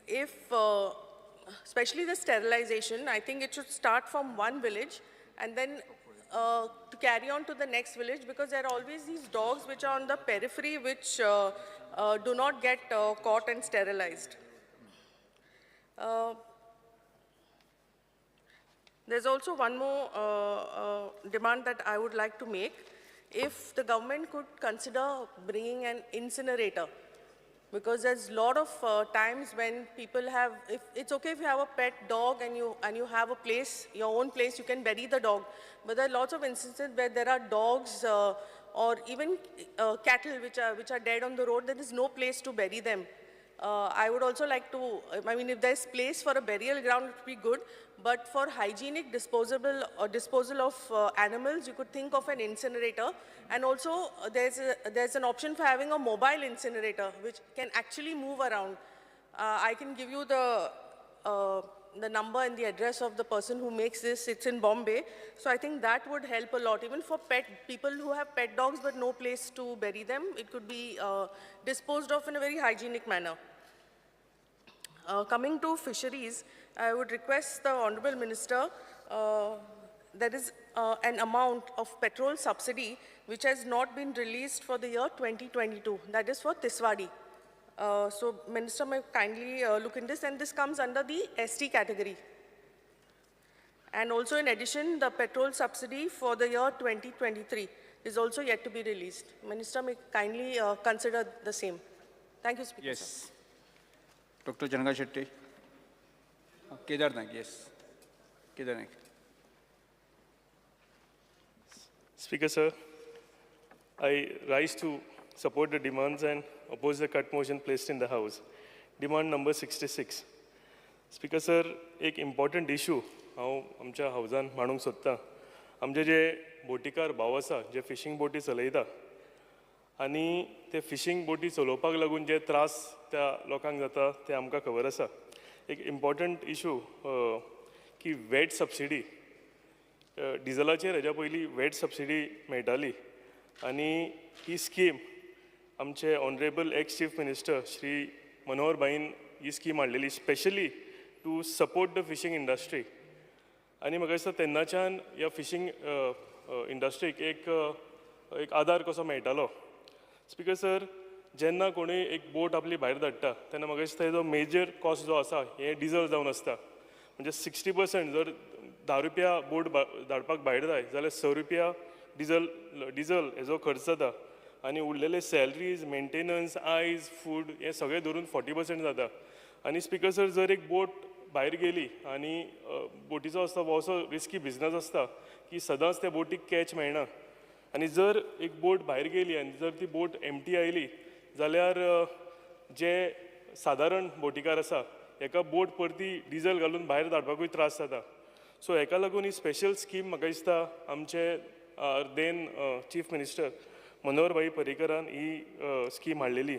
If, especially the sterilization, I think it should start from one village and then to carry on to the next village, because there are always these dogs which are on the periphery which do not get caught and sterilized. There's also one more demand that I would like to make. If the government could consider bringing an incinerator, because there's a lot of times when people have, if it's okay if you have a pet dog and you have a place, your own place, you can bury the dog. But there are lots of instances where there are dogs or even cattle which are dead on the road. There is no place to bury them. I would also like to, I mean, if there's place for a burial ground, it would be good. But for hygienic disposal of animals, you could think of an incinerator. And also, there's an option for having a mobile incinerator, which can actually move around. I can give you the number and the address of the person who makes this. It's in Bombay. So I think that would help a lot, even for pet people who have pet dogs but no place to bury them. It could be disposed of in a very hygienic manner. Coming to fisheries, I would request the Honorable Minister, there is an amount of petrol subsidy which has not been released for the year 2022, that is for Tiswadi. So Minister may kindly look into this, and this comes under the ST category. And also in addition, the petrol subsidy for the year 2023 is also yet to be released. Minister may kindly consider the same. Thank you, Speaker. Yes. Sir. Dr. Channagala Shetty. Kedar Naik, yes. Kedar Naik. Speaker, sir, I rise to support the demands and oppose the cut motion placed in the House. Demand number 66. Speaker, sir, एक important issue हांव आमच्या हावजान मांडूंक सोदतां. आमचे जे बोटीकार भाव आसा, जे fishing बोटी चलयता आनी ते फिशींग बोटी चलोवपाक लागून जे त्रास त्या लोकांक जाता ते आमकां खबर आसा. एक इम्पॉर्टंट इशू की वॅट सबसिडी, डिजलाचेर हेज्या पयलीं वॅट सबसिडी मेळटाली आनी ही स्कीम आमचे honourable ex chief minister Shri Manohar भाईन ही स्कीम हाडलेली specially to support the fishing industry. आनी म्हाका दिसता तेन्नाच्यान ह्या फिशींग इंडस्ट्रीक एक एक आदार कसो मेळटालो. स्पीकर सर, जेन्ना कोणूय एक बोट आपली भायर धाडटा तेन्ना म्हाका दिसता हेजो मेजर कॉस्ट जो आसा हें डिजल जावन आसता. म्हणजे 60% जर 10 रुपया बोट धाडपाक भायर जाय जाल्यार 6 रुपया डिजल हेजो खर्च जाता आनी उरलेले सॅलरीज, मेंटेनन्स, आयज, फूड हें सगळें धरून 40% जाता. आनी स्पीकर सर, जर एक बोट भायर गेली आनी बोटीचो आसता हो असो रिस्की बिजनस आसता की सदांच त्या बोटीक कॅच मेळना. आनी जर एक बोट भायर गेली आनी जर ती बोट एम्प्टी आयली जाल्यार जे सादारण बोटीकार आसा हेका बोट परती डिजल घालून भायर धाडपाकूय त्रास जाता. सो हेका लागून ही स्पेशल स्कीम म्हाका दिसता आमचे then chief minister Manohar भाई पर्रीकरान ही स्कीम हाडलेली.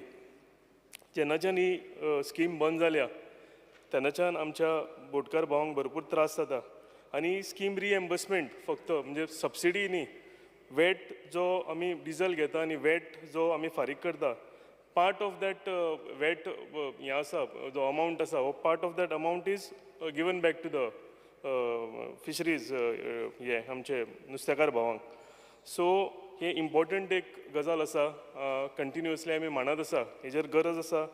जेन्नाच्यान ही स्कीम बंद जाल्या तेन्नाच्यान आमच्या बोटकार भावांक भरपूर त्रास जाता. आनी स्कीम रिएम्बर्समेंट फक्त म्हणजे सबसिडी न्ही, वॅट जो आमी डिजल घेता आनी वॅट जो आमी फारीक करता, पार्ट ऑफ that VAT हें आसा जो अमावंट आसा हो part of that amount is given back to the fisheries हे आमचे नुस्तेकार भावांक. सो हे इम्पॉर्टंट एक गजाल आसा, कंटिन्युअसली आमी मांडत आसा. हेजेर गरज आसा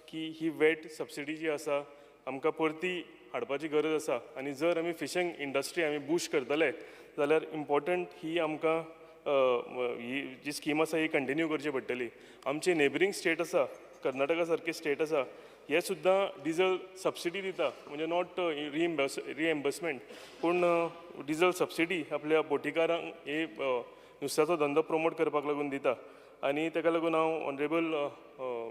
की ही वॅट सबसिडी जी आसा आमकां परती हाडपाची गरज आसा. आनी जर आमी फिशींग इंडस्ट्री आमी बूस्ट करतले जाल्यार इम्पॉर्टंट ही आमकां ही जी स्कीम आसा ही कंटिन्यू करची पडटली. आमचे नेबरींग स्टेट आसा, कर्नाटका सारके स्टेट आसा, हे सुद्दां डिजल सबसिडी दिता, म्हणजे not reimbursement पूण डिजल सबसिडी आपल्या बोटीकारांक हे नुस्त्याचो धंदो प्रमोट करपाक लागून दिता. आनी ताका लागून हांव ऑनरेबल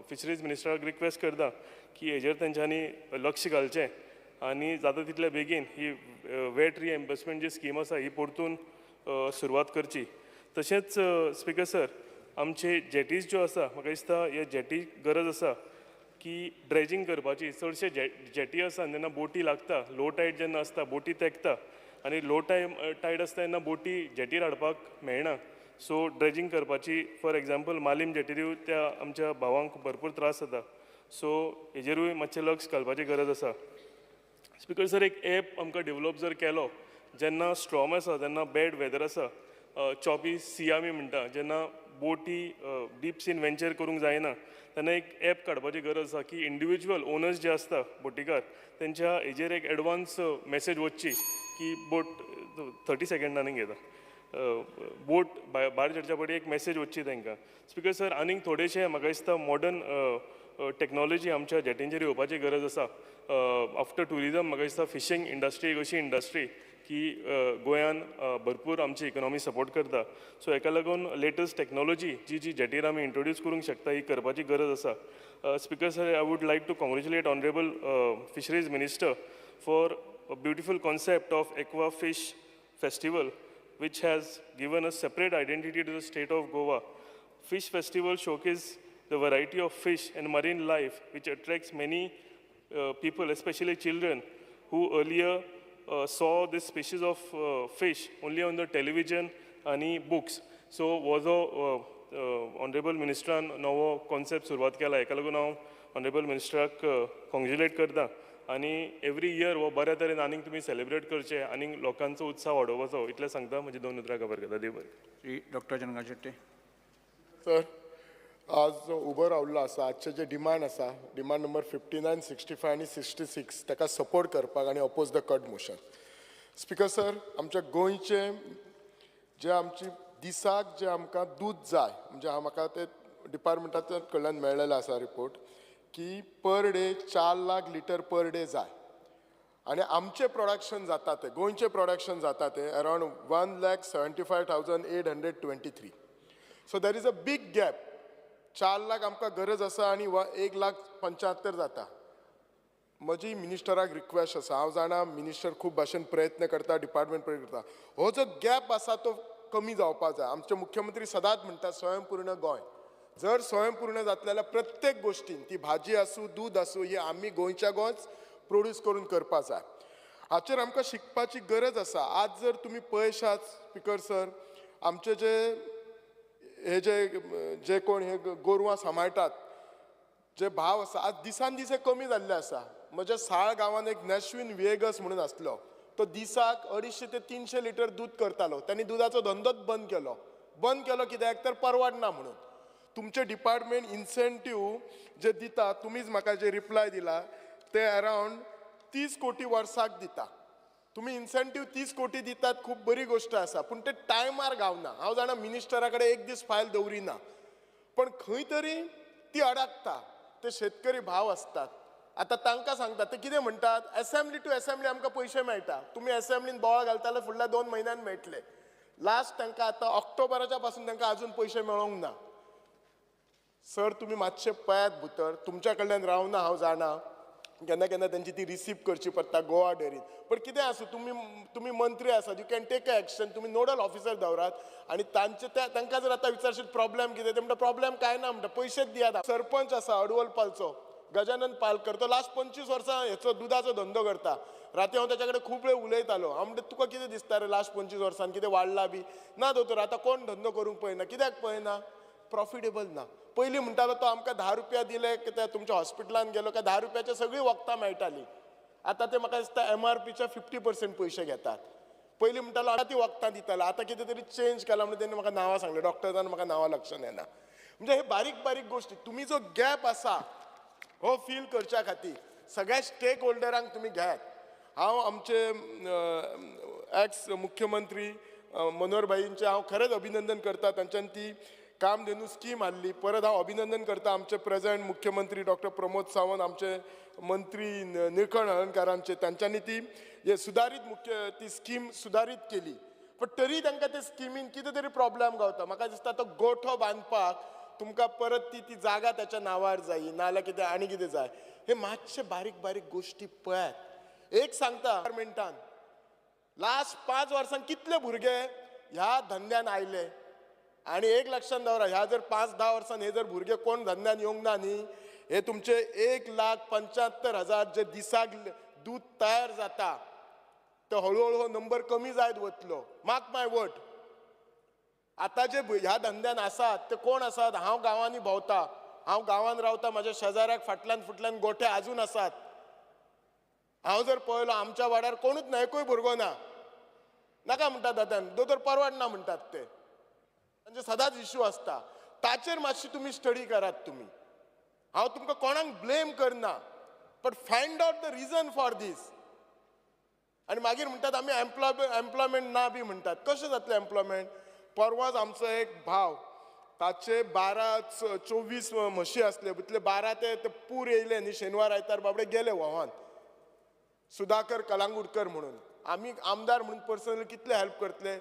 फिशरीज मिनिस्टराक रिक्वेस्ट करता की हेजेर तेंच्यांनी लक्ष घालचें आनी जाता तितल्या बेगीन ही वॅट रिएम्बर्समेंट जी स्कीम आसा ही परतून सुरवात करची. तशेंच स्पीकर सर, आमचे जेटीज ज्यो आसा म्हाका दिसता हे जेटी गरज आसा की ड्रेजींग करपाची. चडशे जेटी आसा जेन्ना बोटी लागता, लो टायड जेन्ना आसता बोटी तेकता आनी लो टायड आसता तेन्ना बोटी जेटीर हाडपाक मेळना. सो ड्रेजींग करपाची, फॉर एग्जाम्पल मालीम जेटीर त्या आमच्या भावांक भरपूर त्रास जाता. सो हेजेरूय मातशें लक्ष घालपाची गरज आसा. स्पिकर सर, एक एप आमकां डेवलप जर केलो, जेन्ना स्ट्रॉम आसा, जेन्ना बॅड वेदर आसा, चॉपी सी आमी म्हणटा, जेन्ना बोटी डीप सीन वेंचर करूंक जायना, तेन्ना एक एप काडपाची गरज आसा की इंडिविज्युअल ओनर्स जे आसता बोटीकार तेंच्या हेजेर एक एडवान्स मॅसेज वचची की बोट 30 सेकंडांनी घेता, बोट भायर सरच्या पयलीं एक मॅसेज वचची तांकां. स्पिकर सर, आनीक थोडेशे म्हाका दिसता मॉडर्न टॅक्नोलॉजी आमच्या जेटींचेर येवपाची गरज आसा. आफ्टर ट्युरिजम म्हाका दिसता फिशींग इंडस्ट्री एक अशी इंडस्ट्री की गोंयान भरपूर आमची इकॉनॉमी सपोर्ट करता. सो हेका लागून लेटस्ट टॅक्नोलॉजी जी जी जेटीर आमी इंट्रोड्यूस करूंक शकता ही करपाची गरज आसा. Speaker sir, I would like to congratulate honourable fisheries minister for a beautiful concept of aqua fish festival, which has given a separate identity to the state of Goa. Fish festival showcases the variety of fish and marine life, which attracts many people, especially children, who earlier saw this species of fish only on the television and books. So, हो जो honourable मिनिस्टरान नवो concept सुरवात केला, हेका लागून हांव honourable मिनिस्टराक congratulate करता आनी एवरी इयर हो बऱ्या तरेन आनीक तुमी सेलिब्रेट करचे आनी लोकांचो उत्साह वाडोवपाचो, इतलें सांगता. म्हजी दोन उतरां खबर करता. देव बरें. श्री डॉक्टर चंद्रकांत शेट्टी. सर, आज जो उबो रावल्लो आसा, आजचे जे डिमांड आसा, डिमांड नंबर 59, 65 आनी 66, ताका सपोर्ट करपाक आनी oppose the cut motion. Speaker sir, आमच्या गोंयचे जे आमची दिसाक जे आमकां दूद जाय, म्हणजे हांव म्हाका ते डिपार्टमेंटाच्या कडल्यान मेळ्ळेलें आसा रिपोर्ट की per day 4 lakh litre per day जाय आनी आमचें प्रोडक्शन जाता तें, गोंयचें प्रोडक्शन जाता तें around 1,75,823. So there is a big gap. 4 lakh आमकां गरज आसा आनी 1,75,000 जाता. म्हजी मिनिस्टराक रिक्वेस्ट आसा, हांव जाणा मिनिस्टर खूब भाशेन प्रयत्न करता, डिपार्टमेंट प्रयत्न करता, हो जो गॅप आसा तो कमी जावपा जाय. आमचे मुख्यमंत्री सदांच म्हणटा स्वयंपूर्ण गोंय. जर स्वयंपूर्ण जातलें जाल्यार प्रत्येक गोश्टीन, ती भाजी आसूं, दूद आसूं, ही आमी गोंयच्या गोंयच प्रोड्यूस करून करपा जाय. हाचेर आमकां शिकपाची गरज आसा. आज जर तुमी पळयशात स्पिकर सर, आमचे जे हे जे जे कोण हे गोरवां सांबाळटात, जे भाव आसा आज दिसान दीस हे कमी जाल्ले आसा. म्हज्या साळ गांवांत एक नॅशवीन विएगस म्हणून आसलो, तो दिसाक 250 ते 300 लिटर दूद करतालो. तांणी दुदाचो धंदोच बंद केलो. बंद केलो कित्याक तर परवडना म्हणून. तुमचे डिपार्टमेंट इन्सेंटीव जे दिता, तुमीच म्हाका जे रिप्लाय दिला ते अरावंड 30 कोटी वर्साक दिता. तुमी इन्सेंटीव 30 कोटी दितात, खूब बरी गोश्ट आसा, पूण ते टायमार गावना. हांव जाणा मिनिस्टरा कडेन एक दीस फायल दवरिना, पण खंय तरी ती अडकता. ते शेतकरी भाव आसतात, आतां तांकां सांगता, ते कितें म्हणटात, एसेंब्ली टू एसेंब्ली आमकां पयशे मेळटा, तुमी एसेंब्लीन बोवाळ घालताले फुडल्या 2 म्हयन्यान मेळटले. लास्ट तांकां आतां ऑक्टोबराच्या पासून तांकां आजून पयशे मेळोंक ना. सर, तुमी मातशे पळयात भितर, तुमच्या कडल्यान रावना हांव जाणा, केन्ना केन्ना तेंची ती रिसीव करची पडटा गोवा डेरीन, पण कितें आसूं, तुमी तुमी मंत्री आसात, you can take a action. तुमी नोडल ऑफिसर दवरात आनी तांचे तांकां जर आतां विचारशीत प्रॉब्लेम कितें, ते म्हणटा प्रॉब्लेम कांय ना, म्हणटा पयशेच दियात. सरपंच आसा अडवल पालचो गजानन पालकर, तो लास्ट 25 वर्सां हेचो दुदाचो धंदो करता. राती हांव ताच्या कडेन खूब वेळ उलयतालो. हांव म्हणटा तुका कितें दिसता रे लास्ट 25 वर्सान कितें वाडला बी ना दोतोर, आतां कोण धंदो करूंक पळयना, कित्याक पळयना, प्रॉफिटेबल ना. पयलीं म्हणटालो तो आमकां 10 रुपया दिले की त्या तुमच्या हॉस्पिटलान गेलो काय 10 रुपयाचे सगळीं वखदां मेळटालीं. आतां ते म्हाका दिसता एमआरपीच्या 50% पयशे घेतात. पयलीं म्हणटालो आतां ती वखदां दितालो, आतां कितें तरी चेंज केला म्हणून तेणी म्हाका नांवां सांगलें, डॉक्टर्सान म्हाका नांवां लक्षान येना. म्हणजे हे बारीक बारीक गोश्टी तुमी जो गॅप आसा हो फील करच्या खातीर सगळ्या स्टेक होल्डरांक तुमी घेयात. हांव आमचे एक्स मुख्यमंत्री मनोहर भाईंचें हांव खरेंच अभिनंदन करता, तांच्यान ती कामधेनू स्कीम हाडली. परत हांव अभिनंदन करता आमचे प्रेझेंट मुख्यमंत्री डॉक्टर प्रमोद सावंत, आमचे मंत्री निळकंठ हळर्णकारांचे, तांच्यांनी ती सुदारीत मुख्य ती स्कीम सुदारीत केली. पण तरी तांकां ते स्किमीन कितें तरी प्रॉब्लेम गावता. म्हाका दिसता तो गोठो बांदपाक तुमकां परत ती ती जागा ताच्या नांवार जायी, नाजाल्यार कितें आनी कितें जाय. हे मातशे बारीक बारीक गोश्टी पळयात. एक सांगता, गव्हर्मेंटान लास्ट 5 वर्सांत कितले भुरगे ह्या धंद्यान आयले, आनी एक लक्षांत दवरा, ह्या जर 5-10 वर्सान हे जर भुरगे कोण धंद्यान येवंक ना न्ही, हे तुमचे 1,75,000 जे दिसाक दूद तयार जाता ते हळूहळू हो नंबर कमी जायत वतलो. Mark my word. आतां जे ह्या धंद्यान आसात ते कोण आसात, हांव गांवांनी भोंवता, हांव गांवांत रावता, म्हाज्या शेजाऱ्याक फाटल्यान फुटल्यान गोठे आजून आसात. हांव जर पळयलो आमच्या वाड्यार कोणूच ना, एकूय भुरगो ना, नाका म्हणटा दादान, दोतोर परवडना म्हणटात ते, तांचे सदांच इशू आसता. ताचेर मातशी तुमी स्टडी करात. तुमी, हांव तुमकां कोणाक ब्लेम करना, but find out the reason for this. आनी मागीर म्हणटात आमी एम्प्लॉयमेंट ना बी म्हणटात. कशें जातलें एम्प्लॉयमेंट? परवाच आमचो एक भाव, ताचे 12-24 म्हशी आसले, तितले 12 ते पूर येयले न्ही शेनवार आयतार, बाबडे गेले व्हांवान. सुधाकर कलांगुडकर म्हणून, आमी आमदार म्हणून पर्सनली कितले हेल्प करतले?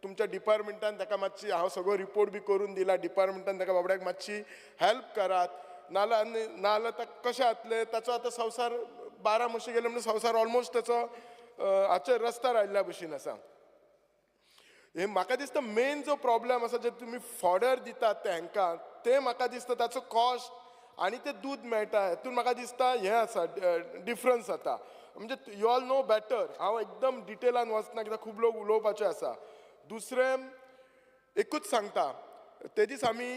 तुमच्या डिपार्टमेंटान ताका मातशी, हांव सगळो रिपोर्ट बी करून दिला, डिपार्टमेंटान ताका बाबड्याक मातशी हेल्प करात. नाल्यार ताका कशें जातलें? ताचो आतां संवसार, 12 म्हशी गेले म्हणून संवसार ऑलमोस्ट ताचो हाचेर रस्त्यार आयिल्ल्या भशेन आसा. हे म्हाका दिसता मेन जो प्रॉब्लम आसा, जे तुमी फॉडर दितात ते हांकां, ते म्हाका दिसता ताचो कॉस्ट आनी ते दूद मेळटा हेतून म्हाका दिसता हें आसा, डिफरन्स जाता. म्हणजे you all know better, हांव एकदम डिटेलान वचना कित्याक खूब लोक उलोवपाचे आसा. दुसरें एकूच सांगता, ते दीस आमी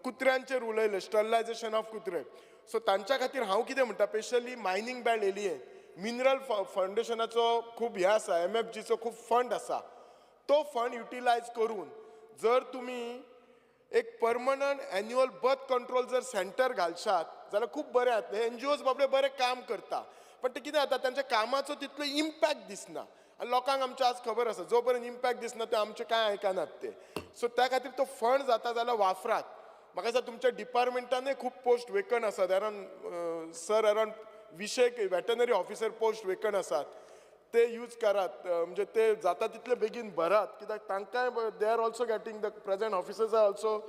कुत्र्यांचेर उलयले, स्टरलायजेशन ऑफ कुत्रे. सो तांच्या खातीर हांव कितें म्हणटा, स्पेशली मायनींग बेल्ट एरियेन मिनरल फावंडेशनाचो खूब हें आसा, एमएफजीचो खूब फंड आसा. तो फंड युटिलायज करून जर तुमी एक परमनंट एन्युअल बर्थ कंट्रोल जर सेंटर घालशात जाल्यार खूब बरें जातलें. एनजीओज बाबडे बरें काम करता, पण ते कितें जाता, तांच्या कामाचो तितलो इम्पॅक्ट दिसना. आनी लोकांक आमच्या आज खबर आसा, जो पर्यंत इम्पॅक्ट दिसना ते आमचें कांय आयकनात ते. सो त्या खातीर तो फंड जाता जाल्यार वापरात. म्हाका दिसता तुमच्या डिपार्टमेंटानूय खूब पोस्ट वेकंट आसात, around sir around 20 veterinary officer post vacant आसात, ते यूज करात. म्हणजे ते जाता तितले बेगीन भरात, कित्याक तांकांय they are also getting, the present officers are also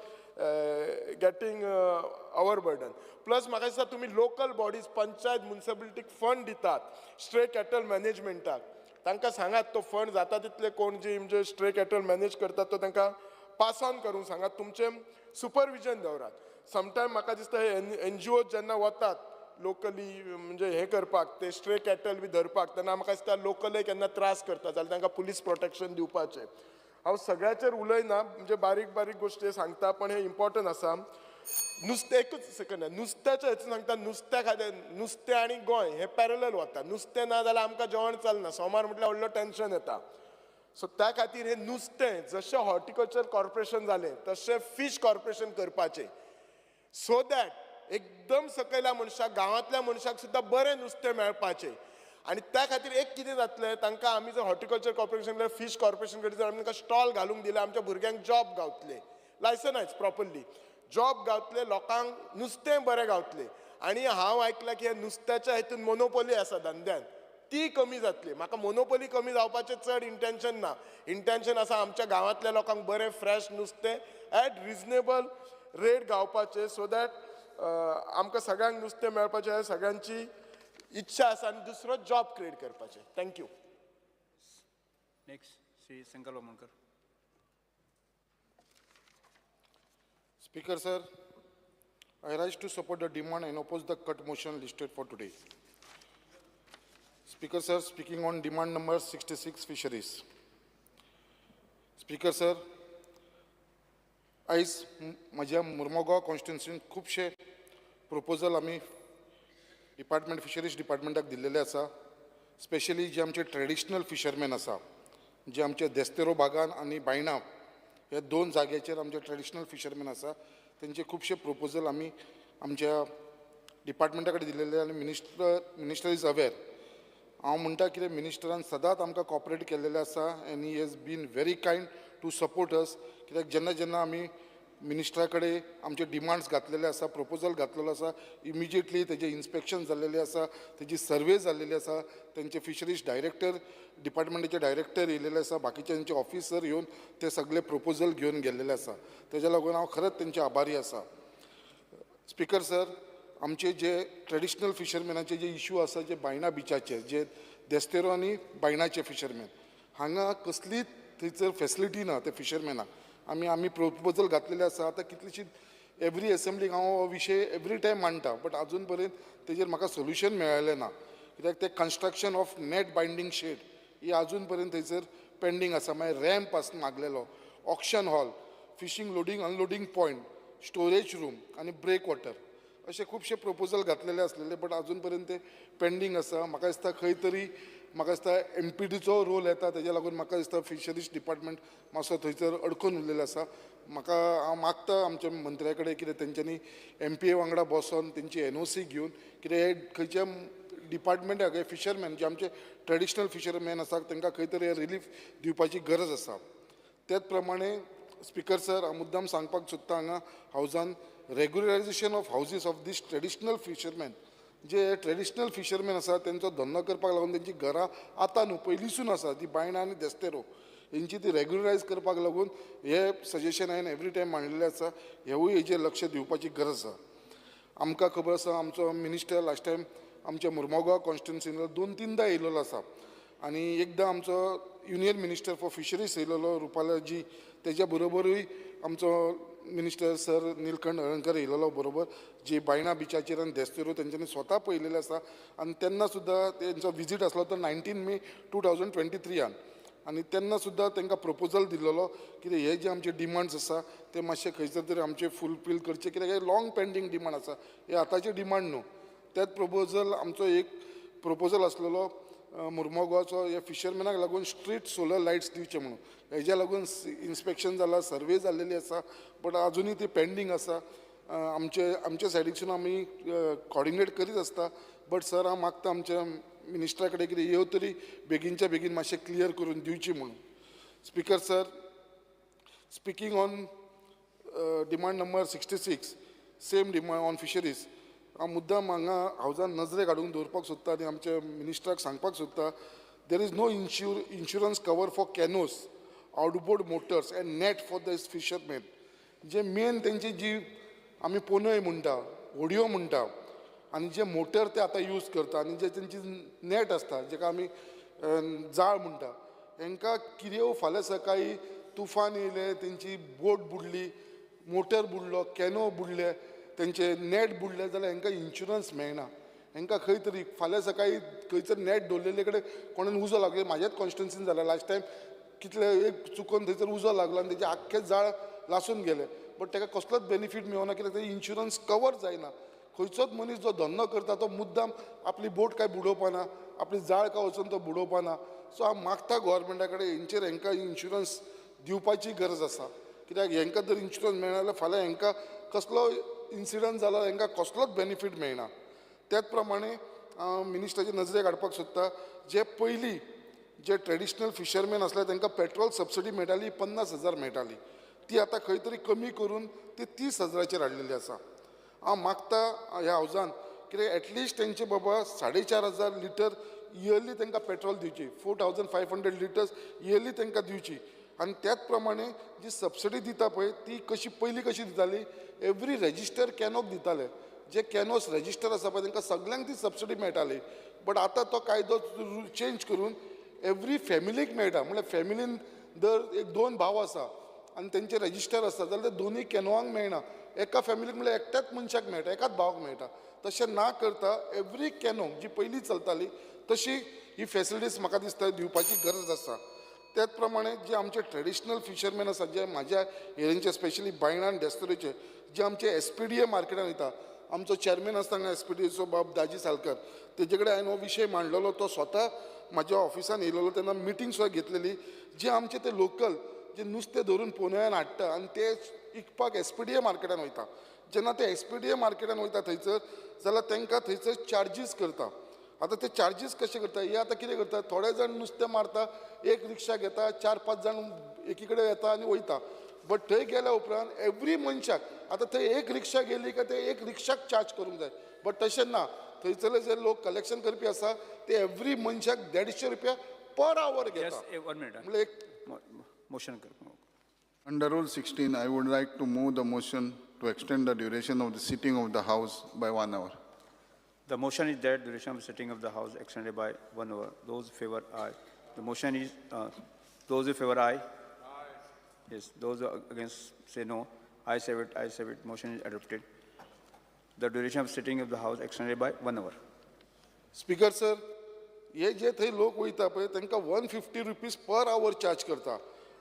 getting over burden. Plus म्हाका दिसता तुमी लोकल बॉडीज, पंचायत, मुन्सिपलिटीक फंड दितात स्ट्रे कॅटल मॅनेजमेंटाक, तांकां सांगात तो फंड जाता तितले कोण जी म्हणजे स्ट्रे कॅटल मॅनेज करतात तो तांकां पास ऑन करूंक सांगात, तुमचें सुपरविजन दवरात. समटायम म्हाका दिसता हे एनजीओ जेन्ना वतात लोकली म्हणजे हें करपाक, ते स्ट्रे कॅटल बी धरपाक, तेन्ना म्हाका दिसता लोकलय केन्ना त्रास करता जाल्यार तांकां पुलीस प्रोटेक्शन दिवपाचें. हांव सगळ्याचेर उलयना, म्हणजे बारीक बारीक गोश्टी सांगता, पण हें इम्पॉर्टंट आसा. नुस्तें एकूच सेकंड, नुस्त्याचें हेतून सांगता, नुस्त्या खातीर नुस्तें आनी गोंय हें पॅरलल वता. नुस्तें ना जाल्यार आमकां जेवण चलना, सोमार म्हटल्यार व्हडलो टेंशन येता. सो त्या खातीर हें नुस्तें जशें हॉर्टिकल्चर कॉर्पोरेशन जालें तशें फीश कॉर्पोरेशन करपाचें, सो that एकदम सकयल्या मनशाक, गांवांतल्या मनशाक सुद्दां बरें नुस्तें मेळपाचें. आनी त्या खातीर एक कितें जातलें, तांकां आमी जर हॉर्टिकल्चर कॉर्पोरेशन, फीश कॉर्पोरेशन कडेन जर आमी तांकां स्टॉल घालूंक दिलें, आमच्या भुरग्यांक जॉब गावतले, लायसनायज प्रॉपरली जॉब गावतले, लोकांक नुस्तें बरें गावतलें. आनी हांव आयकलां की नुस्त्याच्या हितून मोनोपोली आसा धंद्यान, ती कमी जातली. म्हाका मोनोपोली कमी जावपाचें चड इंटेंशन ना, इंटेंशन आसा आमच्या गांवांतल्या लोकांक बरें फ्रेश नुस्तें एट रिजनेबल रेट गावपाचें, सो that आमकां सगळ्यांक नुस्तें मेळपाचें सगळ्यांची इच्छा आसा. आनी दुसरो जॉब क्रिएट करपाचें. Thank you. Next Shri Shankar Wamonkar. Speaker sir, I rise to support the demand and oppose the cut motion listed for today. Speaker sir, speaking on demand number 66 fisheries. Speaker sir, आयज म्हज्या मुर्मगांव कॉन्स्टिट्युन्सीन खुबशे proposal आमी department, fisheries डिपार्टमेंटाक दिल्लेले आसा. Specially जे आमचे traditional fisherman आसा, जे आमचे देस्तेरो बागान आनी बायणा ह्या दोन जाग्याचेर आमचे ट्रेडिशनल फिशरमॅन आसा, तेंचे खुबशे प्रपोजल आमी आमच्या डिपार्टमेंटा कडेन दिल्लेले आनी मिनिस्टर is aware. हांव म्हणटा कितें, मिनिस्टरान सदांच आमकां कॉपरेट केल्लेलें आसा आनी he has been very kind to support us. कित्याक जेन्ना जेन्ना आमी मिनिस्टरा कडेन आमचे डिमांड्स घातलेले आसा, प्रपोजल घातलेलो आसा, इमिजिएटली तेजें इन्स्पेक्शन जाल्लेलें आसा, तेजी सर्वे जाल्लेली आसा, तेंचे फिशरीज डायरेक्टर, डिपार्टमेंटाचे डायरेक्टर येयलेले आसा, बाकीचे तेंचे ऑफिसर येवन ते सगळे प्रपोजल घेवन गेल्लेले आसा. तेज्या लागून हांव खरेंच तेंचे आभारी आसा. स्पिकर सर, आमचे जे ट्रेडिशनल फिशरमॅनाचे जे इशू आसा, जे बायणा बिचाचे, जे देस्तेरो आनी बायणाचे फिशरमॅन, हांगा कसलीच थंयसर फेसिलिटी ना ते फिशरमॅनाक. आमी प्रपोजल घातलेले आसा. आतां कितलीशी एवरी एसेंब्लीक हांव हो विशय एवरी टायम मांडटा, बट आजून पर्यंत तेजेर म्हाका सोल्युशन मेळ्ळें ना. कित्याक ते construction of net binding shed ही आजून पर्यंत थंयसर पेंडींग आसा. मागीर रॅम्प आस मागलेलो, auction hall, fishing loading unloading point, storage room आनी ब्रेक वॉटर अशे खुबशे प्रपोजल घातलेले आसलेले, बट अजून पर्यंत ते पेंडींग आसा. म्हाका दिसता खंय तरी म्हाका दिसता एमपीटीचो रोल येता, तेज्या लागून म्हाका दिसता फिशरीज डिपार्टमेंट मातसो थंयसर अडकून उरलेलो आसा. म्हाका हांव मागता आमच्या मंत्र्या कडेन कितें तेंच्यांनी एमपीए वांगडा बसोन तेंची एनओसी घेवन कितें हे खंयच्या डिपार्टमेंटाक हे फिशरमॅन जे आमचे ट्रेडिशनल फिशरमॅन आसा तांकां खंय तरी रिलीफ दिवपाची गरज आसा. त्याच प्रमाणे स्पिकर सर, हांव मुद्दाम सांगपाक सोदता हांगा हावजान regularisation of houses of these traditional fishermen, J traditional fisherman आसा तेंचो धंदो करपाक लागून तेंची घरां आतां न्हू पयलींसून आसा ती बायणां आनी देस्तेरो हेंची ती रेगुलरायज करपाक लागून हे सजेशन हांवें एवरी टायम मांडलेलें आसा. हेवूय हेजेर लक्ष दिवपाची गरज आसा. आमकां खबर आसा आमचो मिनिस्टर लास्ट टायम आमच्या मुर्मोगांव कॉन्स्टिट्युन्सीन दोन तिनदां येयलेलो आसा आनी एकदां आमचो युनियन मिनिस्टर फॉर फिशरीज येयलेलो रुपालाजी, तेज्या बरोबरूय आमचो मिनिस्टर सर निलकंठ हळर्णकर येयलेलो बरोबर, जी बायणा बिचाचेर आनी देस्तेरो तेंच्यांनी स्वता पळयलेलें आसा. आनी तेन्ना सुद्दां तेंचो विजीट आसलो तो 19 मे 2023आन आनी तेन्ना सुद्दां तांकां प्रपोजल दिल्लेलो कितें हे जे आमचे डिमांड्स आसा ते मातशे खंयसर तरी आमचे फुलफील करचे, कित्याक हे लाँग पेंडींग डिमांड आसा, हे आतांचे डिमांड न्हू. त्याच प्रपोजल आमचो एक प्रपोजल आसलेलो मुर्मोगांवचो हे फिशरमॅनाक लागून स्ट्रीट सोलर लायट्स दिवचे म्हणून. हेज्या लागून इन्स्पेक्शन जाला, सर्वे जाल्लेली आसा, बट आजुनूय ती पेंडींग आसा. आमचे आमच्या सायडीकसून आमी कॉर्डिनेट करीत आसता, बट सर, हांव मागता आमच्या मिनिस्टरा कडेन कितें ह्यो तरी बेगीनच्या बेगीन मातशें क्लियर करून दिवची म्हणून. Speaker sir, speaking on demand number 66, same demand on fisheries, हांव मुद्दाम हांगा हावजान नजरेक हाडून दवरपाक सोदता आनी आमच्या मिनिस्टराक सांगपाक सोदता, there is no insurance cover for canoes, outboard motors and net for the fishermen. J main तेंची जी आमी पोनय म्हणटा, होडयो म्हणटा आनी जे मोटर ते आतां यूज करता आनी जे तेंची नेट आसता जेका आमी जाळ म्हणटा, हेंकां कितें फाल्यां सकाळीं तुफान येयलें, तेंची बोट बुडली, मोटर बुडलो, कॅनो बुडले, तेंचे नेट बुडले जाल्यार हेंकां इन्शुरन्स मेळना. हेंकां खंय तरी फाल्यां सकाळीं खंयसर नेट दवरलेले कडेन कोणेन उजो लागलो, म्हाज्याच कॉन्स्टिट्युन्सीन जाला लास्ट टायम, कितले एक चुकोन थंयसर उजो लागलो आनी तेजें आख्खें जाळ लासून गेलें, बट तेका कसलोच बेनिफीट मेळना कित्याक तें इन्शुरन्स कवर जायना. खंयचोच मनीस जो धंदो करता तो मुद्दाम आपली बोट काय बुडोवपाना, आपली जाळ काय वचून तो बुडोवपाना. सो हांव मागता गोवोरमेंटा कडेन हेंचेर हेंकां इन्शुरन्स दिवपाची गरज आसा, कित्याक हेंकां जर इन्शुरन्स मेळना जाल्यार फाल्यां हेंकां कसलो इन्सिडंट जालो हेंकां कसलोच बेनिफीट मेळना. त्याच प्रमाणे हांव मिनिस्टराचे नजरेक हाडपाक सोदता, जे पयलीं जे ट्रेडिशनल फिशरमॅन आसले तांकां पेट्रोल सबसिडी मेळटाली, 50,000 मेळटाली, ती आतां खंय तरी कमी करून ती 30,000चेर हाडलेली आसा. हांव मागता ह्या हावजान कित्याक एटलिस्ट तेंचे बाबा 4,500 लिटर इयरली तांकां पेट्रोल दिवची, 4500 litres yearly तांकां दिवची. आनी त्याच प्रमाणे जी सबसिडी दिता पळय ती कशी पयलीं कशी दिताली, एवरी रेजिस्टर कॅनोक दिताले, जे कॅनोस रेजिस्टर आसा पळय तांकां सगल्यांक ती सबसिडी मेळटाली, बट आतां तो कायदो चेंज करून एवरी फॅमिलीक मेळटा. म्हणल्यार फॅमिलीन जर एक दोन भाव आसा आनी तेंचे रेजिस्टर आसा जाल्यार ते दोनूय कॅनोवांक मेळना, एका फॅमिलीक म्हणल्यार एकट्याच मनशाक मेळटा, एकाच भावाक मेळटा. तशें ना करता एवरी कॅनो जी पयलीं चलताली तशी ही फेसिलिटीज म्हाका दिसता दिवपाची गरज आसा. त्याच प्रमाणे जे आमचे ट्रेडिशनल फिशरमॅन आसा, जे म्हाज्या एरियेचे स्पेशली बायणा आनी देस्तोरेचे जे आमचे एसपीडीए मार्केटान वयता, आमचो चॅरमॅन आसता हांगा एसपीडीएचो बाब दाजी सालकर, तेजे कडेन हांवें हो विशय मांडलेलो, तो स्वता म्हाज्या ऑफिसान येयलेलो तेन्ना मिटींग सुद्दां घेतलेली. जे आमचे ते लोकल जे नुस्तें धरून पोनयान हाडटा आनी ते विकपाक एसपीडीए मार्केटान वयता, जेन्ना ते एसपीडीए मार्केटान वयता थंयसर जाल्यार तांकां थंयसर चार्जीस करता. आतां ते चार्जीस कशे करता हे, आतां कितें करता, थोडे जाण नुस्तें मारता, एक रिक्षा घेता, चार पांच जाण एकी कडेन येता आनी वयता, बट थंय गेल्या उपरांत एवरी मनशाक आतां थंय एक रिक्षा गेली काय ते एक रिक्षाक चार्ज करूंक जाय, बट तशें ना, थंयसरले जे लोक कलेक्शन करपी आसा ते एवरी मनशाक 150 रुपया पर आवर घेता. Just one minute. म्हणल्यार एक मोशन कर. Under Rule 16, I would like to move the motion to extend the duration of the sitting of the House by one hour. The motion is that duration of sitting of the House extended by one hour. Those in favor, aye. The motion is, those in favor, aye. Yes, those who are against, say no. Ayes have it, ayes have it. Motion is adopted. The duration of sitting of the House extended by one hour. Speaker sir, हे जे थंय लोक वयता पळय तांकां ₹150 per hour charge करता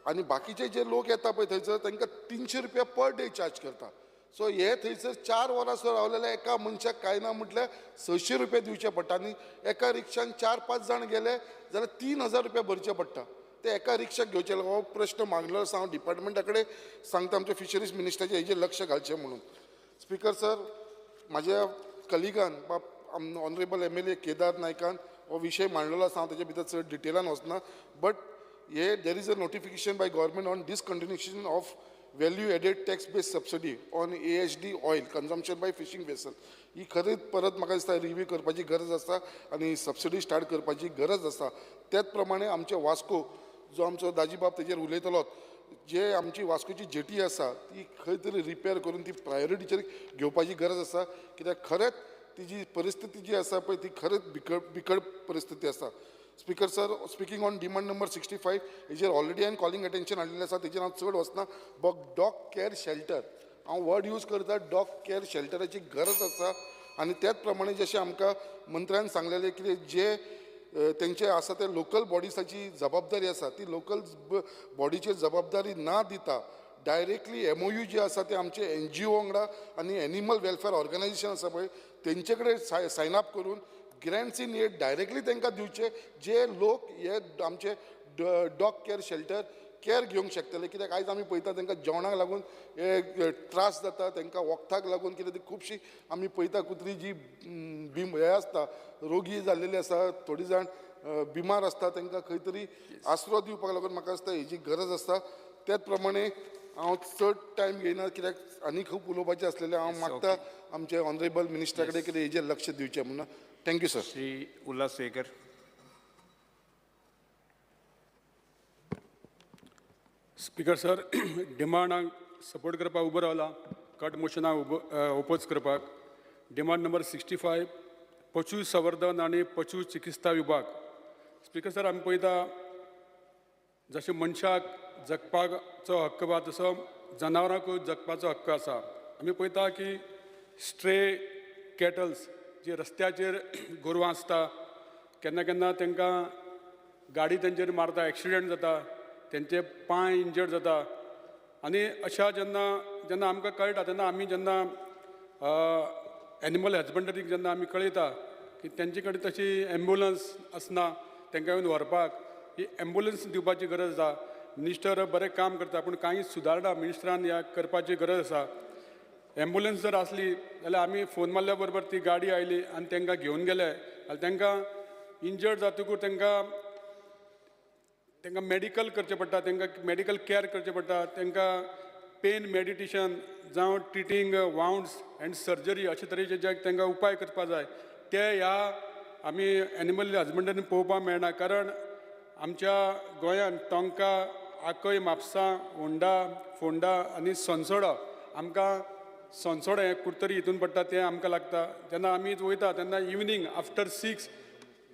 आनी बाकीचे जे लोक येता पळय थंयसर तांकां 300 रुपया पर डे चार्ज करता. सो हे थंयसर 4 वरां सुद्दां रावलेले एका मनशाक कांय ना म्हटल्यार 600 रुपया दिवचे पडटा आनी एका रिक्षान चार पांच जाण गेले जाल्यार 3000 रुपया भरचे पडटा. ते एका रिक्षाक घेवचे. हो प्रश्न मागलेलो आसा. हांव डिपार्टमेंटा कडेन सांगता, आमच्या फिशरीज मिनिस्टराचे हेजेर लक्ष घालचें म्हणून. स्पिकर सर, म्हाज्या कलिगान बाब ऑनरेबल एमएलए केदार नायकान हो विशय मांडलेलो आसा. हांव तेजे भितर चड डिटेलान वचना, बट हे there is a notification by government on discontinuation of value added tax based subsidy on AHD oil consumption by fishing vessel. ही खरीच परत म्हाका दिसता रिव्यू करपाची गरज आसा आनी सबसिडी स्टार्ट करपाची गरज आसा. त्याच प्रमाणे आमचे वास्को जो आमचो दाजीबाब तेजेर उलयतलो, जे आमची वास्कोची जेटी आसा ती खंय तरी रिपेर करून ती प्रायोरिटीचेर घेवपाची गरज आसा, कित्याक खरेंच तिजी परिस्थिती जी आसा पळय, ती खरेंच बिकट बिकट परिस्थिती आसा. Speaker sir, speaking on demand number 65, हेजेर ऑलरेडी हांवें कॉलिंग अटेन्शन हाडलेलें आसा. तेजेर हांव चड वचना. बट डॉग केअर शेल्टर, हांव वर्ड यूज करता, डॉग केअर शेल्टराची गरज आसा. आनी त्याच प्रमाणे जशें आमकां मंत्र्यान सांगलेलें कितें जे तेंचे आसा ते लोकल बॉडिसाची जबाबदारी आसा, ती लोकल बॉडीचेर जबाबदारी ना दिता डायरेक्टली एमओयू जे आसा ते आमचे एनजीओ वांगडा आनी एनिमल वेलफेअर ऑर्गनायझेशन आसा पळय, तेंचे कडेन सायन अप करून ग्रँट्स इन एड डायरेक्टली तांकां दिवचे, जे लोक हे आमचे डॉग केअर शेल्टर केअर घेवंक शकतले. कित्याक आयज आमी पळयता, तांकां जेवणाक लागून हे त्रास जाता, तांकां वखदाक लागून. कितें ती खुबशीं आमी पळयता कुत्री जी बीम हे आसता, रोगी जाल्लेली आसा, थोडी जाण बिमार आसता, तांकां खंय तरी आसरो दिवपाक लागून म्हाका दिसता हेजी गरज आसता. त्याच प्रमाणे हांव चड टायम घेयना, कित्याक आनी खूब उलोवपाचें आसलेलें. हांव मागता आमचे ऑनरेबल मिनिस्टरा कडेन कितें हेजेर लक्ष दिवचें म्हणून. Thank you sir. Shri Ulhas Tuyenkar. Speaker sir, डिमांडाक सपोर्ट करपाक उबो रावला, कट मोशनाक ओपोज करपाक. डिमांड नंबर 65, पशु संवर्धन आनी पशु चिकित्सा विभाग. स्पीकर सर, आमी पळयता, जशें मनशाक जगपाचो हक्क आसा, तसो जनावरांकूय जगपाचो हक्क आसा. आमी पळयता की स्ट्रे कॅटल्स, जी रस्त्याचेर गोरवां आसता, केन्ना केन्ना तांकां गाडी तेंचेर मारता, एक्सिडंट जाता, तेंचे पांय इंजर्ड जाता. आनी अशा जेन्ना जेन्ना आमकां कळटा, तेन्ना आमी जेन्ना एनिमल हजबंडरीक जेन्ना आमी कळयता की तेंचे कडेन तशी एम्बुलन्स आसना तांकां येवन व्हरपाक. ही एम्बुलन्स दिवपाची गरज आसा. मिनिस्टर बरें काम करता, पूण कांय सुदारणां मिनिस्टरान ह्या करपाची गरज आसा. एम्बुलन्स जर आसली जाल्यार आमी फोन मारल्या बरोबर ती गाडी आयली आनी तांकां घेवन गेले जाल्यार तांकां इंजर्ड जातकूच तांकां मेडिकल करचें पडटा, तांकां मेडिकल कॅर करचें पडटा, तांकां पेन मेडिटेशन जावं ट्रिटींग वाउंड्स अँड सर्जरी अशे तरेचे जे तांकां उपाय करपा जाय, ते ह्या आमी एनिमल हजबंडरीन पळोवपाक मेळना. कारण आमच्या गोंयांत टोंका, आकय, म्हापसा, होंडा, फोंडा आनी सोनसोडो, आमकां सोनसोडो हें कुडतरी हितून पडटा, तें आमकां लागता. जेन्ना आमी वयता तेन्ना इवनींग आफ्टर 6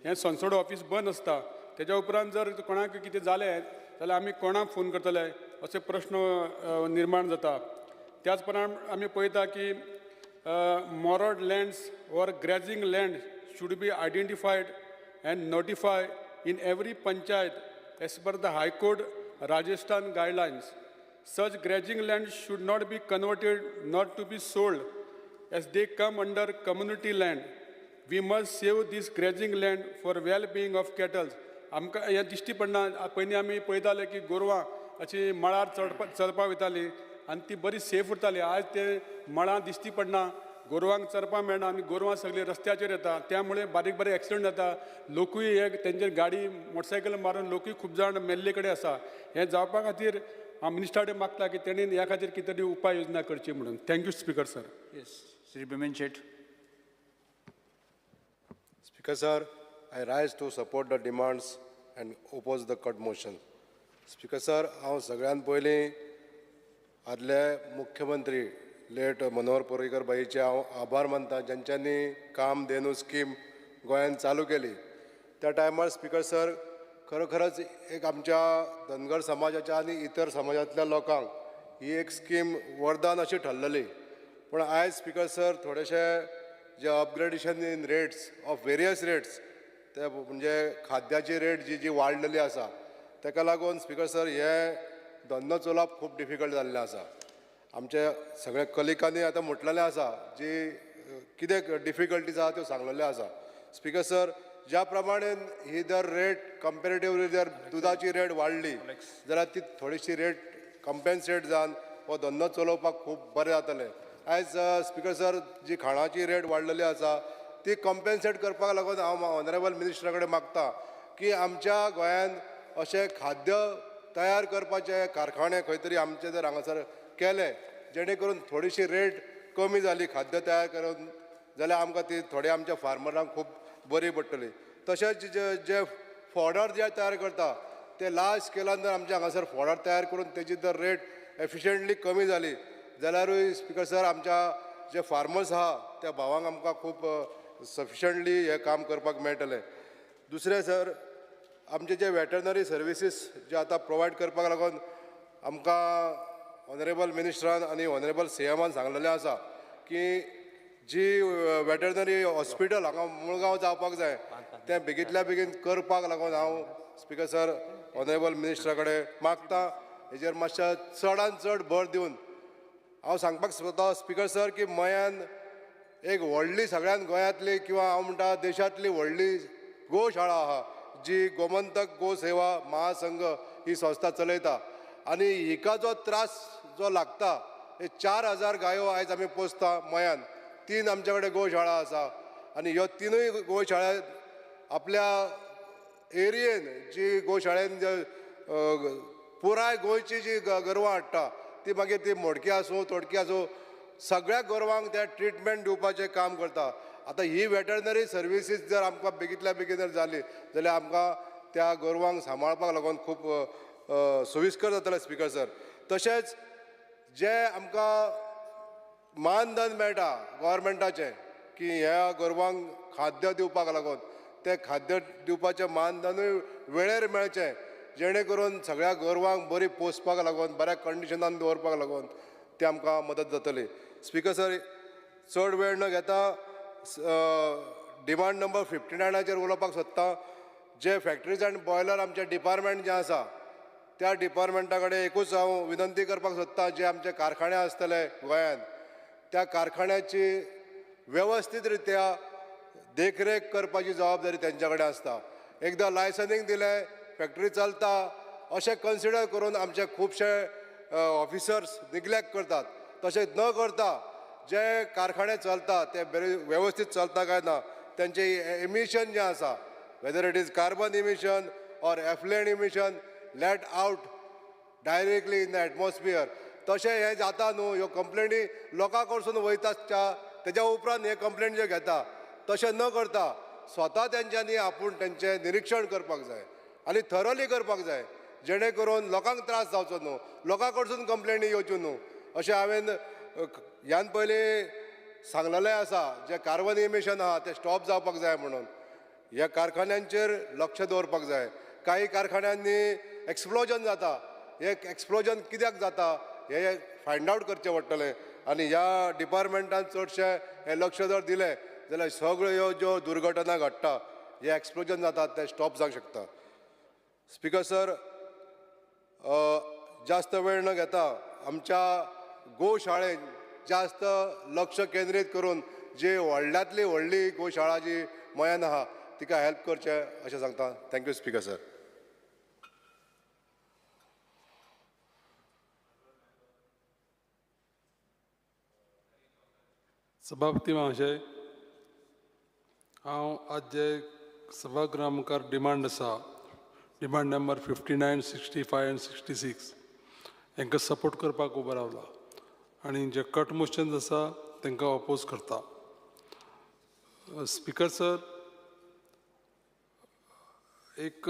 हें सोनसोडो ऑफीस बंद आसता. तेज्या उपरांत जर कोणाक कितें जालें जाल्यार आमी कोणाक फोन करतले, अशे प्रश्न निर्माण जाता. त्याच प्रमाण आमी पळयता की morad lands or grazing land should be identified and notify in every panchayat as per the High Court Rajasthan guidelines. Such grazing land should not be converted, not to be sold, as they come under community land. We must save this grazing land for well-being of cattle. आमकां हें दिश्टी पडना. पयलीं आमी पळयताले की गोरवां अशीं मळार चडपा चरपाक वयतालीं आनी ती बरी सेफ उरताली. आयज ते मळां दिश्टी पडना, गोरवांक चरपाक मेळना आनी गोरवां सगळीं रस्त्याचेर येता. त्यामुळे बारीक बारीक एक्सिडंट जाता. लोकूय हे तेंचेर गाडी, मोटरसायकल मारून लोकूय खूब जाण मेल्ले कडेन आसा. हें जावपा खातीर हांव मिनिस्टरा कडेन मागता की तेणी ह्या खातीर कितें तरी उपाय योजना करची म्हणून. Thank you, Speaker sir. Yes, Shri Biman Shet. Speaker sir, I rise to support the demands and oppose the cut motion. Speaker sir, हांव सगळ्यात पयलीं आदले मुख्यमंत्री लेट मनोहर पर्रीकर बाईचे हांव आभार मानता, ज्यांच्यांनी कामधेनू स्कीम गोंयांत चालू केली. त्या टायमार स्पीकर सर, खरोखरच एक आमच्या धनगर समाजाच्या आनी इतर समाजांतल्या लोकांक ही एक स्कीम वरदान अशी ठरलेली. पूण आयज स्पीकर सर, थोडेशे जे upgradation in rates of various rates, ते म्हणजे खाद्याची रेट जी जी वाडलेली आसा, ताका लागून स्पीकर सर, हे धंदो चलोवप खूब डिफिकल्ट जाल्लें आसा. आमच्या सगळ्या कलिकांनी आतां म्हटलेलें आसा जी कितें डिफिकल्टीज आसा त्यो सांगलेल्यो आसा. स्पीकर सर, ज्या प्रमाणे ही जर रेट कंपेरेटिवली जर दुदाची रेट वाडली जाल्यार ती थोडीशी रेट कंपेन्सेट जावन हो धंदो चलोवपाक खूब बरें जातलें. आयज स्पीकर सर, जी खाणाची रेट वाडलेली आसा ती कंपेन्सेट करपाक लागून हांव ऑनरेबल मिनिस्टरा कडेन मागता की आमच्या गोंयांत अशें खाद्य तयार करपाचे कारखाने खंय तरी आमचे जर हांगासर केले जेणे करून थोडीशी रेट कमी जाली खाद्य तयार करून जाल्यार आमकां ती थोडे आमच्या फार्मरांक खूब बरी पडटली. तशेंच जे फॉडर जे तयार करता ते लार्ज स्केलान जर आमच्या हांगासर फॉडर तयार करून तेजी जर रेट एफिशियंटली कमी जाली जाल्यारूय स्पीकर सर आमच्या जे फार्मर्स आहा त्या भावांक आमकां खूब सफिशियंटली हें काम करपाक मेळटलें. दुसरें सर, आमचे जे वेटरनरी सर्विसीस जे आतां प्रोवायड करपाक लागून आमकां ऑनरेबल मिनिस्टरान आनी ऑनरेबल सीएमान सांगलेलें आसा की जी वेटरनरी हॉस्पिटल हांगा मुळगांव जावपाक जाय तें बेगींतल्या बेगीन करपाक लागून हांव स्पीकर सर ऑनरेबल मिनिस्टरा कडेन मागता. हेजेर मातशें चडान चड भर दिवन हांव सांगपाक सोदता स्पीकर सर की मयान एक व्हडली सगळ्यान गोंयांतली किंवा हांव म्हणटा देशांतली व्हडली गोशाळा आहा जी गोमंतक गो सेवा महासंघ ही संस्था चलयता आनी हिका जो त्रास जो लागता हे 4000 गायो आयज आमी पोसता मयान. 3 आमच्या कडेन गोशाळा आसा आनी ह्यो 3 गोशाळा आपल्या एरियेन जी गोशाळेन पुराय गोंयची जी गोरवां हाडटा ती मागीर ती मोडकी आसूं तोडकी आसूं सगळ्या गोरवांक त्या ट्रिटमेंट दिवपाचें काम करता. आतां ही वेटरनरी सर्विसीस जर आमकां बेगींतल्या बेगीन जर जाली जाल्यार आमकां त्या गोरवांक सांबाळपाक लागून खूब सोयीस्कर जातलें स्पीकर सर. तशेंच जे आमकां मानधन मेळटा गव्हर्मेंटाचें की ह्या गोरवांक खाद्य दिवपाक लागून तें खाद्य दिवपाचें मानधनूय वेळेर मेळचें जेणे करून सगळ्या गोरवांक बरी पोसपाक लागून बऱ्या कंडिशनान दवरपाक लागून ती आमकां मदत जातली. स्पीकर सर, चड वेळ न घेता डिमांड नंबर 59 उलोवपाक सोदता. जे फॅक्टरीज अँड बॉयलर आमचें डिपार्टमेंट जें आसा त्या डिपार्टमेंटा कडेन एकूच हांव विनंती करपाक सोदता, जे आमचे कारखाने आसतले गोंयांत त्या कारखान्याची वेवस्थीत रित्या देखरेख करपाची जबाबदारी तेंच्या कडेन आसता. एकदां लायसनींग दिलें फॅक्टरी चलता अशें कन्सिडर करून आमचे खुबशे ऑफिसर्स निग्लेक्ट करतात. तशें न करता जे कारखाने चलता ते बरे वेवस्थीत चलता काय ना, तेंचे एमिशन जें आसा whether it is carbon emission or effluent emission let out directly in the atmosphere, तशें हें जाता न्हू. ह्यो कंप्लेनी लोकां कडसून वयता तेज्या उपरांत हे कंप्लेन जे घेता तशें न करता स्वता तेंच्यांनी आपूण तेंचें निरिक्षण करपाक जाय आनी थरोली करपाक जाय जेणे करून लोकांक त्रास जावचो न्हू, लोकां कडसून कंप्लेनी येवच्यो न्हू. अशें हांवें ह्यान पयलीं सांगलेलें आसा जे कार्बन इमिशन आहा तें स्टॉप जावपाक जाय म्हणून ह्या कारखान्यांचेर लक्ष दवरपाक जाय. कांय कारखान्यांनी एक्सप्लोजन जाता, हें एक्सप्लोजन कित्याक जाता हें फायंड आवट करचें पडटलें आनी ह्या डिपार्टमेंटान चडशें हें लक्ष जर दिलें जाल्यार सगळ्यो ह्यो ज्यो दुर्घटना घडटा हे एक्सप्लोजन जाता तें स्टॉप जावंक शकता. स्पीकर सर, जास्त वेळ न घेता आमच्या गोशाळेन जास्त लक्ष केंद्रीत करून जी व्हडल्यांतली व्हडली गोशाळा जी मयान आहा तिका हेल्प करचें अशें सांगता. Thank you speaker sir. सभापती महाशय, हांव आज जे सभागृहा मुखार डिमांड आसा, डिमांड नंबर 59, 65 आनी 66 हांकां सपोर्ट करपाक उबो रावला आनी जे कट मोशन्स आसा तांकां अपोज करता. स्पीकर सर, एक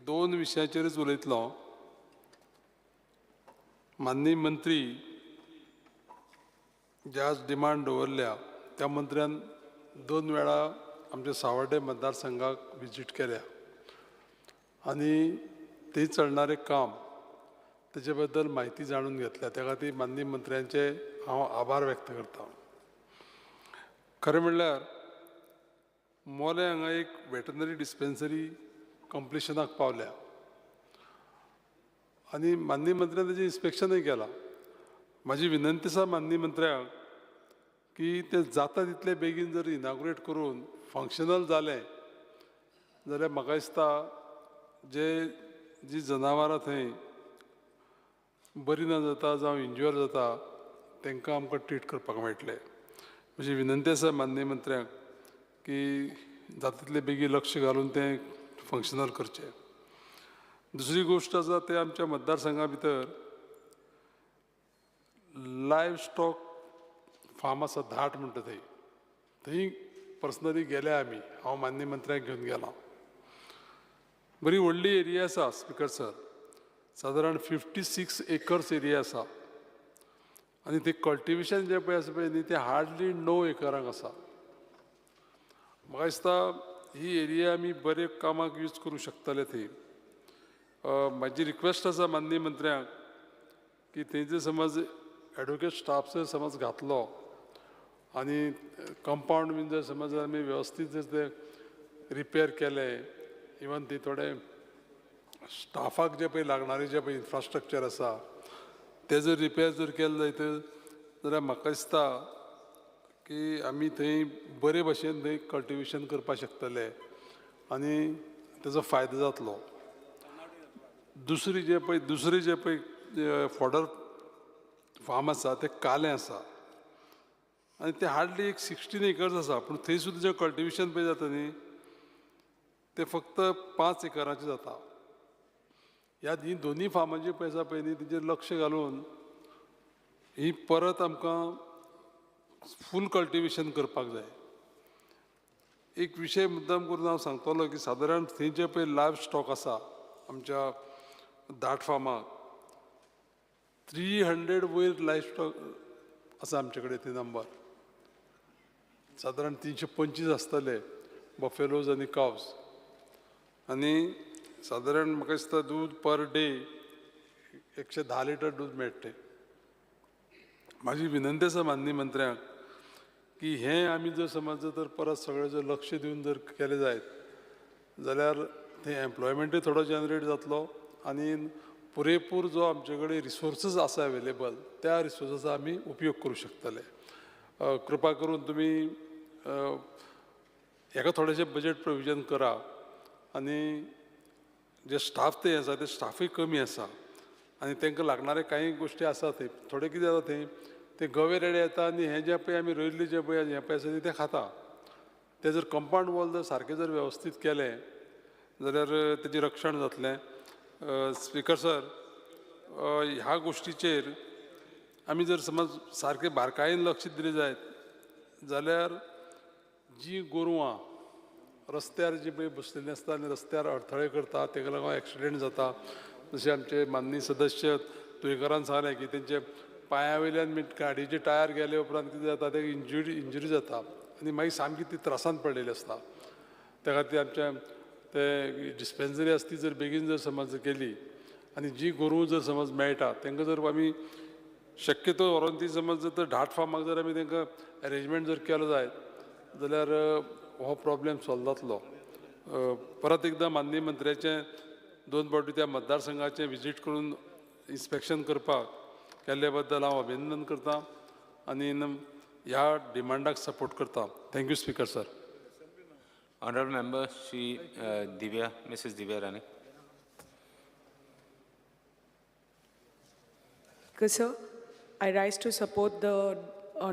दोन विशयाचेरच उलयतलो. माननीय मंत्री जे आज डिमांड दवरल्या त्या मंत्र्यान 2 वेळा आमच्या सावर्डे मतदारसंघाक विजीट केल्या आनी थंय चलणारें काम तेजे बद्दल म्हायती जाणून घेतल्या. त्या खातीर माननीय मंत्र्यांचे हांव आभार व्यक्त करता. खरें म्हणल्यार मोलें हांगा एक वेटनरी डिस्पेन्सरी कंप्लिशनाक पावल्या आनी माननीय मंत्र्यान तेजें इन्स्पेक्शनूय केलां. म्हाजी विनंती आसा माननीय मंत्र्यांक की तें जाता तितले बेगीन जर इनाग्रेट करून फंक्शनल जालें जाल्यार म्हाका दिसता जे जी जनावरां थंय बरी ना जाता जावं इंज्युअर जाता तांकां आमकां ट्रीट करपाक मेळटलें. म्हजी विनंती आसा माननीय मंत्र्यांक की जाता तितले बेगीन लक्ष घालून तें फंक्शनल करचें. दुसरी गोश्ट आसा ते आमच्या मतदारसंघा भितर लायव स्टॉक फार्म आसा धाट म्हणटा थंय, थंय पर्सनली गेले आमी, हांव माननीय मंत्र्यांक घेवन गेला. बरी व्हडली एरिया आसा स्पिकर सर, सादारण 56 एकर्स एरिया आसा आनी ते कल्टिवेशन जें पळय आसा पळय न्ही तें हार्डली 9 एकरांक आसा. म्हाका दिसता ही एरिया आमी बरे कामाक यूज करूं शकतले थंय. म्हाजी रिक्वेस्ट आसा माननीय मंत्र्यांक की थंय जर समज एडवोकेट स्टाफ जर समज घातलो आनी कंपावंड बीन जर समज आमी वेवस्थीत जर ते रिपेर केले, इवन ती थोडे स्टाफाक जे पळय लागणारे जे पळय इन्फ्रास्ट्रक्चर आसा ते जर रिपेर जर केले जायत जाल्यार म्हाका दिसता की आमी थंय बरे भशेन थंय कल्टिवेशन करपाक शकतले आनी तेजो फायदो जातलो. दुसरी जे पळय फॉडर फार्म आसा तें कालें आसा आनी तें हार्डली एक 16 एकर्स आसा, पूण थंय सुद्दां जें कल्टिवेशन पळय जाता न्ही तें फक्त 5 एकराचें जाता. ह्या ही दोनूय फार्मांची पळय आसा पळय न्ही तेजेर लक्ष घालून ही परत आमकां फूल कल्टिवेशन करपाक जाय. एक विशय मुद्दाम करून हांव सांगतलो की सादारण थंय जे पळय लायव स्टॉक आसा आमच्या दाट फार्माक 300 वयर लायव स्टॉक आसा आमचे कडेन. ते नंबर सादारण 325 आसतले बफेलोज आनी कावज आनी सादारण म्हाका दिसता दूद पर डे 110 लिटर दूद मेळटलें. म्हाजी विनंती आसा माननीय मंत्र्यांक की हें आमी जर समज तर परत सगळें जर लक्ष दिवन जर केलें जायत जाल्यार थंय एम्प्लॉयमेंटूय थोडो जनरेट जातलो आनी पुरेपूर जो आमचे कडेन रिसोर्सीस आसा अवेलेबल त्या रिसोर्सीसाचो आमी उपयोग करूं शकतले. कृपा करून तुमी हेका थोडेशें बजेट प्रोविजन करा आनी जे स्टाफ थंय आसा ते स्टाफूय कमी आसा आनी तांकां लागणारे कांय गोश्टी आसा थंय थोडे कितें जाता थंय ते गवे रेडे येता आनी हें जें पळय आमी रोयल्लें जें पळय हें पळय आसा तें खाता. तें जर कंपावंड वॉल जर सारकें जर वेवस्थीत केलें जाल्यार तेजें रक्षण जातलें. स्पिकर सर, ह्या गोश्टीचेर आमी जर समज सारकें बारकायेन लक्ष दिलें जायत जाल्यार जी गोरवां रस्त्यार जी पळय बसलेलीं आसता आनी रस्त्यार अडथळे करता तेका लागून एक्सिडेंट जाता. जशें आमचे माननीय सदस्य तुयेंकरान सांगलें की तेंचे पांया वयल्यान गाडयेचे टायर गेले उपरांत कितें जाता ते इंजुरी जाता आनी मागीर सामकी ती त्रासांत पडलेली आसता. त्या खातीर आमच्या ते डिस्पेन्सरी आसा ती जर बेगीन जर समज केली आनी जी गोरवां जर समज मेळटा तांकां जर आमी शक्यतो व्हरोन ती समज जर धाट फार्माक जर आमी तांकां एरेंजमेंट जर केलो जायत जाल्यार हो प्रॉब्लेम सॉल्व जातलो. परत एकदां माननीय मंत्र्याचें 2 फावटी त्या मतदारसंघाचें विजीट करून इन्स्पेक्शन करपाक केल्ले बद्दल हांव अभिनंदन करता आनी ह्या डिमांडाक सपोर्ट करता. Thank you speaker sir. Honorable Member Shri Divya, Mrs. Divya Rane. Sir, I rise to support the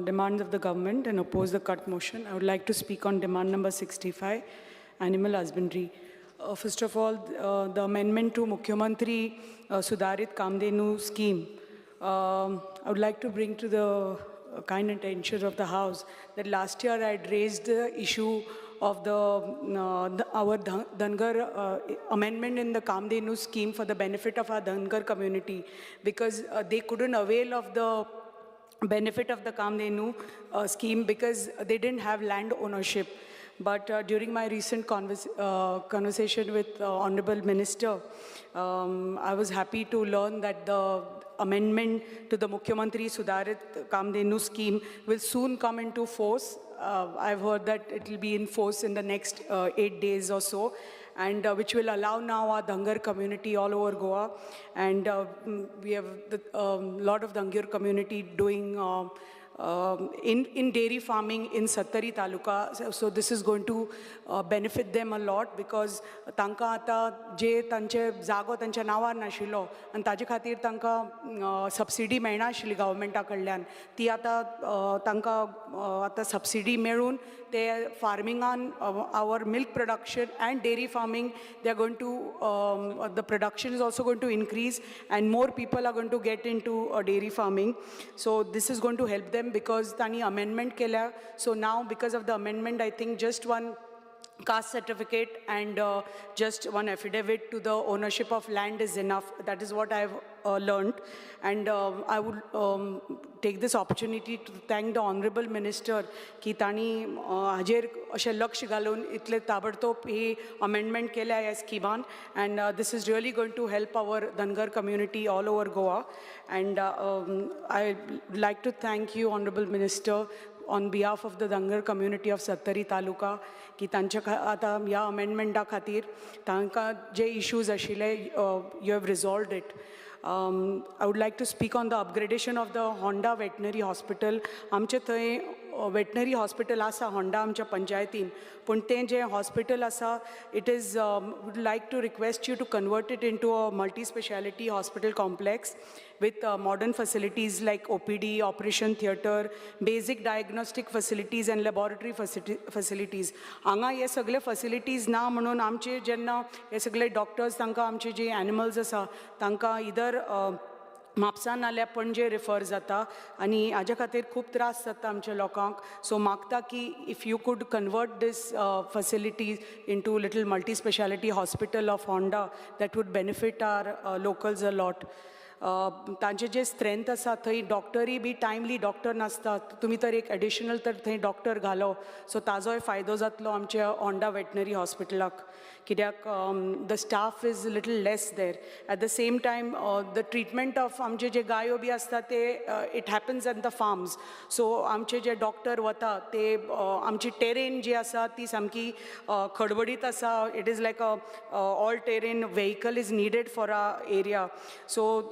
demands of the government and oppose the cut motion. I would like to speak on demand number 65, animal husbandry. First of all, the amendment to Mukhyamantri Sudharit Kamdhenu scheme. I would like to bring to the kind attention of the House that last year I had raised the issue of the our Dhangar amendment in the Kamdhenu scheme for the benefit of our Dhangar community, because they couldn't avail of the benefit of the Kamdhenu scheme because they didn't have land ownership. But during my recent conversation with Honorable Minister, I was happy to learn that the amendment to the Mukhyamantri Sudharit Kamdhenu scheme will soon come into force. I've heard that it will be in force in the next 8 days or so. and which will allow now our Dhangar community all over Goa. And we have a lot of Dhangar community doing in dairy farming in Sattari Taluka. So this is going to benefit them a lot because तांकां आतां जे तांचे जागो तांच्या नांवार नाशिल्लो आनी ताजे खातीर तांकां सबसिडी मेळनाशिल्ली गव्हर्मेंटा कडल्यान, ती आतां तांकां आतां सबसिडी मेळून ते फार्मिंगान our milk production and dairy farming, they are going to the production is also going to increase and more people are going to get into dairy farming. So this is going to help them because तांणी amendment केल्या. So now because of the amendment, I think just one caste certificate and just one affidavit to the ownership of land is enough. That is what I've learned. And I would take this opportunity to thank the Honorable Minister की तांणी हाजेर अशें लक्ष घालून इतले ताबडतोब ही amendment केल्या ह्या स्किमान, and this is really going to help our Dhangar community all over Goa. And I like to thank you, Honorable Minister, on behalf of the Dhangar community of Sattari Taluka, की तांच्या आतां ह्या अमेंडमेंटा खातीर तांकां जे issues आशिल्ले, you have resolved it. I would like to speak on the upgradation of the Honda Veterinary Hospital. आमचे थंय veterinary hospital आसा होंडा आमच्या पंचायतीन, पूण तें जें हॉस्पिटल आसा, it is would like to request you to convert it into a multi speciality hospital complex with modern facilities like OPD, operation theatre, basic diagnostic facilities and laboratory facilities. हांगा हे सगळे facilities ना म्हणून आमचे जेन्ना हे सगळे डॉक्टर्स तांकां आमचे जे एनिमल्स आसा तांकां इधर म्हापसा नाल्यार पणजे रिफर जाता आनी हाज्या खातीर खूब त्रास जाता आमच्या लोकांक. सो मागता की if you could convert this facilities into little multi speciality hospital of Honda, that would benefit our locals a lot. तांचे जे स्ट्रेंथ आसा, थंय डॉक्टरूय बी टायमली डॉक्टर नासता. तुमी तर एक एडिशनल तर थंय डॉक्टर घालो, सो ताजोय फायदो जातलो आमच्या होंडा वेटनरी हॉस्पिटलाक, कित्याक the staff is little less there. At the same time, the treatment of आमचे जे गायो बी आसता ते it happens at the farms, so आमचे जे डॉक्टर वता ते आमची टेरेन जी आसा ती सामकी खडबडीत आसा. It is like a all terrain vehicle is needed for our area, so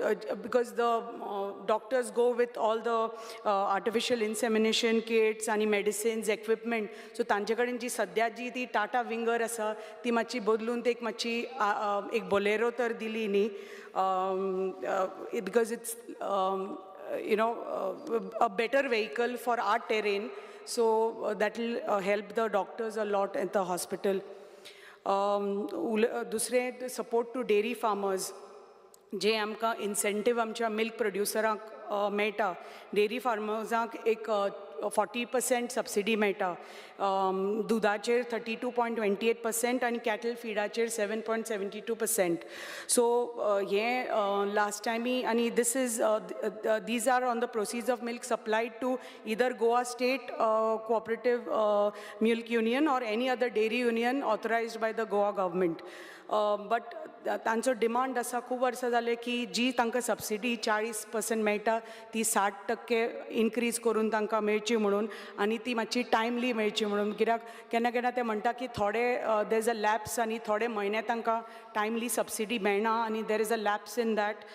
because the doctors go with all the artificial insemination kits आनी मेडिसिन्स, इक्विपमेंट, सो तांचे कडेन जी सद्या जी ती टाटा विंगर आसा ती मातशी बदलून ते एक मातशी एक बोलेरो तर दिली न्ही, because it's a better vehicle for our terrain, so that will help the doctors a lot at the hospital. दुसरें, सपोर्ट टू डेरी फार्मर्स. जे आमकां इन्सेंटीव आमच्या मिल्क प्रोड्युसरांक मेळटा, डेरी फार्मर्सांक एक 40% सबसिडी मेळटा दुदाचेर, 32.28% आनी कॅटल फिडाचेर 7.72%. सो हें लास्ट टायमी आनी this is these are on the proceeds of milk supplied to either Goa State Cooperative Milk Union or any other dairy union authorized by the Goa government. But तांचो demand आसा खूब वर्सां जालें की जी तांकां सबसिडी 40% मेळटा ती 60% इनक्रीज करून तांकां मेळची म्हणून आनी ती मातशी टायमली मेळची म्हणून, कित्याक केन्ना केन्ना ते म्हणटा की थोडे there is a lapse आनी थोडे म्हयने तांकां टायमली सबसिडी मेळना आनी there is a lapse in that.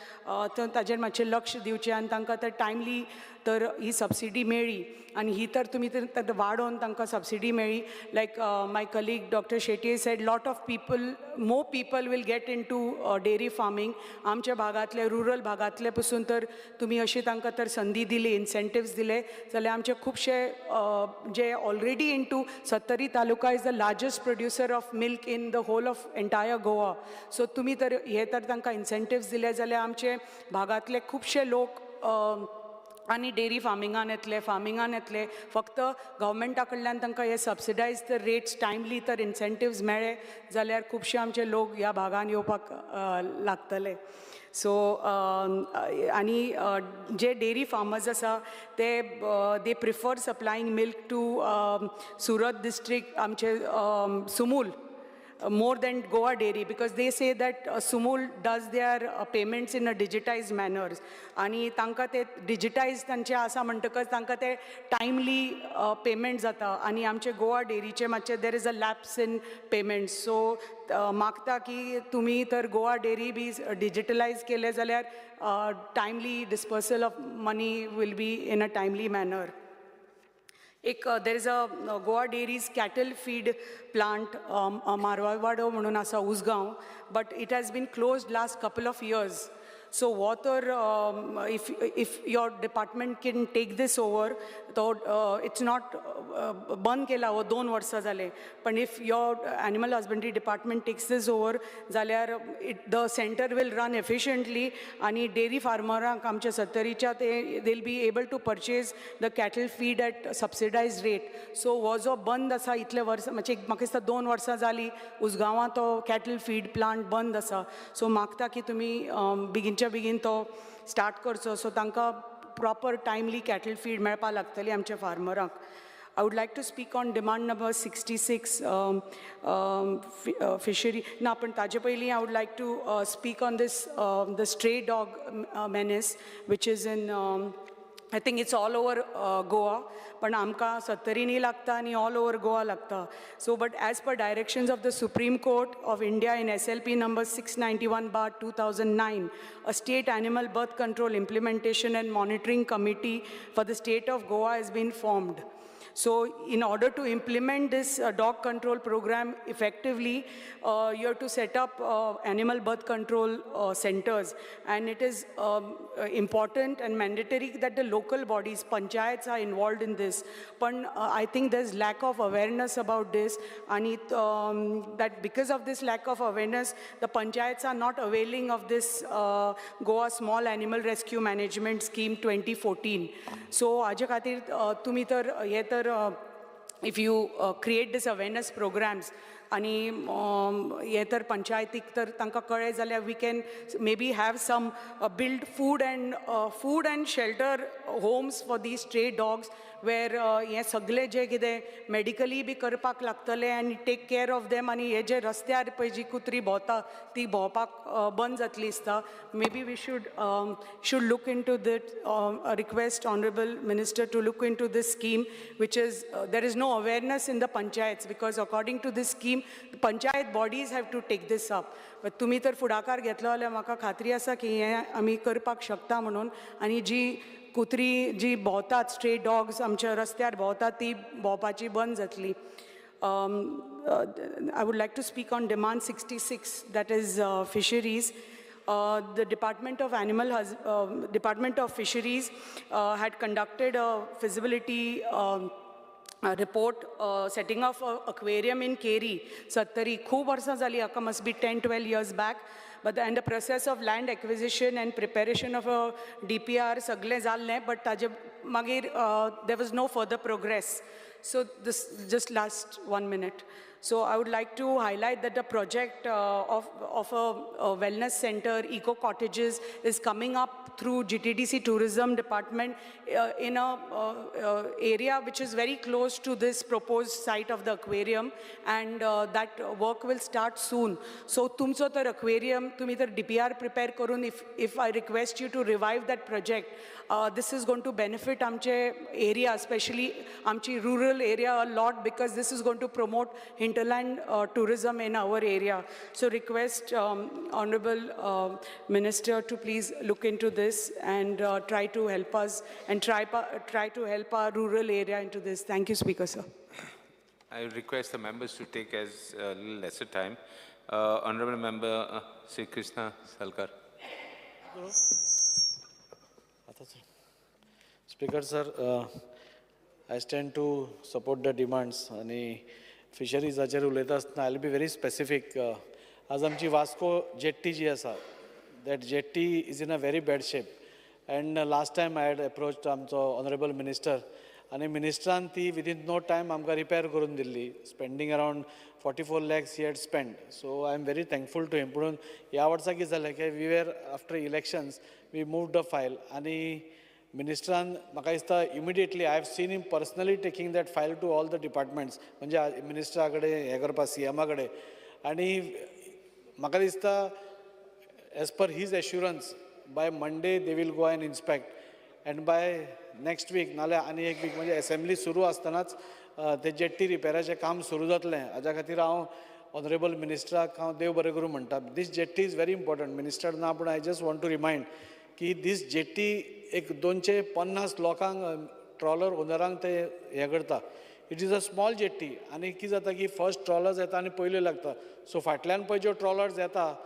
तर ताजेर मातशें लक्ष दिवचें आनी तांकां तर टायमली तर ही सबसिडी मेळ्ळी आनी ही तर तुमी तर वाडोवन तांकां सबसिडी मेळ्ळी, like my colleague Doctor Shetye said, lot of people, more people will get into dairy farming. आमच्या भागांतले, रुरल भागांतले पसून तर तुमी अशी तांकां तर संदी दिली, इन्सेंटिव्स दिले जाल्यार आमचे खुबशे जे already into Sattari Taluka is the largest producer of milk in the whole of entire Goa. So तुमी तर हे तर तांकां इन्सेंटिव्स दिले जाल्यार आमचे भागांतले खुबशे लोक आनी डेरी फार्मिंगान येतले, फार्मिंगान येतले. फक्त गव्हर्मेंटा कडल्यान तांकां हे सबसिडायज तर रेट्स, टायमली तर इन्सेंटिव्स मेळ्ळे जाल्यार खुबशे आमचे लोक ह्या भागान येवपाक लागतले. सो आनी जे डेरी फार्मर्स आसा ते they prefer supplying milk to Surat district, आमचे Sumul. more than Goa Dairy, because they say that Sumul does their payments in a digitized manner. आनी तांकां ते digitized तांचे आसा म्हणटकच तांकां ते timely payment जाता आनी आमचे गोवा डेअरीचे मातशे there is a lapse in payments. So मागता की तुमी तर गोवा डेअरी बी डिजिटलायज केले जाल्यार timely dispersal of money will be in a timely manner. एक there is a Goa Dairy's cattle feed plant Marwalwado म्हणून आसा Usgao, but it has been closed last couple of years. So हो तर if your department can take this over, तो it's not बंद केला हो 2 वर्सां जाले, पण if your animal husbandry department takes this over जाल्यार the centre will run efficiently आनी डेअरी फार्मरांक आमच्या सत्तरीच्या ते they will be able to purchase the cattle feed at subsidised rate. So हो जो बंद आसा इतले वर्सां, म्हणजे म्हाका दिसता 2 वर्सां जालीं उसगांवां तो कॅटल फीड प्लांट बंद आसा. सो मागता की तुमी बेगीनच्या बेगीन तो स्टार्ट करचो, सो तांकां प्रॉपर टायमली कॅटल फीड मेळपाक लागतली आमच्या फार्मरांक. I would like to speak on demand number 66, fishery. ना, पण ताजे पयलीं I would like to speak on this the stray dog menace, which is in I think it's all over Goa, पण आमकां सत्तरींनी लागता आनी ऑल ओवर गोवा लागता. So but as per directions of the Supreme Court of India in SLP number 691/2009, a state animal birth control implementation and monitoring committee for the state of Goa has been formed. So in order to implement this dog control program effectively, you have to set up animal birth control centers. And it is important and mandatory that the local bodies, panchayats, are involved in this. But I think there's lack of awareness about this. And it, that because of this lack of awareness, the panchayats are not availing of this Goa Small Animal Rescue Management Scheme 2014. So हाजे खातीर तुमी तर हे तर if you create this awareness programs आनी हे तर पंचायतीक तर तांकां कळ्ळें जाल्यार we can maybe have some build food and shelter homes for these stray dogs, where हें सगळें जें कितें मेडिकली बी करपाक लागतलें आनी टेक केर ऑफ देम. आनी हे जे रस्त्यार पळय जी कुत्री भोंवता ती भोंवपाक बंद जातली दिसता. Maybe we should look into that, request honourable minister to look into this scheme, which is there is no awareness in the panchayats, because according to this scheme panchayat bodies have to take this up. But तुमी तर फुडाकार घेतलो जाल्यार म्हाका खात्री आसा की हें आमी करपाक शकता म्हणून. आनी जी कुत्री जी भोंवतात, स्ट्रे डॉग्स आमच्या रस्त्यार भोंवतात, ती भोंवपाची बंद जातली. I would like to speak on demand 66, that is fisheries. The Department of Department of Fisheries had conducted a feasibility report setting up an aquarium in Keri, Sattari. खूब वर्सां जाली हाका, must be 10-12 years back. But and the process of land acquisition and preparation of a DPR सगळें जाल्लें, but ताजे मागीर there was no further progress. So this just last 1 minute. So I would like to highlight that the project of a wellness center, eco cottages, is coming up through GTDC Tourism Department in a area which is very close to this proposed site of the aquarium, and that work will start soon. So तुमचो तर aquarium, तुम्ही तर DPR prepare करून, if I request you to revive that project, this is going to benefit आमचे area, especially आमची rural area a lot, because this is going to promote hinterland tourism in our area. So request Honorable Minister to please look into this and try to help us and try to help our rural area into this. Thank you, Speaker, sir. I request the members to take as little lesser time. Honorable Member Sri Krishna Salkar. Speaker, sir, I stand to support the demands. आणि फिशरीजाचेर उलयता आसतना I will be very specific. आज आमची Vasco jetty जी आसा, that jetty is in a very bad shape. And last time I had approached आमचो honourable minister, आनी मिनिस्टरान ती विदीन नो टायम आमकां रिपेर करून दिल्ली, spending around 44 lakhs he had spend. So I am very thankful to him. पूण ह्या वर्सा कितें जालें की we were after elections we move the file, आनी मिनिस्टरान म्हाका दिसता immediately I have seen him personally taking that file to all the departments, म्हणजे मिनिस्टरा कडेन हें करपाक, सी एमा कडेन. आनी म्हाका दिसता as per his assurance by Monday they will go and inspect and by next week नाल्यार आनी एक वीक म्हणजे एसेंब्ली सुरू आसतनाच ते जेट्टी रिपेराचें काम सुरू जातलें. हाज्या खातीर हांव ऑनरेबल मिनिस्टराक हांव देव बरें करूं म्हणटा. This jetty is very important. Minister ना पूण I just want to remind की दीस जेट्टी एक 250 लोकांक ट्रॉलर ओनरांक ते हें करता. It is a small jetty आनी कितें जाता की फर्स्ट ट्रॉलर्स येता आनी पयल्यो लागता. सो फाटल्यान पळय ज्यो ट्रॉलर्स येता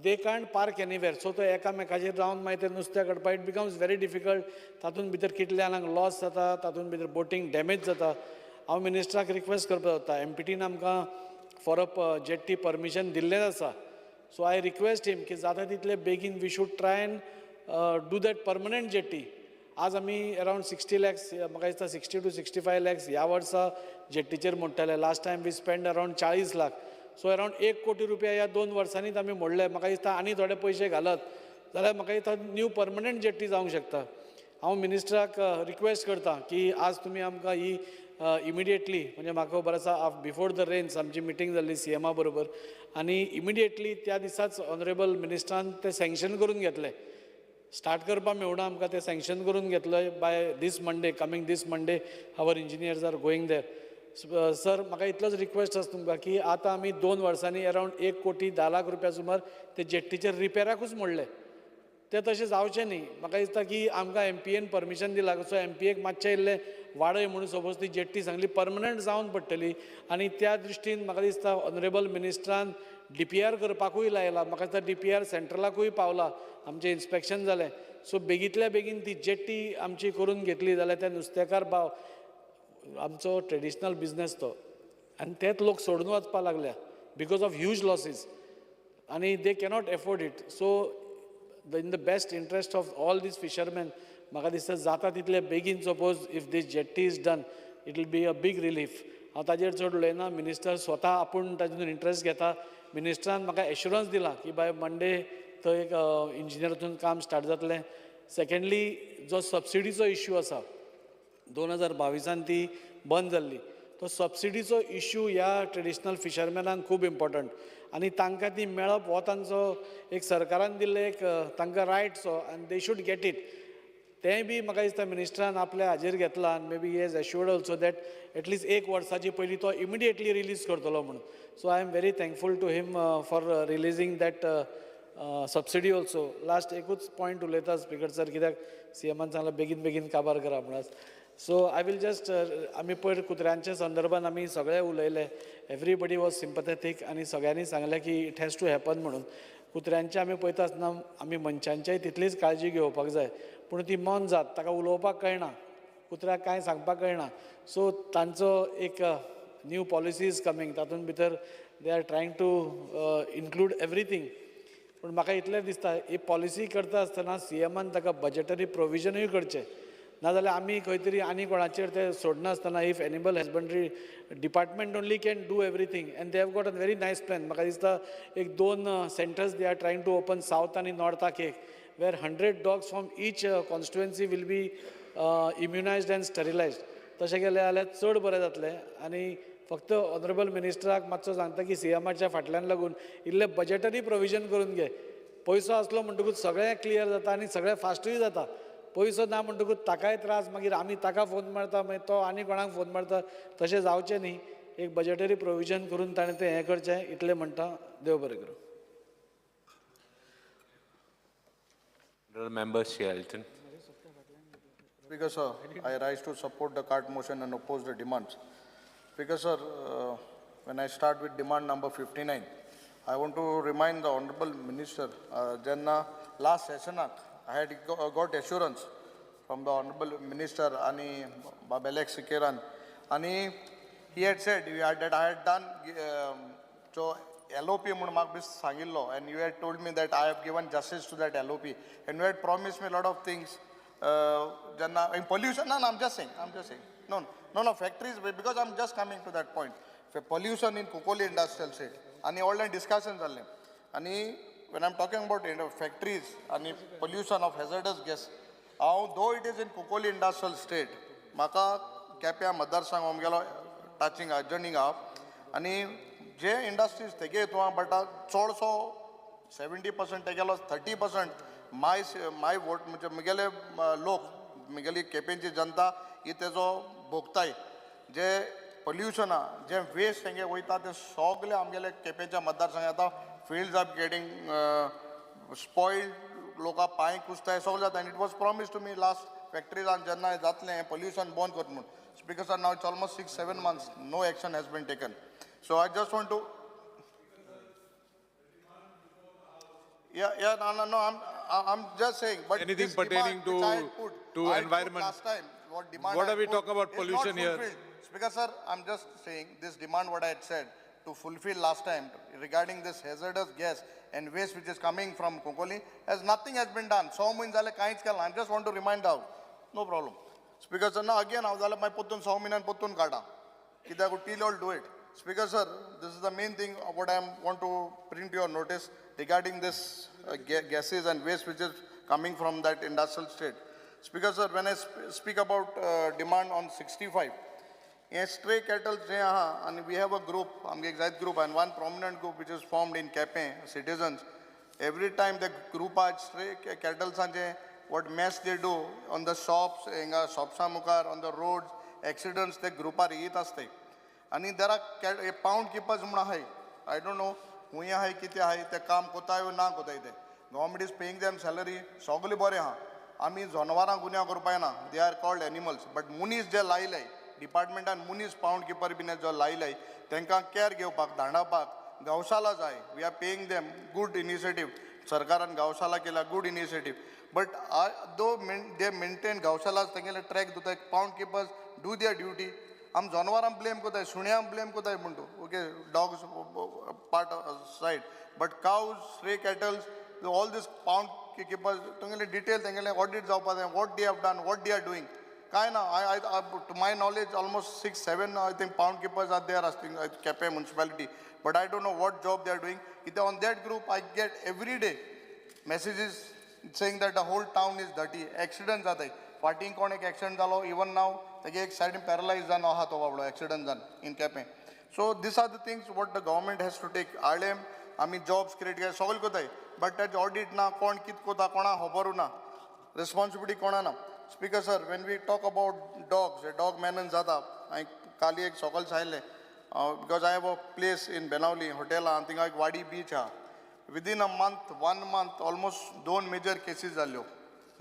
they can't park anywhere. So तो एकामेकाचेर रावन मागीर ते नुस्तें काडपाक it becomes very difficult. तातूंत भितर कितल्या जाणांक लॉस जाता, तातूंत भितर बोटींग डॅमेज जाता. हांव मिनिस्टराक रिक्वेस्ट करपाक सोदता, एमपीटीन आमकां फॉर अ जेट्टी परमिशन दिल्लेंच आसा. सो I request him की जाता तितले बेगीन we should try and do that permanent jetty. आज आमी अरावंड 60 लॅक्स, म्हाका दिसता 60 to 65 lakhs ह्या वर्सा जेट्टीचेर मोडटले. Last time we spend around 40 lakh. So around 1 कोटी रुपया ह्या 2 वर्सांनीच आमी मोडले. म्हाका दिसता आनी थोडे पयशे घालत जाल्यार म्हाका दिसता न्यू परमनंट जेट्टी जावंक शकता. हांव मिनिस्टराक रिक्वेस्ट करता की आज तुमी आमकां ही इमिडिएटली, म्हणजे म्हाका खबर आसा बिफोर the rains आमची मिटींग जाल्ली सीएमा बरोबर आनी इमिडिएटली त्या दिसाच ऑनरेबल मिनिस्टरान तें सँक्शन करून घेतलें. स्टार्ट करपाक मेळना आमकां, तें सँक्शन करून घेतलें. By this Monday, coming this Monday our engineers are going there. Sir म्हाका इतलोच रिक्वेस्ट आसा तुमकां की आतां आमी 2 वर्सांनी अरावंड 1 कोटी 10 लाख रुपया सुमार ते जेट्टीचेर रिपेराकूच मोडले. ते तशें जावचें न्ही. म्हाका दिसता की आमकां एमपीएन परमिशन दिलां, सो एमपीएक मातशें इल्लें वाडय म्हणून सपोज ती जेट्टी सांगली परमनंट जावन पडटली. आनी त्या दृश्टीन म्हाका दिसता ऑनरेबल मिनिस्टरान डीपीआर करपाकूय लायला. म्हाका दिसता डीपीआर सेंट्रलाकूय पावला, आमचें इन्स्पेक्शन जालें. सो बेगींतल्या बेगीन ती जेट्टी आमची करून घेतली जाल्यार त्या नुस्तेकार भाव आमचो ट्रेडिशनल बिजनेस तो आनी तेच लोक सोडून वचपाक लागल्या because of huge losses आनी they cannot afford it. So in the best interest of all these fishermen म्हाका दिसता जाता तितले बेगीन suppose if this jetty is done it will be a big relief. हांव ताजेर चड उलयना. मिनिस्टर स्वता आपूण तातूंत इंट्रस्ट घेता. मिनिस्टरान म्हाका एश्युरन्स दिला की बाय मंडे थंय एक इंजिनियर वचून काम स्टार्ट जातलें. सेकेंडली जो सबसिडीचो इश्यू आसा 2022 ती बंद जाल्ली, तो सबसिडीचो इश्यू ह्या ट्रेडिशनल फिशरमॅनांक खूब इम्पॉर्टंट आनी तांकां ती मेळप हो तांचो एक सरकारान दिल्लें एक तांकां रायट्सो आनी they should get it. तेंय बी म्हाका दिसता मिनिस्टरान आपल्या हाजेर घेतला आनी maybe he has assured also that at least 1 वर्साची पयलीं तो इमिडिएटली रिलीज करतलो म्हणून. So I am very thankful to him for releasing that subsidy also. Last एकूच पॉयंट उलयता स्पीकर सर, कित्याक सीएमान सांगलां बेगीन बेगीन काबार करा म्हणून. सो I will just, आमी पयर कुत्र्यांच्या संदर्भान आमी सगळे उलयले, एवरीबडी वॉज सिम्पथेथीक आनी सगळ्यांनी सांगलें की it has to happen म्हणून. कुत्र्यांचे आमी पळयता आसतना आमी मनशांच्याय तितलीच काळजी घेवपाक जाय, पूण ती मन जात ताका उलोवपाक कळना, कुत्र्याक कांय सांगपाक कळना. सो तांचो एक न्यू पॉलिसी is coming, तातूंत भितर they are trying to include everything. पूण म्हाका इतलें दिसता ही पॉलिसी करता आसतना सीएमान ताका बजेटरी प्रोविजनूय करचें, नाजाल्यार आमी खंय तरी आनी कोणाचेर ते सोडनासतना if animal husbandry department only can do everything and they have got a very nice plan. म्हाका दिसता एक 2 centres they are trying to open south आनी नॉर्थाक एक, where 100 dogs from each constituency will be immunised and sterilised. तशें केलें जाल्यार चड बरें जातलें. आनी फक्त ऑनरेबल मिनिस्टराक मातसो सांगता की सीएमाच्या फाटल्यान लागून इल्लें बजेटरी प्रोविजन करून घे. पयसो आसलो म्हणटकूच सगळें क्लियर जाता आनी सगळें फास्टूय जाता. पयसो ना म्हणटकूच ताकाय त्रास, मागीर आमी ताका फोन मारता, मागीर तो आनी कोणाक फोन मारता. तशें जावचें न्ही. एक बजेटरी प्रोविजन करून ताणें तें हें करचें इतलें म्हणटा. देव बरें करूं. Member Shri Elton. Speaker sir, I rise to support the cart motion and oppose the demands. Speaker sir, when I start with demand number 59, I want to remind the Honorable Minister, Jenna, last session, I had got assurance from the Honorable Minister Ani Babelek Sikeran. Ani, he had said that I had done so LOP म्हणून म्हाका सांगिल्लो, and you had told me that I have given justice to that LOP, and you had promised me a lot of things. Jenna, in pollution, no, I'm just saying. No, factories, because I'm just coming to that point. Pollution in Kukoli industrial state, and all that discussions जाल्ले. And when I'm talking about factories and pollution of hazardous gas, though it is in Kukoli industrial state, म्हाका केप्या मतदारसंघ आमगेलो touching adjoining आहा, आनी जे industries तेगे हितून आहा but चडसो 70% तेगेलो 30% माय माय वोट म्हणजे म्हगेले लोक म्हगेली केपेंची जनता ही तेजो भोगताय. जे पोल्युशन आहा जे वेस्ट तेंगे वयता ते सगळे आमगेले केपेंच्या मतदारसंघात आतां fields are getting spoiled, लोकां पांय कुसताय सगळें जाता. आनी it was promise to me last फॅक्टरीजान जेन्ना जातलें हें पोल्युशन बंद कर म्हूण. Speaker sir, now it's almost 6-7 months, no action has been taken. So I just want to yeah, no, I'm just saying. But anything pertaining to environment. Last time, what demand? What are we talking about pollution here? Speaker sir, I'm just saying this demand what I had said to fulfill last time regarding this hazardous gas and waste which is coming from Cuncolim, as nothing has been done. So म्हयने जाले कांयच केलें. I just want to remind out. No problem. Speaker sir, now again हांव जाल्यार मागीर परतून 6 म्हयन्यान परतून काडा. कित्याक till all do it. Speaker sir, this is the main thing what I want to bring to your notice regarding this gases and waste which is coming from that industrial state. Speaker sir, when I speak about demand on 65, stray cattle जे आहा and we have a group, आमगे एक जायत group and one prominent group which is formed in Quepem, citizens. Every time the group are stray cattle सांचे what mess they do on the shops, हिंगा शॉप्सा मुखार, on the roads, accidents ते ग्रुपार येत आसताय. आनी there are pound keepers म्हूण आहाय, I don't know खूंय आहाय कितें आहाय, ते काम कोताय वो ना कोताय ते. Government is paying them salary, सगळें बरें आहा. आमी जनावरां गुन्यांव करपाक येना, they are called animals. But मनीस जे लायले डिपार्टमेंटान मनीस पावंड किपर बीन जो लायले तांकां कॅर घेवपाक धांवडावपाक गौशाला जाय. We are paying them, good initiative. सरकारान गौशाला केल्या, good initiative. But though they maintain गौशाला तेंगेले ट्रॅक दिताय, pound keepers do their duty. आम जनावरांक ब्लेम कोताय, सुण्यांक ब्लेम कोताय म्हण तूं, okay, dogs part side, but cows, stray cattles, all this pound keepers तुंगेले detail तेंगेले ऑडिट जावपा जाय. What they have done, what they are doing, कांय ना. I to my knowledge almost 6-7 I think pound keepers are there Quepem municipality, but I don't know what job they are doing. कित्याक on that group I get every day messages saying that the whole town is dirty, accident जाताय. फाटीं कोण एक accident जालो, even नाव तेगे एक सायडीन paralyse जावन आहा तो बाबडो एक्सिडंट जावन in Quepem. So these are the things what the government has to take. आळेम आमी जॉब्स क्रिएट केले सगळें कोताय, बट तेजें ऑडिट ना, कोण कितें कोता कोणाक खबरूय ना, रिस्पॉन्सिबिलिटी कोणा ना. Speaker sir, when we talk about dogs, dog menace जाता. हांवें काली एक सकाळ सांगलें, because I have a place in Benaulim hotel आहा, थिंगा एक वाडी बीच आहा. Within a month, 1 month almost 2 major cases जाल्यो,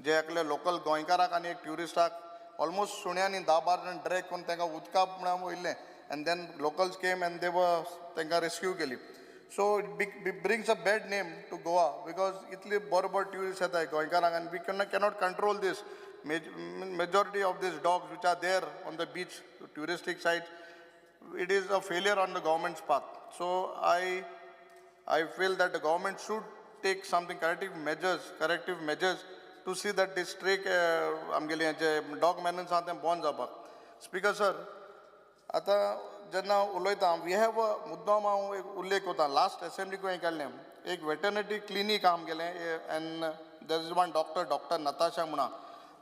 जे एकले लोकल गोंयकाराक आनी एक ट्युरिस्टाक ऑलमोस्ट सुण्यांनी 10-12 जाण ड्रॅग करून तांकां उदका म्हळ्यार वयलें, and then locals came and they were तांकां रेस्क्यू केली. So it brings a bad name to Goa because इतले बरे बरे ट्युरिस्ट येताय गोंयकारांक आनी we cannot control this. Majority of these dogs which are there on the beach, touristic sites, it is a failure on the government's path. So I feel that the government should take something corrective measures to see that this stray आमगेले जे dog menace आहा तें बंद जावपाक. Speaker sir, आतां जेन्ना उलयता we have अ मुद्दाम हांव एक उल्लेख करता. लास्ट असेंब्लीक हांवें काडलें एक वेटरनरी क्लिनीक आहा आमगेलें, and there is one doctor, doctor Natasha म्हणा.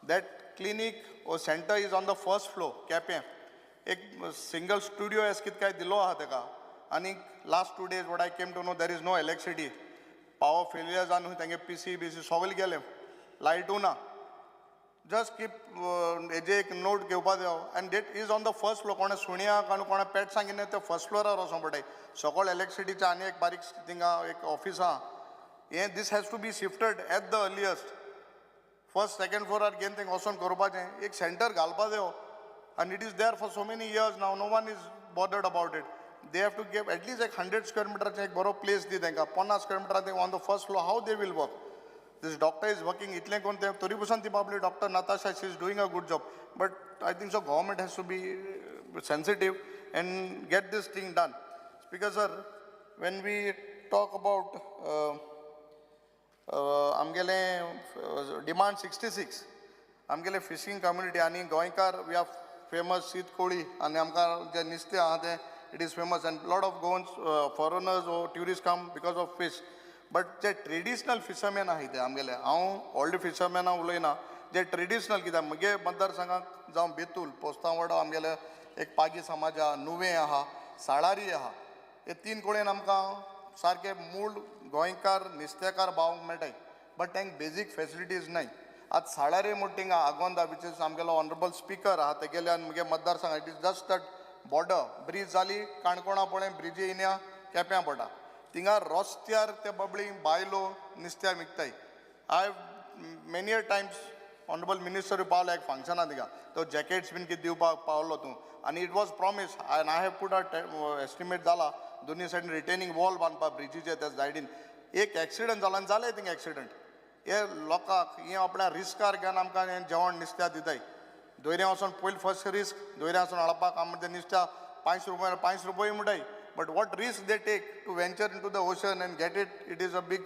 That clinic or centre is on the first floor Quepem. एक सिंगल स्टुडियो एस कितें काय दिलो आहा तेका. आनी last 2 days what I came to know there is no electricity, power failure जावन तेंगे पी सी सगळें गेलें, लायटू ना. जस्ट कीप हेजे एक नोट घेवपा जाय. And that is on the first floor. कोणें सुण्याक आनी कोणा पेट्सांक घेवन ते फर्स्ट फ्लोरार वचों पडटा. सगळें इलेक्ट्रिसिटीचें आनी एक बारीक थिंगा एक ऑफीस आहा. हें this has to be shifted at the earliest. First second फ्लोरार घेवन थिंगा वचोन करपाचें एक सेंटर घालपा जायो. And it is there for so many years now, no one is bothered about it. They have to give at least एक 100 square मिटराचें एक बरो प्लेस दी तांकां. 50 square मिटरां on the first floor how they will work. This doctor is working इतलें करून ते तरी पसून ती Babli doctor Natasha, she is doing a good job. But I think so government has to be sensitive and get this thing done. Speaker sir, when we talk about आमगेले demand 66, आमगेले fishing community आनी गोंयकार we are famous शीत कोळी आनी आमकां जें नुस्तें आहा तें it is famous and lot of Goans foreigners or tourist come because of fish. But J traditional fisherman आहाय ते आमगेले, हांव व्हडले फिशरमॅना उलयना, जे ट्रेडिशनल कित्याक म्हगे मतदारसंघाक जावं बेतूल पोस्तांवाडो आमगेले एक पागी समाज आहा, नुवें आहा, साळारी आहा. हे 3 कडेन आमकां सारके मूळ गोंयकार नुस्तेकार भावंक मेळटाय, बट तांकां बेजीक फेसिलिटीज नाय. आतां साळारे म्हणटा थिंगा आगोंदा, which is आमगेलो ऑनरेबल स्पिकर आहा तेगेल्यान मुगे मतदारसंघ, it is just that border bridge जाली काणकोणा पळय ब्रिजी येयल्या केप्यां पडटा, थिंगा रस्त्यार ते बबळी बायलो नुस्त्या विकताय. I many a times honourable minister पावलो एक फंक्शना थिंगा, तो जॅकेट्स बीन कितें दिवपाक पावलो तूं, आनी it was promise and I have put a estimate जाला दोनी सायडीन रिटेनिंग वॉल बांदपाक ब्रिजीचे त्या सायडीन. एक एक्सिडंट जाला आनी जालें थिंगा एक्सिडंट. हे लोकांक हे आपल्या रिस्कार घेवन आमकां हें जेवण नुस्त्या दिताय. दोयऱ्यां वचोन पयलीं फर्स्ट रिस्क दोयऱ्यां वचोन हाडपाक आमकां तें नुस्त्या 5 रुपया 5 रुपया म्हणटाय, but what risk they take to venture into the ocean and get it, it is a big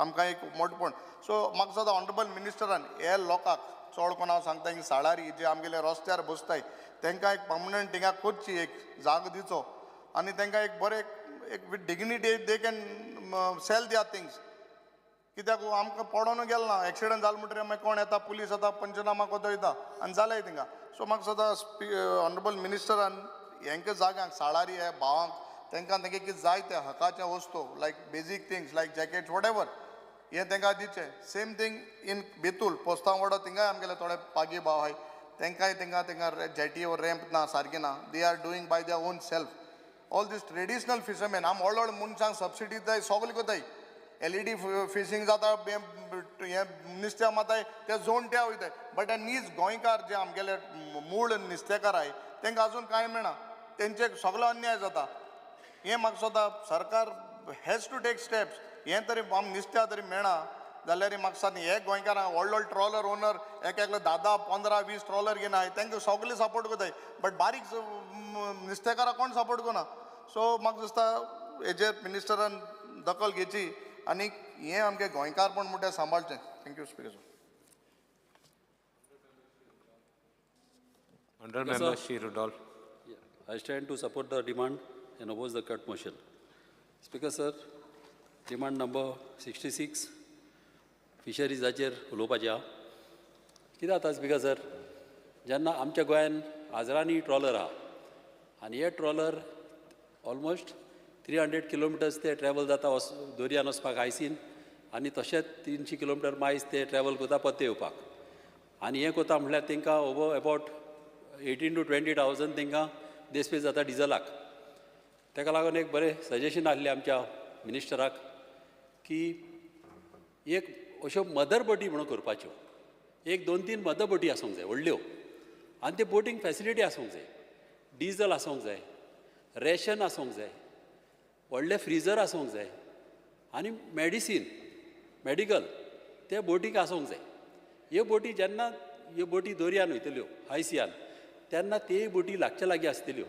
आमकां एक मोठपण. सो म्हाका दिसता ऑनरेबल मिनिस्टरान हे लोकांक चड कोण हांव सांगता की साळारी जे आमगेले रस्त्यार बसताय तांकां एक पर्मनंट थिंगा करची एक जागो दिचो आनी तांकां एक बरें एक with dignity they can sell their things. कित्याक आमकां पडोन गेल ना, एक्सिडंट जालो म्हणटकीर मागीर कोण येता, पुलीस येता, पंचनामा कोतो वयता आनी जालें थिंगा. सो म्हाका दिसता ऑनरेबल मिनिस्टरान हेंकां जाग्यांक साळारी हे भावांक तांकां तेंगे कितें जाय ते हकाचे वस्तू like basic things like jackets whatever हें तांकां दिवचें. सेम थींग इन बेतूल पोस्तांवाडो, थिंगाय आमगेले थोडे पागी भाव आहाय तांकांय थिंगा थिंगा जेटी वर रॅम्प ना सारकें ना, they are doing by their own self. All these traditional fishermen आम व्हड व्हड मनशांक सबसिडी दिताय, सगळें करताय, एलईडी फिशींग जाता, हें नुस्त्या माताय ते जोणट्या वयताय, बट हे नीज गोंयकार जे आमगेले मूळ नुस्तेकार आहाय तांकां अजून कांय मेळना, तेंचे सगळो अन्याय जाता. हें म्हाका दिसता सरकार हॅज टू टेक स्टेप्स. हें तरी आम नुस्त्या तरी मेळना जाल्यार म्हाका दिसता हे गोंयकारांक व्हड व्हड ट्रॉलर ओनर एक एकलो 10, 10, 15, 20 ट्रॉलर घेवन आहाय तांकां सगळे सपोर्ट करताय, बट बारीक नुस्तेकारांक कोण सपोर्ट करना. सो म्हाका दिसता हेजेर मिनिस्टरान दखल घेवची आनी हें आमचें गोंयकारपण म्हणटा सांबाळचें. Thank you speaker sir. Honourable member Shri Rudolph. I stand to support the demand and oppose the cut motion. Speaker sir, demand number 66 फिशरीजाचेर उलोवपाचें आहा. कितें जाता स्पीकर सर, जेन्ना आमच्या गोंयान हजारांनी ट्रॉलर आहा आनी हे ट्रॉलर ऑलमोस्ट 300 किलोमिटर्स ते ट्रॅवल जाता दर्यान वचपाक आयसीन, आनी तशेंच 300 किलोमिटर मायज ते ट्रॅवल करता परते येवपाक. आनी हें करता म्हणल्यार तांकां अबावट 18,000 to 20,000 तांकां देसपेज जाता डिजलाक. ताका लागून एक बरें सजेशन आहलें आमच्या मिनिस्टराक की एक अश्यो मदर बोटी म्हणून करपाच्यो, एक 2-3 मदर बोटी आसूंक जाय व्हडल्यो, आनी ते बोटींक फेसिलिटी आसूंक जाय, डिजल आसूंक जाय, रेशन आसूंक जाय, व्हडले फ्रिजर आसूंक जाय आनी मेडिसीन मेडिकल ते बोटीक आसूंक जाय. ह्यो बोटी जेन्ना ह्यो बोटी दर्यान वयतल्यो आयसियान तेन्ना ते बोटी लागच्या लागीं आसतल्यो.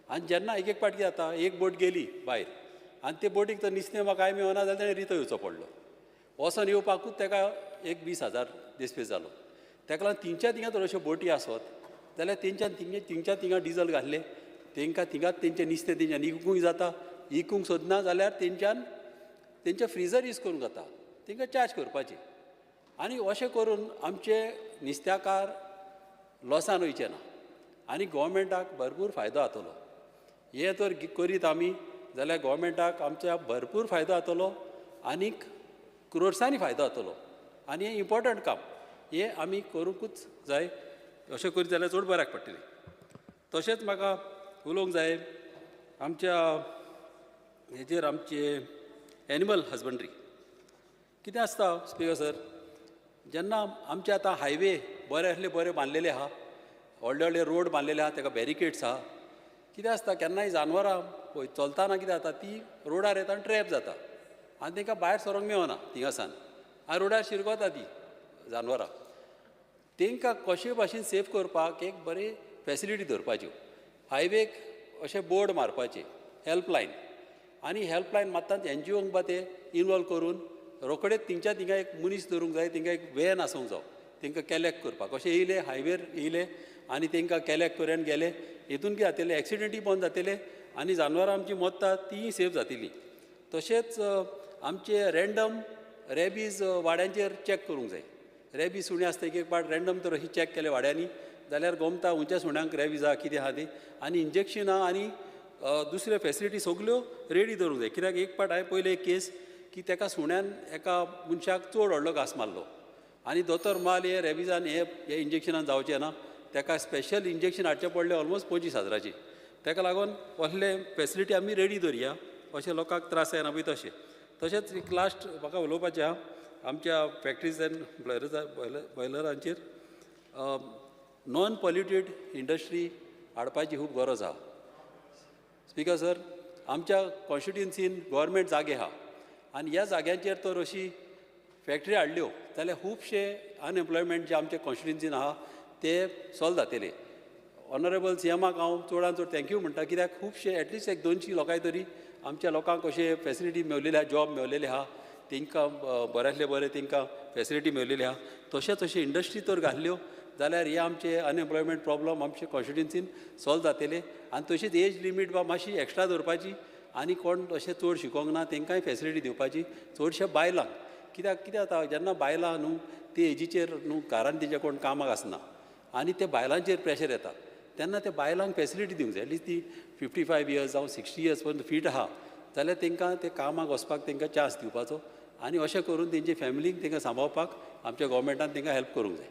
आनी जेन्ना एक एक पाटी जाता एक बोट गेली भायर आनी ते बोटीक तर नुस्तें वा कांय मेळना जाल्यार तेणें रितो येवचो पडलो, वचोन येवपाकूच ताका एक 20,000 देसपेज जालो. ताका लागून तिंच्या थिंगा तर अश्यो बोटी आसत जाल्यार तेंच्यान थिंगच्या थिंगा डिजल घातलें तेंकां थिंगाच तेंचें नुस्तें तेंच्यान इकूंक जाता, इकूंक सोदना जाल्यार तेंच्यान तेंचे फ्रिजर यूज करूंक जाता, तेंकां चार्ज करपाचें. आनी अशें करून आमचे नुस्त्याकार लॉसान वयचे ना आनी गोवोरमेंटाक भरपूर फायदो जातलो. हें तर करीत आमी जाल्यार गोवोरमेंटाक आमच्या भरपूर फायदो जातलो आनीक क्रोर्सांनी फायदो जातलो आनी हें इम्पोर्टंट काम हें आमी करूंकूच जाय. अशें करीत जाल्यार चड बऱ्याक पडटलें. तशेंच म्हाका उलोवंक जाय आमच्या हेजेर, आमचे एनिमल हजबंड्री. कितें आसता स्पीकर सर, जेन्ना आमचे आतां हायवे बरे आसले बरे बांदलेले आहा, व्हडले व्हडले रोड बांदलेले आहा, ताका बॅरिकेड्स आहा. कितें आसता केन्नाय जानवरां पळय चलतना कितें जाता ती रोडार येता आनी ट्रॅप जाता आनी तांकां भायर सरोंक मेळना थिंगासान आनी रोडार शिरगोता ती जानवरां. तांकां कशे भाशेन सेफ करपाक एक बरी फेसिलिटी दवरपाच्यो, हायवेक अशें बोर्ड मारपाचे हेल्पलायन, आनी हेल्पलायन मारता एनजीओंक बा ते इनवॉल्व करून रोखडेच थिंगच्या थिंगा एक मनीस दवरूंक जाय, थिंगा एक वॅन आसूंक जाय तांकां कलेक्ट करपाक. अशें येयले हायवेर येयले आनी तांकां कलेक्ट करून गेले, हितून कितें जातलें एक्सिडंटूय बंद जातले आनी जानवरां आमची मरता तीय सेफ जातली. तशेंच आमचे रँडम रेबीज वाड्यांचेर चॅक करूंक जाय. रेबीज सुणें आसता एक एक पाट रँडम तर अशी चॅक केले वाड्यांनी जाल्यार गोमता खंयच्या सुण्यांक रेबीज आहा कितें आहा ती, आनी इंजेक्शनां आनी दुसऱ्यो फेसिलिटी सगल्यो रेडी दवरूंक जाय. कित्याक एक पाट हांवें पयलें एक केस की ताका सुण्यान एका मनशाक चड व्हडलो घांस मारलो आनी दोतोर माल हे रेबिजान हे हे इंजेक्शनान जावचें ना, ताका स्पेशल इंजेक्शन हाडचें पडलें ऑलमोस्ट 25,000. ताका लागून असले फेसिलिटी आमी रेडी दवरया अशें लोकांक त्रास जायना पळय तशें. तशेंच एक लास्ट म्हाका उलोवपाचें आहा आमच्या फॅक्ट्रीज एन्ड बॉयलरांचेर नॉन पॉल्युटेड इंडस्ट्री हाडपाची खूब गरज आहा. स्पीकर सर, आमच्या कॉन्स्टिट्युएन्सीन गव्हर्मेंट जागे आहा आनी ह्या जाग्यांचेर तर अशी फॅक्ट्री हाडल्यो जाल्यार खुबशे अनएम्प्लॉयमेंट जे आमच्या कॉन्स्टिट्युएन्सीन आहा ते सॉल्व जातले. ऑनरेबल सीएमाक हांव चडान चड thank you म्हणटा कित्याक खुबशे एटलिस्ट एक 200 लोकांक तरी आमच्या लोकांक अशे फेसिलिटी मेवलेली आहा, जॉब मेवलेली आहा, तांकां बऱ्यांतले बरें तांकां फेसिलिटी मेवलेली आहा. तशेंच अशें इंडस्ट्री तर घातल्यो जाल्यार हे आमचे अनएम्प्लॉयमेंट प्रॉब्लम आमचे कॉन्स्टिट्युएन्सीन सॉल्व जातले. आनी तशीच एज लिमीट बा मातशी एक्स्ट्रा दवरपाची आनी कोण अशें चड शिकोंक ना तांकांय फेसिलिटी दिवपाची, चडशे बायलांक. कित्याक कितें जाता जेन्ना बायलां न्हू ती एजीचेर न्हू घरान तेंच्या कोण कामाक आसना आनी ते बायलांचेर प्रेशर येता, तेन्ना ते बायलांक फेसिलिटी दिवंक जाय. एटलिस्ट ती 55 इयर्स जावं 60 इयर्स पर्यंत फीट आहा जाल्यार तांकां ते कामाक वचपाक तांकां चान्स दिवपाचो आनी अशें करून तेंचे फॅमिलीक तांकां सांबाळपाक आमच्या गव्हर्मेंटान तांकां हेल्प करूंक जाय.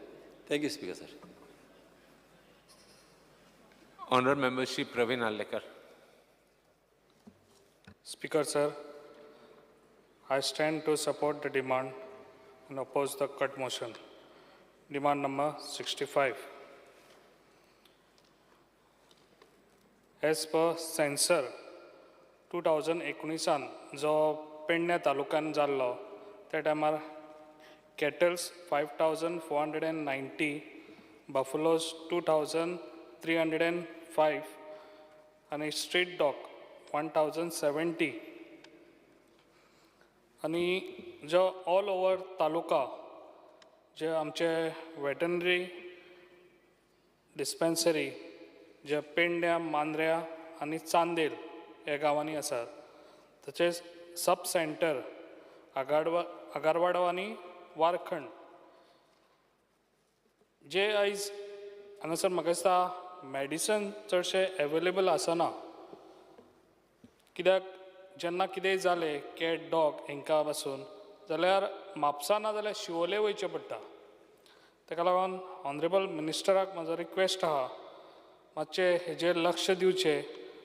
Thank you speaker sir. Honourable member Shri Praveen Alekar. Speaker sir, I stand to support the demand and oppose the cut motion. Demand number 65. As per census 2019 जो पेडण्या तालुक्यान जाल्लो त्या टायमार cattles 5,490, buffaloes 2,305 आनी स्ट्रीट डॉग 1,070. आनी जो all over taluka जे आमचे वेटनरी डिस्पेन्सरी जे पेडण्या, मांद्र्या आनी चांदेल ह्या गांवांनी आसात, तशेंच सब सेंटर आगारवाडो आनी वारखंड जे आयज हांगासर म्हाका दिसता मॅडिसन चडशें एवेलेबल आसना. कित्याक जेन्ना कितेंय जालें कॅट डॉग हांकां पासून जाल्यार म्हापसा ना जाल्यार शिवोले वयचें पडटा. ताका लागून ऑनरेबल मिनिस्टराक म्हाजो रिक्वेस्ट आहा मातशें हेजेर लक्ष दिवचें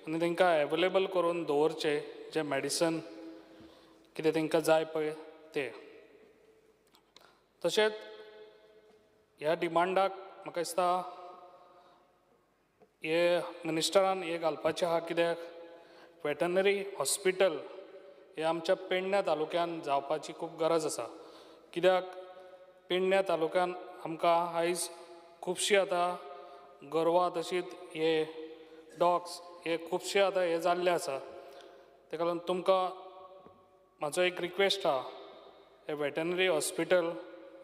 आनी तांकां एवेलेबल करून दवरचें जें मॅडिसन कितें तांकां जाय पळय तें. तशेंच ह्या डिमांडाक म्हाका दिसता हे मिनिस्टरान हें घालपाचें आहा कित्याक वेटनरी हॉस्पिटल हे आमच्या पेडण्या तालुक्यान जावपाची खूब गरज आसा. कित्याक पेडण्या तालुक्यान आमकां आयज खुबशीं आतां गोरवां तशींच हे डॉग्स हे खुबशे आतां हे जाल्ले आसा. ताका लागून तुमकां म्हाजो एक रिक्वेस्ट आहा हे वेटनरी हॉस्पिटल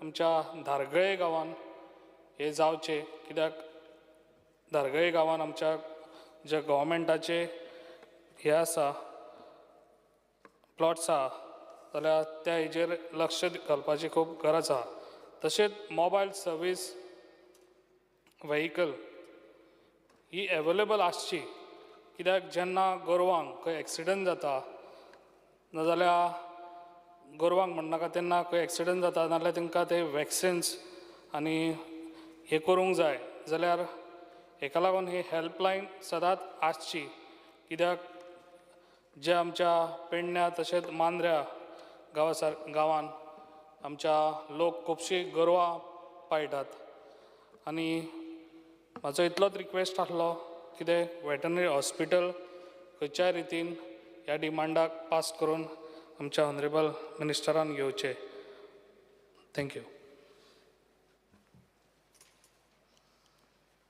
आमच्या धारगळे गांवान हे जावचें. कित्याक धारगळे गांवान आमच्या जे गव्हर्मेंटाचे हे आसा प्लॉट्स आहा जाल्यार त्या हेजेर लक्ष घालपाची खूब गरज आहा. तशेंच मोबायल सर्वीस व्हेकल ही एवेलेबल आसची. कित्याक जेन्ना गोरवांक खंय एक्सिडंट जाता नाजाल्यार गोरवांक म्हणनाका तेन्ना खंय एक्सिडंट जाता नाजाल्यार तांकां ते वॅक्सिन्स आनी हें करूंक जाय जाल्यार हेका लागून ही हेल्पलायन सदांच आसची. कित्याक जे आमच्या पेडण्या तशेंच मांद्र्या गांवान आमच्या लोक खुबशीं गोरवां पाळटात आनी म्हाजो इतलोच रिक्वेस्ट आसलो कितें वेटनरी हॉस्पिटल खंयच्याय रितीन ह्या डिमांडाक पास करून आमच्या ऑनरेबल मिनिस्टरान घेवचें. Thank you.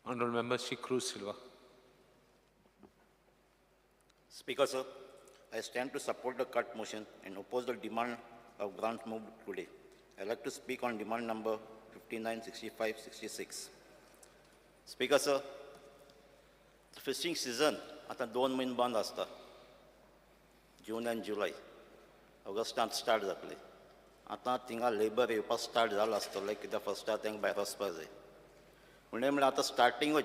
Honourable member Shri Cruz Silva. Speaker sir, I stand to support the cut motion and oppose the demand of grant moved today. I like to speak on demand number 59, 65, 66. Speaker sir, fishing season आतां 2 म्हयने बंद आसता, जून आनी जुलय, ऑगस्टांत start जातले. आतां थिंगा labour येवपाक स्टार्ट जालां आसतलें कित्याक फर्स्टाक तांकां भायर वचपाक जाय. म्हणलें म्हणल्यार आतां स्टार्टिंगूच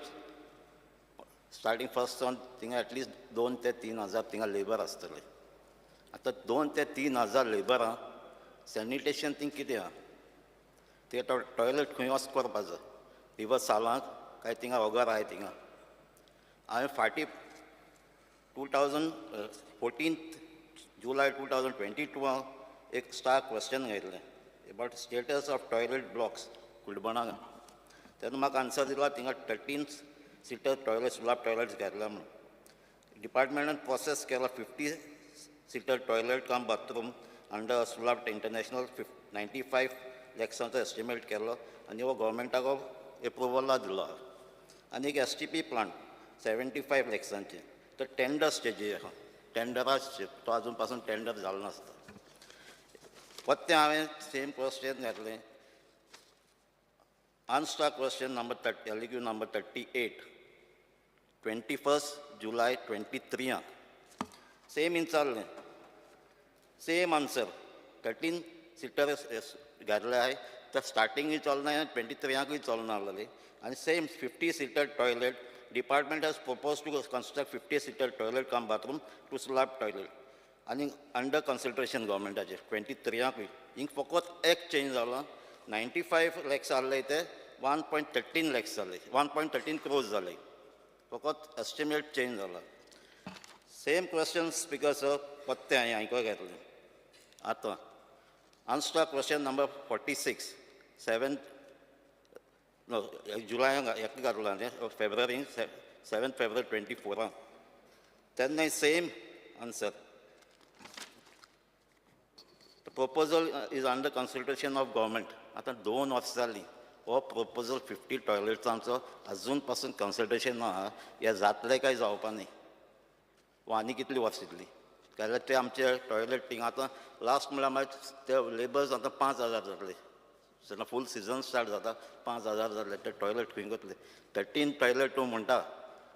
स्टार्टींग फर्स्ट सावन थिंगा एटलिस्ट 2 ते 3 हजार थिंगा लेबर आसतले. आतां 2 ते 3 हजार लेबरां सॅनिटेशन थिंग कितें आहा, ते टॉयलेट खंय वच करपाचो, रिवर सालांत काय थिंगा ओगर आहाय थिंगा. हांवें फाटीं 2014 जुलय 2022 एक स्टार क्वेश्चन घातलें about status of toilet blocks कुलबणां. तेन्ना म्हाका आन्सर दिला थिंगा 13 सिटर टॉयलेट सुलाब टॉयलेट्स घातल्या म्हणून. डिपार्टमेंटान प्रोसेस केला 50 seater toilet cum bathroom under Sulabh international 95 लॅक्सांचो estimate केलो आनी हो गोवोरमेंटाक एप्रुवला दिलो. आनी एक STP plant 75 लॅक्सांचें, तो टेंडर स्टेजीर आहा, टेंडरा तो आजून पासून टेंडर जालो नासता. परतें हांवें सेम क्वेश्चन घातलें, unstarred question number 30 LQ number 38 21 July 23 same विचारलें, सेम आन्सर 13 सिटर घातले आहाय, तर स्टार्टिंगूय चलना 23 चलना आहलेली. आनी same 50 seater toilet department has propose to construct 50 seater toilet cum bathroom to slab toilet आनी अंडर कन्सिडरेशन गव्हर्मेंटाचेर 23 हिंग फकत एक चेंज जाला, 95 लॅक्स आहले ते 1.13 लॅक्स जाले, 1.13 क्रोर्स जाले, फकत एस्टिमेट चेंज जाला. सेम क्वेश्चन स्पीकर सर पत्ते हांवें आयको घेतलें. आतां unstarred question number 46 7 जुलयाक एक घातला फेब्रुवारी 7 फेब्रुवारी 24 तेन्ना same answer, the proposal is under consideration of government. आतां 2 वर्सां जालीं हो प्रोपोजल 50 टॉयलेट्सांचो आजून पासून कन्सिडरेशन ना आहा, हें जातलें काय जावपा न्ही, वो आनी कितलीं वर्सां येतलीं. जाल्यार ते आमचे टॉयलेट थिंग आतां लास्ट म्हणल्यार मागीर ते लेबर्स आतां 5,000 जातले, जेन्ना फूल सिजन स्टार्ट जाता 5,000 जातले, ते टॉयलेट खंय वतले. 13 टॉयलेट तूं म्हणटा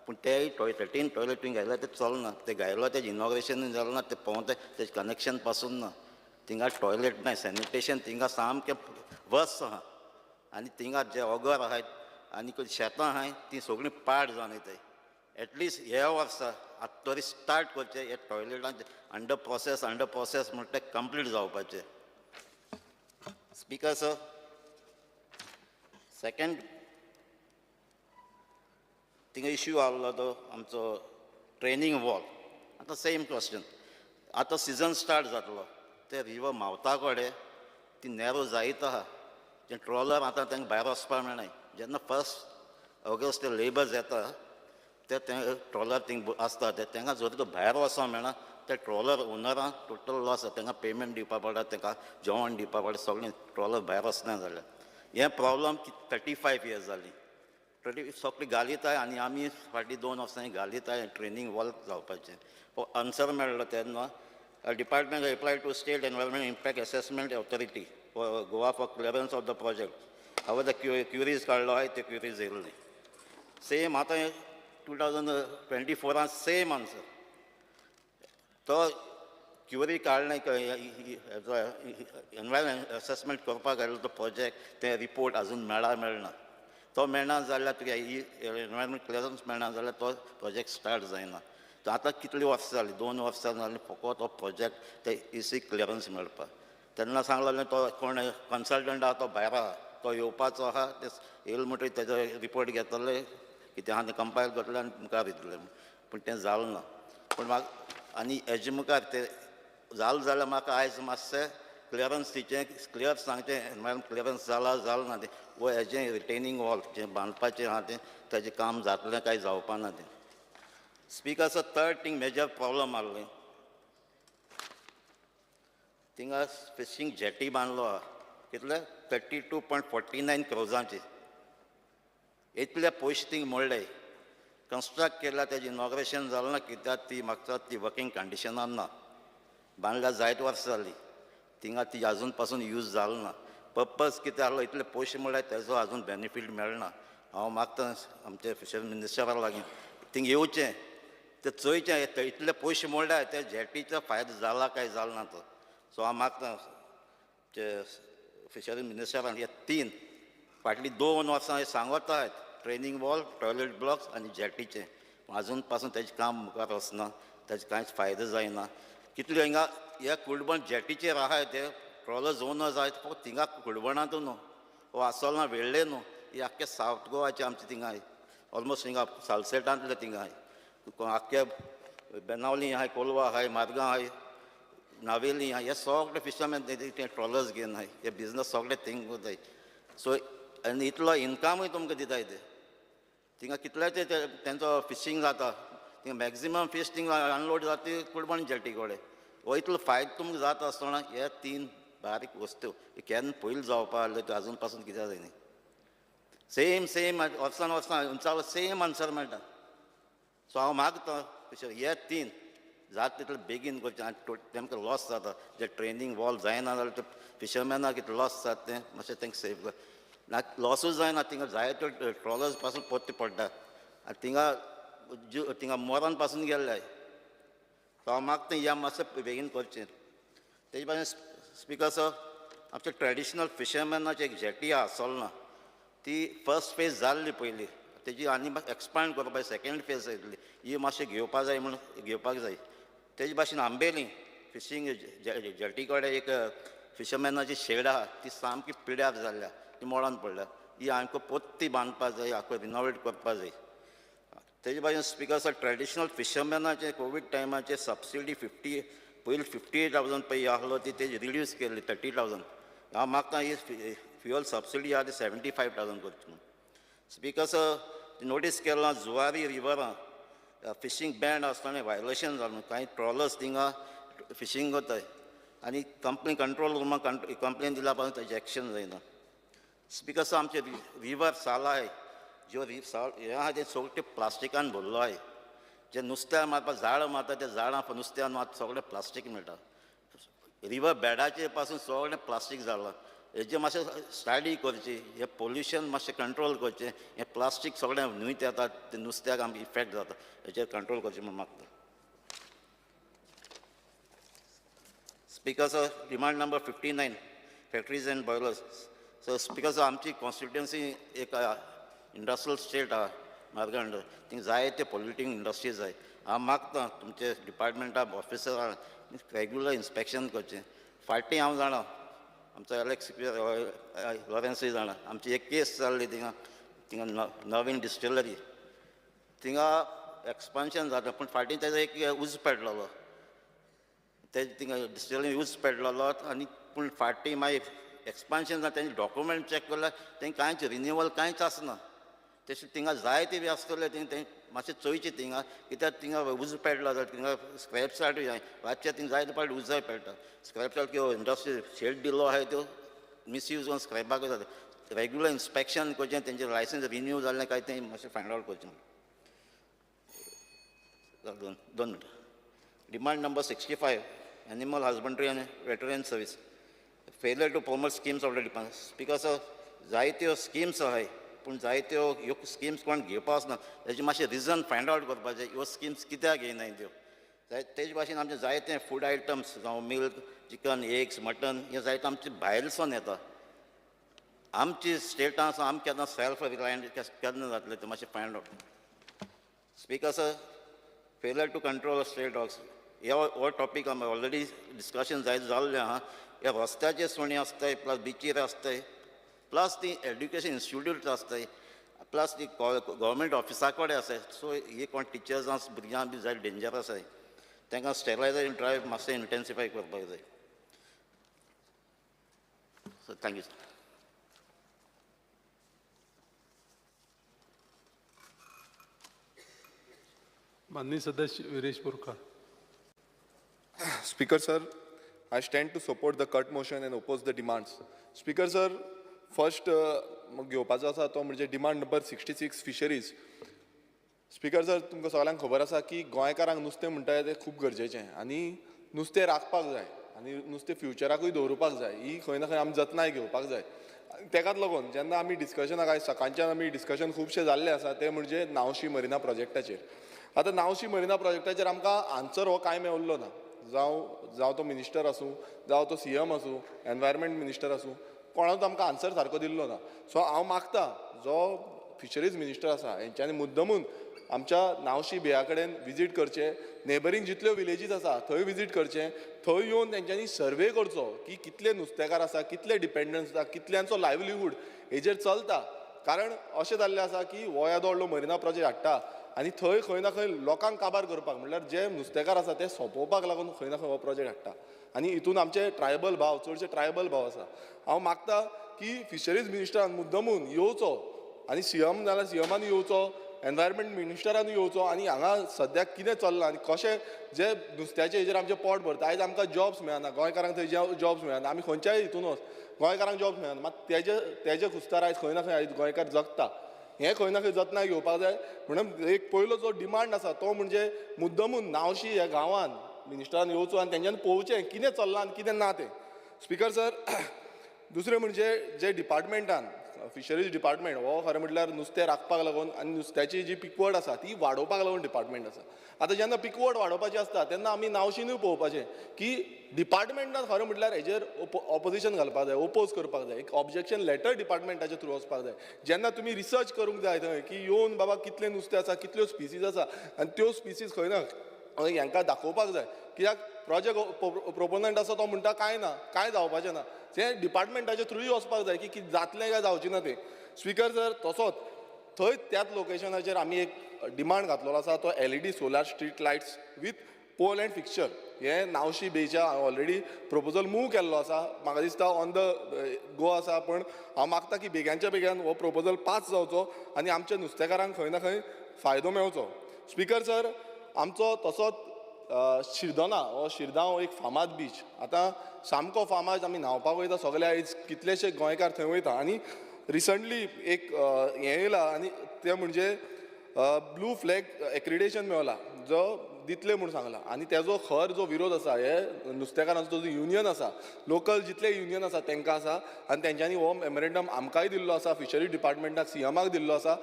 पूण तेय 13 टॉयलेट तुवें घायल्यार तें चलना, तें घायलो तेजें इनॉग्रेशन जालें ना, तें पोवता तेजें कनेक्शन पासून ना, थिंगा टॉयलेट ना, सॅनिटेशन थिंगा सामकें वर्स आहा. आनी थिंगा जे ओगर आहाय आनी शेतां आहाय तीं सगळीं पाड जावन वयताय. एटलिस्ट ह्या वर्सा आतां तरी स्टार्ट करचें हे टॉयलेटांचें अंडर प्रोसेस म्हणटा तें कंप्लीट जावपाचें. स्पीकर सर सेकेंड थिंगा इश्यू आहलो तो आमचो ट्रेनींग वॉल. आतां सेम क्वेश्चन, आतां सिजन स्टार्ट जातलो, ते रिवर मावता कडेन ती नॅरो जायत आहा, ते ट्रॉलर आतां तांकां भायर वचपाक मेळनाय. जेन्ना 1 ऑगस्ट ते लेबर्स येता ते ट्रॉलर थिंग आसता ते तांकां जर तो भायर वचोंक मेळना, ते ट्रॉलर ओनरांक टोटल लॉस जाता, तांकां पेमेंट दिवपा पडटा, तांकां जेवण दिवपा पडटा, सगळें ट्रॉलर भायर वचना जाल्यार. हें प्रॉब्लम 35 इयर्स जाली, सगळीं घालीताय आनी आमी फाटलीं 2 वर्सां घालीताय ट्रेनींग वॉल जावपाचें. आन्सर मेळ्ळो तेन्ना department apply to state environment impact assessment authority for Goa for clearance of the project. हांवें ते क्युरीज काडलो आहाय, ते क्युरीज येयल्ले. सेम आतां 2024 सेम आन्सर, तो क्युरी काडलें एनवायरमेंट एसेसमेंट करपाक घातलो तो प्रोजेक्ट, ते रिपोर्ट आजून मेळना, तो मेळना जाल्यार तुगे एनवायरमेंट क्लियरन्स मेळना जाल्यार तो प्रोजेक्ट स्टार्ट जायना. तर आतां कितलीं वर्सां जालीं, 2 वर्सां जालीं फकत हो प्रोजेक्ट ते इसी क्लियरन्स मेळपाक. तेन्ना सांगलें तो कोण कन्सल्टंट आहा तो भायर आहा, तो येवपाचो आहा, ते येयले म्हणटकीर तेजो रिपोर्ट घेतले कितें आहा तें कंपायल करतले आनी मुखार येतले, पूण तें जालें ना. पूण म्हाका आनी हेजे मुखार तें जालें जाल्यार म्हाका आयज मातशें क्लियरन्स दिचें, क्लियर सांगचें एनवायरमेंट क्लियरन्स जाला जालें ना तें, वो हेजें रिटेनींग वॉल जें बांदपाचें आहा तें तेजें काम जातलें काय जावपा ना तें. Speaker sir third thing major problem आहलें, थिंगा फिशींग जेटी बांदलो आहा कितले 32.49 क्रोजांचे, इतले पयशे थिंग मोडले, कन्स्ट्रक्ट केला तेजें इनॉग्रेशन जालें ना कित्याक ती म्हाका ती वर्किंग कंडिशनान ना, बांदल्या जायत वर्सां जालीं थिंगा ती आजून पासून यूज जालो ना. पर्पज कितें आहलो इतले पयशे म्हणल्यार तेजो आजून बेनिफीट मेळना. हांव मागता आमचे फिशरी मिनिस्टरा लागीं थिंग येवचें, ते चोयचें इतले पयशे मोडल्या ते जेटीचो फायदो जाला काय जालो ना तो. सो हांव मागता फिशरी मिनिस्टरान हे 3 फाटलीं 2 वर्सां हे सांगत आहात, ट्रेनींग वॉल, टॉयलेट ब्लॉक्स आनी जेटीचें, आजून पासून तेजें काम मुखार वचना, ताजे कांयच फायदो जायना. कितले हिंगा ह्या कुडबण जेटीचेर आहाय ते ट्रॉलर्स ओनर्स आहाय, फक्त थिंगा कुडबणांतू न्हू, हो आसोलना वेळ्ळे न्हू, ही आख्खे सावथ गोवाचे आमचे थिंगा ऑलमोस्ट हिंगा सालसेटांतले थिंगा आहाय, आख्खे बेनावली आहाय, कोलवा आहाय, मार्गां आहाय, नावेली आहाय, हे सगळे फिशरमॅन ते ट्रॉलर्स घेवन आहाय, हे बिजनस सगळे थिंग कोताय. सो आनी इतलो इनकमूय तुमकां दिताय ते थिंगा कितल्याचे तेंचो फिशींग जाता, थिंगा मॅक्झिमम फीश थिंगा अनलोड जाता ती कुडबण जेटी कडेन. हो इतलो फायदो तुमकां जाता आसतना हे तीन बारीक वस्तू केन्ना पयलीं जावपा आहल्यो त्यो आजून पासून कित्याक जायना. सेम सेम वर्सान वर्सां उंचालो सेम आन्सर मेळटा. सो हांव मागता हे तीन जाता तितले बेगीन करचें आनी तेमकां लॉस जाता, जे ट्रेनींग वॉल जायना जाल्यार ते फिशरमॅनाक कितें लॉस जाता तें मातशें तांकां सेव कर ना, लॉसूच जायना. थिंगा जायते ट्रॉलर्स पासून परते पडटा आनी थिंगा थिंगा मरण पासून गेल्ले. सो हांव मागता ह्या मातशें बेगीन करचें. तेजे भाशेन स्पिकर सर, आमच्या ट्रेडिशनल फिशरमॅनाची एक जेटी आसा आसोलना, ती फर्स्ट फेज जाल्ली पयली, तेजी आनी एक्सपांड करपाक सेकेंड फेज येतली, ही मातशें घेवपा जाय म्हूण घेवपाक जाय. तेजे भाशेन आंबेली फिशींग जेटी कडेन एक फिशरमॅनाची शेड आसा, ती सामकी पिड्यार जाल्ल्या, ती मोडान पडल्या, ही आमकां पोत्ती बांदपाक जाय, आमकां रिनोवेट करपाक जाय. तेजे भाशेन स्पिकर सर, ट्रेडिशनल फिशरमॅनाचे कोवीड टायमाचे सबसिडी 50 पयलीं 58,000 पळय आहलो ती तेजी रिड्यूस केल्ली 30,000. हांव मागता ही फ्युअल सबसिडी आहा ती 75,000 करची म्हूण. स्पिकर सर, नोटीस केलां जुवारी रिवरां फिशींग बॅन आसतना वायलेशन जालें, कांय ट्रॉलर्स थिंगा फिशींग करताय आनी कंप्लेन कंट्रोल रुमाक कंप्लेन दिल्या पासून तेजें एक्शन जायना. स्पिकर सर, आमचे रिवर साला आहाय, ज्यो हें आहा तें सगळें प्लास्टिकान भरलो आहाय, जे नुस्त्या मारपाक झाडां मारता त्या झाडां नुस्त्यान मात सगळें प्लास्टीक मेळटा, रिवर बेडाचेर पासून सगळें प्लास्टीक जालां. हेजें मातशें स्टडी करची, हें पोल्युशन मातशें कंट्रोल करचें, हें प्लास्टीक सगळें न्हंयत येता तें नुस्त्याक आमकां इफेक्ट जाता, हेचेर कंट्रोल करचें म्हूण मागता. Speaker sir, demand number 59 factories and boilers. So speaker sir, आमची कॉन्स्टिट्युएन्सी एक इंडस्ट्रियल स्टेट आहा मार्गंड, थिंग जायते पोल्युटींग इंडस्ट्रीज आहाय. हांव मागता तुमचे डिपार्टमेंटा ऑफिसरां रेगुलर इन्स्पेक्शन करचें. फाटीं हांव जाणा आमचो एलेक्स लॉरेन्सूय जाणा, आमची एक केस जाल्ली थिंगा, थिंगा नवीन डिस्टिलरी थिंगा एक्सपान्शन जाता, पूण फाटीं तेजो एक उजो पेटलेलो, ते थिंगा डिस्टिलरी उजो पेटलेलो आनी पूण फाटीं मागीर एक्सपान्शन जाता, तेंचे डॉक्युमेंट चॅक केल्यार तेंकां कांयच रिन्युअल कांयच आसना. तशें थिंगा जायते बी आसतले थिंग तें मातशें चोयचें थिंगा, कित्याक थिंगा उजो पेटला जाल्यार थिंगा स्क्रॅप यार्डूय आहाय, रातचे थिंग जायते फावटी उजोय पेट्टा. स्क्रॅप यार्ड किंवा इंडस्ट्री शेड दिल्लो आहाय त्यो मिसयूज करून स्क्रॅपाक जाता. रेगुलर इन्स्पेक्शन करचें, तेंचें लायसन्स रिन्यू जाल्लें काय तें मातशें फायंड आवट करचें. दोन मिनटां. Demand number 65 animal husbandry आनी veterinary service. Failure to promote schemes of the department. Speaker sir, जायत्यो स्किम्स आहाय पूण जायत्यो ह्यो स्किम्स कोण घेवपा वचना, तेजें मातशें रिजन फायंड आवट करपाचें, ह्यो स्किम्स कित्याक घेयनाय त्यो. तेजे भाशेन आमचे जायते फूड आयटम्स जावं मिल्क, चिकन, एग्स, मटन हें जायते आमचे भायरसून येता. आमची स्टेटां आसा, आमी केन्ना सेल्फ रिलायंट केन्ना जातलें तें मातशें find out. Speaker sir, failure to control stray dogs हो टॉपीक आमी ऑलरेडी डिस्कशन जायत जाल्लें आहा. ह्या रस्त्याचे सुणी आसताय, प्लस बिचीर आसताय, प्लस ती एड्युकेशन इन्स्टिट्यूट आसताय, प्लस ती गव्हर्मेंट ऑफिसा कडेन आसाय. सो ही कोण टिचर्सां भुरग्यांक बी जाय डेंजर आसाय, तांकां स्टेरिलायझेशन ड्रायव्ह मातशें इंटेन्सिफाय करपाक जाय. So thank you sir. माननीय सदस्य Viresh Borkar. Speaker sir, I stand to support the cut motion and oppose the demands. Speaker sir, first घेवपाचो आसा तो म्हणजे demand number 66 fisheries. Speaker sir, तुमकां सगळ्यांक खबर आसा की गोंयकारांक नुस्तें म्हणटा तें खूब गरजेचें आनी नुस्तें राखपाक जाय आनी नुस्तें फ्युचराकूय दवरुपाक जाय, ही खंय ना खंय आमी जतनाय घेवपाक जाय. तेकाच लागून जेन्ना आमी डिस्कशनाक आयज सकाळच्यान आमी डिस्कशन खुबशें जाल्लें आसा तें म्हणजे नावशी मरिना प्रोजेक्टाचेर. आतां नावशी मरिना प्रोजेक्टाचेर आमकां आन्सर हो कांय मेळिल्लो ना, जावं तो मिनिस्टर आसूं, जावं तो सीएम आसूं, एनवायरमेंट मिनिस्टर आसूं, कोणाचो आमकां आन्सर सारको दिल्लो ना. सो हांव मागता जो फिशरीज मिनिस्टर आसा हेंच्यांनी मुद्दमून आमच्या नावशी बेया कडेन विजीट करचें, नेबरींग जितल्यो विलेजीस आसा थंय विजीट करचें, थंय येवन तेंच्यांनी सर्वे करचो की कितले नुस्तेकार आसा, कितले डिपेंडन्स आसा, कितल्यांचो लायवलीहूड हेजेर चलता. कारण अशें जाल्लें आसा की हो येदो व्हडलो मरिना प्रोजेक्ट हाडटा आनी थंय खंय ना खंय लोकांक काबार करपाक, म्हणल्यार जे नुस्तेकार आसा ते सोंपोवपाक लागून खंय ना खंय हो प्रोजेक्ट हाडटा. आनी हितून आमचे ट्रायबल भाव, चडशे ट्रायबल भाव आसा. हांव मागता की फिशरीज मिनिस्टरान मुद्दमून येवचो आनी सीएम जाल्यार सीएमान येवचो, एनवायरमेंट मिनिस्टरान येवचो आनी हांगा सद्याक कितें चल्लां आनी कशें जे नुस्त्याचे हेजेर आमचें पोट भरता. आयज आमकां जॉब्स मेळना, गोंयकारांक थंय जॉब्स मेळना, आमी खंयच्याय हितून वच गोंयकारांक जॉब्स मेळना, मात तेजे खुस्तार आयज खंय ना खंय आयज गोंयकार जगता. हें खंय ना खंय जतनाय घेवपाक जाय. म्हणून एक पयलो जो डिमांड आसा तो म्हणजे मुद्दमून नावशी ह्या गांवान मिनिस्टरान येवचो आनी तेंच्यांनी पळोवचें कितें चल्लां आनी कितें ना तें. स्पिकर सर, दुसरें म्हणजे जे डिपार्टमेंटान फिशरीज डिपार्टमेंट हो खरें म्हटल्यार नुस्तें राखपाक लागून आनी नुस्त्याची जी पिकवड आसा ती वाडोवपाक लागून डिपार्टमेंट आसा. आतां जेन्ना पिकवड वाडोवपाची आसता तेन्ना आमी नावशीनूय पळोवपाचें की डिपार्टमेंटान खरें म्हटल्यार हेजेर ऑपोजिशन घालपाक जाय, ओपोज करपाक जाय, एक ऑब्जेक्शन लेटर डिपार्टमेंटाचे थ्रू वचपाक जाय. जेन्ना तुमी रिसर्च करूंक जाय थंय की येवन बाबा कितलें नुस्तें आसा, कितल्यो स्पिसीज आसा आनी त्यो स्पिसीज खंय ना हांकां दाखोवपाक जाय. कित्याक प्रोजेक्ट प्रोपोनंट आसा तो म्हणटा कांय ना, कांय जावपाचें ना, तें डिपार्टमेंटाच्या थ्रूय वचपाक जाय की जातलें काय जावचें ना तें. स्पिकर सर, तसोच थंय त्याच लोकेशनाचेर आमी एक डिमांड घातलेलो आसा तो LED solar street lights with pole and fixture. हें नावशी बेच्या ऑलरेडी प्रपोजल मूव केल्लो आसा, म्हाका दिसता ऑन the गो आसा, पूण हांव मागता की बेग्यांच्या बेग्यान हो प्रपोजल पास जावचो आनी आमच्या नुस्तेकारांक खंय ना खंय फायदो मेळचो. स्पिकर सर, आमचो तसोच शिरदोना हो शिरदांव एक फामाद बीच, आतां सामको फामाद, आमी न्हांवपाक वयता सगळे, आयज कितलेशे गोंयकार थंय वयता. आनी रिसंटली एक हें येयला आनी तें म्हणजे ब्लू फ्लॅग एक्रिडेशन मेवला, जो दितले म्हूण सांगला. आनी तेजो खर जो विरोध आसा हे नुस्तेकारांचो जो युनियन आसा, लोकल जितले युनियन आसा तांकां आसा आनी तेंच्यांनी हो मेमोरेंडम आमकांय दिल्लो आसा, फिशरी डिपार्टमेंटाक सीएमाक दिल्लो आसा.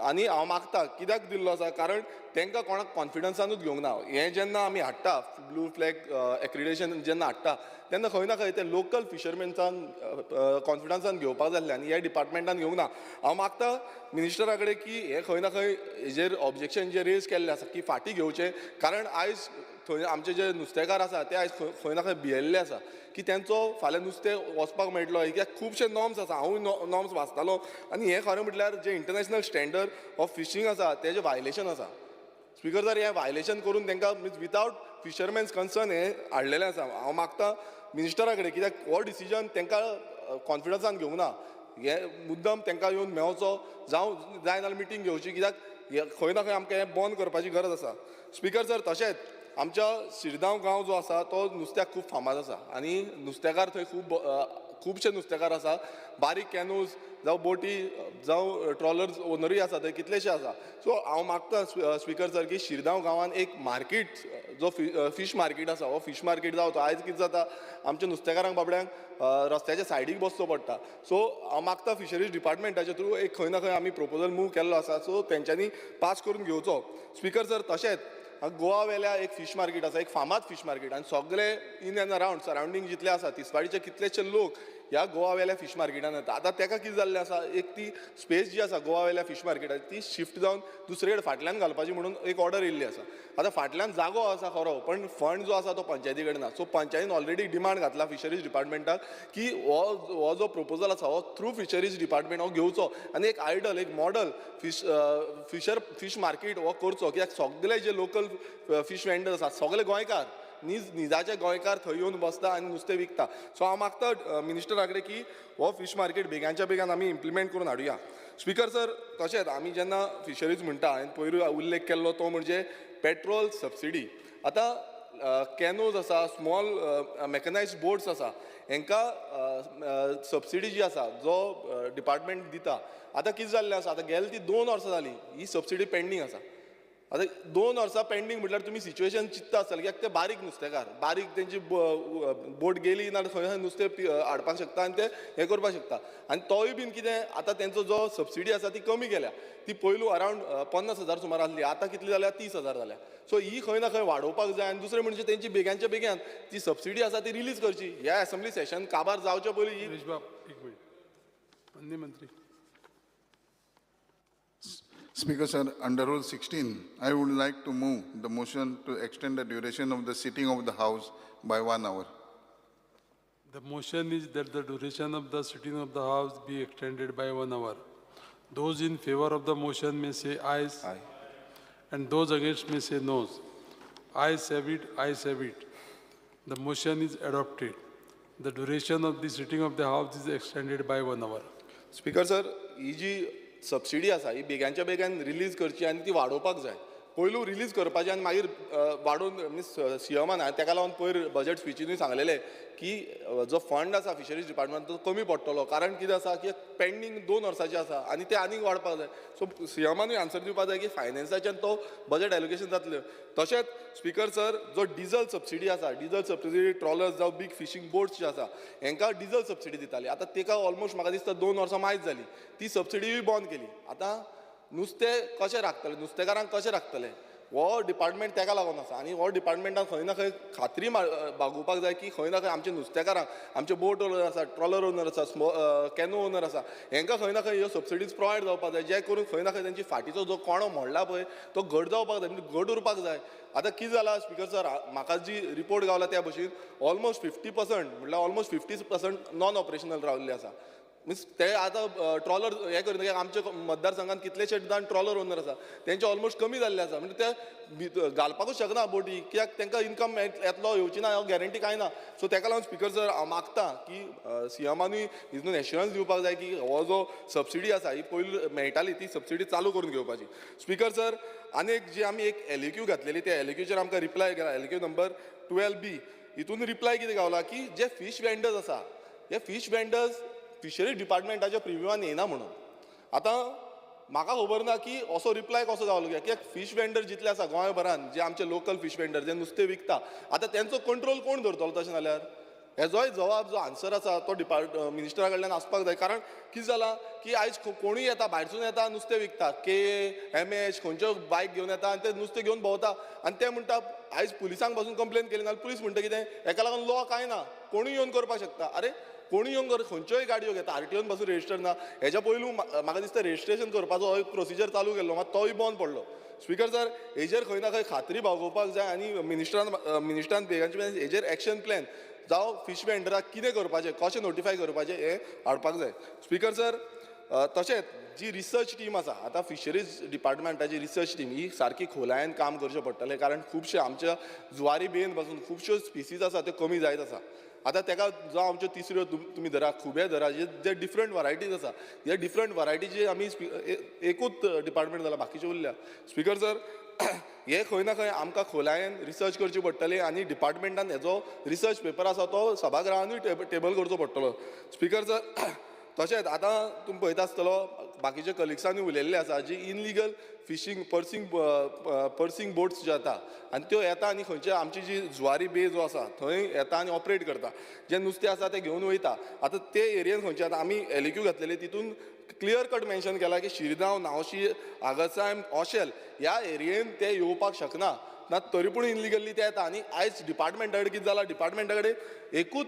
आनी हांव मागता कित्याक दिल्लो आसा, कारण तांकां कोणाक कॉन्फिडन्सानूच घेवंक ना. हें जेन्ना आमी हाडटा ब्लू फ्लॅग एक्रिडेशन जेन्ना हाडटा तेन्ना खंय ना खंय ते लोकल फिशरमेन्सान कॉन्फिडन्सान घेवपाक जाल्लें आनी ह्या डिपार्टमेंटान घेवंक ना. हांव मागता मिनिस्टरा कडेन की हें खंय ना खंय हेजेर ऑब्जेक्शन जे रेज केल्लें आसा की फाटीं घेवचें, कारण आयज थंय आमचे जे नुस्तेकार आसा ते आयज खंय ना खंय भियेल्ले आसा की तेंचो फाल्यां नुस्तें वचपाक मेळटलो. कित्याक खुबशे नॉर्म्स आसा, हांवूय नॉर्म्स वाचतालो आनी हें खरें म्हटल्यार जे इंटरनॅशनल स्टँडर्ड ऑफ फिशींग आसा तेजें वायलेशन आसा. स्पिकर सर, हें वायलेशन करून तांकां मिन्स विदावट फिशरमॅन्स कन्सर्न हें हाडलेलें आसा. हांव मागता मिनिस्टरा कडेन कित्याक हो डिसिजन तांकां कॉन्फिडन्सान घेवंक ना, हें मुद्दम तांकां येवन मेवचो, जावं जाय जाल्यार मिटींग घेवची, कित्याक खंय ना खंय आमकां हें बंद करपाची गरज आसा. स्पिकर सर, तशेंच आमच्या शिरदांव गांव जो आसा तो नुस्त्याक खूब फामाद आसा आनी नुस्तेकार थंय खुबशे नुस्तेकार आसा, बारीक कॅनूज जावं बोटी जावं ट्रॉलर्स ओनरूय आसा थंय कितलेशे आसा. सो हांव मागता स्पिकर सर की शिरदांव गांवान एक मार्केट जो फीश मार्केट आसा हो फीश मार्केट जावचो. आयज कितें जाता आमच्या नुस्तेकारांक बाबड्यांक रस्त्याच्या सायडीक बसचो पडटा. सो हांव मागता फिशरीज डिपार्टमेंटाच्या थ्रू एक खंय ना खंय आमी प्रपोजल मूव केल्लो आसा, सो तेंच्यांनी पास करून घेवचो. स्पिकर सर, तशेंच गोवा वेल्या एक फीश मार्केट आसा, एक फामाद फीश मार्केट आनी सगळे इन एंड अरावंड सरावंडींग जितले आसा तिसवाडीचे कितलेशे लोक ह्या गोवा वेल्या फीश मार्केटान येता. आतां तेका कितें जाल्लें आसा, एक ती स्पेस जी आसा गोवा वेल्या फीश मार्केटाची ती शिफ्ट जावन दुसरे कडेन फाटल्यान घालपाची म्हणून एक ऑर्डर येयल्ली आसा. आतां फाटल्यान जागो आसा खरो, पण फंड जो आसा तो पंचायती कडेन ना. सो पंचायतीन ऑलरेडी डिमांड घातला फिशरीज डिपार्टमेंटाक की हो जो प्रपोजल आसा हो थ्रू फिशरीज डिपार्टमेंट हो घेवचो आनी एक आयडल, एक मॉडल फीश मार्केट हो करचो. कित्याक सगळे जे लोकल फीश वेंडर्स आसा सगळे गोंयकार, निजाचे गोंयकार थंय येवन बसता आनी नुस्तें विकता. सो हांव मागता मिनिस्टरा कडेन की हो फीश मार्केट बेगांच्या बेगान आमी इम्प्लिमेंट करून हाडुया. स्पिकर सर, तशेंच आमी जेन्ना फिशरीज म्हणटा हांवें पयरूय उल्लेख केल्लो तो म्हणजे पेट्रोल सबसिडी. आतां कॅनोज आसा, स्मॉल मॅकनायज बोट्स आसा, हांकां सबसिडी जी आसा जो डिपार्टमेंट दिता. आतां कितें जाल्लें आसा, आतां गेले ती 2 वर्सां जालीं ही सबसिडी पेंडींग आसा. आतां 2 वर्सां पेंडींग म्हटल्यार तुमी सिच्युएशन चिंतता आसतलें कित्याक ते बारीक नुस्तेकार, बारीक तेंची बोट गेली ना खंय खंय नुस्तें हाडपाक शकता आनी ते हें करपाक शकता. आनी तोय बीन कितें आतां तेंचो जो सबसिडी आसा ती कमी केल्या, ती पयलू अरावंड 50,000 सुमार आसली, आतां कितली जाल्या 30,000 जाल्या. सो ही खंय ना खंय वाडोवपाक जाय आनी दुसरें म्हणजे तेंची बेग्यांच्या बेग्यान ती सबसिडी आसा ती रिलीज करची. ह्या एसेंब्ली सेशन काबार जावचे पयलीं. एक मिनट, माननीय मंत्री. Speaker, sir, under Rule 16, I would like to move the motion to extend the duration of the sitting of the House by 1 hour. The motion is that the duration of the sitting of the House be extended by 1 hour. Those in favor of the motion may say ayes. Aye. And those against may say noes. Ayes have it, ayes have it. The motion is adopted. The duration of the sitting of the House is extended by 1 hour. Speaker sir, he ji subsidy आसा ही बेग्यांच्या बेग्यान release करची आनी ती वाडोवपाक जाय. पयलू release करपाची आनी मागीर वाडोवन मिन्स सीएमान तेका लागून पयर बजेट स्पिचीनूय सांगलेलें की जो फंड आसा फिशरीज डिपार्टमेंट तो कमी पडटलो, कारण कितें आसा की पेंडींग 2 वर्सांचे आसा आनी ते आनीक वाडपाक जाय. सो सीएमानूय आन्सर दिवपाक जाय की फायनान्साच्यान तो बजेट एलोकेशन जातलें. तशेंच स्पीकर सर, जो डिजल सबसिडी आसा, डिजल सबसिडी ट्रॉलर्स जावं बीग फिशींग बोट्स जे आसा हेंकां डिजल सबसिडी दिताली. आतां तेका ऑलमोस्ट म्हाका दिसता 2 वर्सां मायज जाली, ती सबसिडीय बंद केली. आतां नुस्तें कशें राखतले, नुस्तेकारांक कशें राखतले, हो डिपार्टमेंट तेका लागून आसा आनी हो डिपार्टमेंटान खंय ना खंय खात्री बागोवपाक जाय की खंय ना खंय आमचे नुस्तेकारांक, आमचे बोट ओनर आसा, ट्रॉलर ओनर आसा, कॅनो ओनर आसा, हेंकां खंय ना खंय ह्यो सबसिडीज प्रोवायड जावपाक जाय, जे करून खंय ना खंय तेंची फाटीचो जो कोणो मोडला पळय तो घट जावपाक जाय, म्हणजे घट उरपाक जाय. आतां कितें जालां स्पीकर सर, म्हाका जी रिपोर्ट गावला त्या भशेन ऑलमोस्ट 50% म्हटल्यार ऑलमोस्ट 50% नॉन ऑपरेशनल रावल्ले आसा. मिन्स ते आतां ट्रॉलर हें करिना, आमच्या मतदारसंघात कितलेशे जाण ट्रॉलर ओनर आसा तेंचे ऑलमोस्ट कमी जाल्ले आसा, म्हणजे ते घालपाकूच शकना बोटी, कित्याक तांकां इनकम येतलो येवची ना गॅरंटी कांय ना. सो तेका लागून स्पीकर सर हांव मागता की सीएमानूय हितून एश्युरन्स दिवपाक जाय की हो जो सबसिडी आसा ही पयलू मेळटाली ती सबसिडी चालू करून घेवपाची. स्पीकर सर, आनी एक जी आमी एक LAQ घातलेली त्या LAQचेर आमकां रिप्लाय केला, LAQ number 12B, हितून रिप्लाय कितें गावला की जे फीश वेंडर्स आसा हे फीश वेंडर्स फिशरी डिपार्टमेंटाच्या प्रिव्यूआन येना म्हणून. आतां म्हाका खबर ना की असो रिप्लाय कसो जावलो, कित्याक फीश वेंडर जितले आसा गोंयभरान जे आमचे लोकल फीश वेंडर जे नुस्तें विकता, आतां तेंचो कंट्रोल कोण धरतलो तशें जाल्यार? हेजोय जवाब जो आन्सर आसा तो मिनिस्टरा कडल्यान आसपाक जाय. कारण कितें जालां की आयज कोणूय येता भायरसून येता नुस्तें विकता, के MH खंयच्यो बायक घेवन येता आनी ते नुस्तें घेवन भोंवता आनी ते म्हणटा आयज पुलिसांक पासून कंप्लेन केली नाल्यार पुलीस म्हणटा कितें हेका लागून लॉ कांय ना, कोणूय येवन करपाक शकता. अरे कोणूय येवन खंयच्योय गाडयो घेता, RTOन पासून रजिस्टर ना. हेज्या पयलू म्हाका दिसता रजिस्ट्रेशन करपाचो हो एक प्रोसिजर चालू केल्लो, मात तोय बंद पडलो. स्पीकर सर, हेजेर खंय ना खंय खात्री बागोवपाक जाय आनी मिनिस्टरान बेगांचे हेजेर एक्शन प्लॅन जावं फीश वेंडराक कितें करपाचें, कशें नोटिफाय करपाचें हें हाडपाक जाय. स्पीकर सर, तशेंच जी रिसर्च टीम आसा, आतां फिशरीज डिपार्टमेंटाची रिसर्च टीम ही सारकी खोलायेन काम करचें पडटलें, कारण खुबशे आमच्या जुवारी बेन पासून खुबश्यो स्पिसीज आसा त्यो कमी जायत आसा. आतां तेका जावं आमच्यो तिसऱ्यो तुमी धरा, खुबे धरा, जे डिफरंट वरायटीज आसा, हे डिफरंट वरायटीचे आमी एकूच डिपार्टमेंट जाला, बाकीचे उरल्या. स्पीकर सर, हे खंय ना खंय आमकां खोलायेन रिसर्च करची पडटली आनी डिपार्टमेंटान हेजो रिसर्च पेपर आसा तो सभागृहानूय टेबल करचो पडटलो. स्पीकर सर, तशेंच आतां तुमी पळयता आसतलो बाकीच्या कलिग्सांनी उलयल्ले आसा जी इनलिगल फिशींग पर्सिंग बोट्स ज्यो येता आनी त्यो येता आनी खंयचे आमची जी जुवारी बे जो आसा थंय येता आनी ऑपरेट करता, जे नुस्तें आसा तें घेवन वयता. आतां ते एरियेन खंयचे आतां आमी LAQ घातलेली तितून क्लियर कट मेन्शन केला की शिरगांव, नावशी, आगसायम, ओशेल ह्या एरियेन ते येवपाक शकना ना, तरी पूण इनलिगली ते येता. आनी आयज डिपार्टमेंटा कडेन कितें जालां, डिपार्टमेंटा कडेन एकूच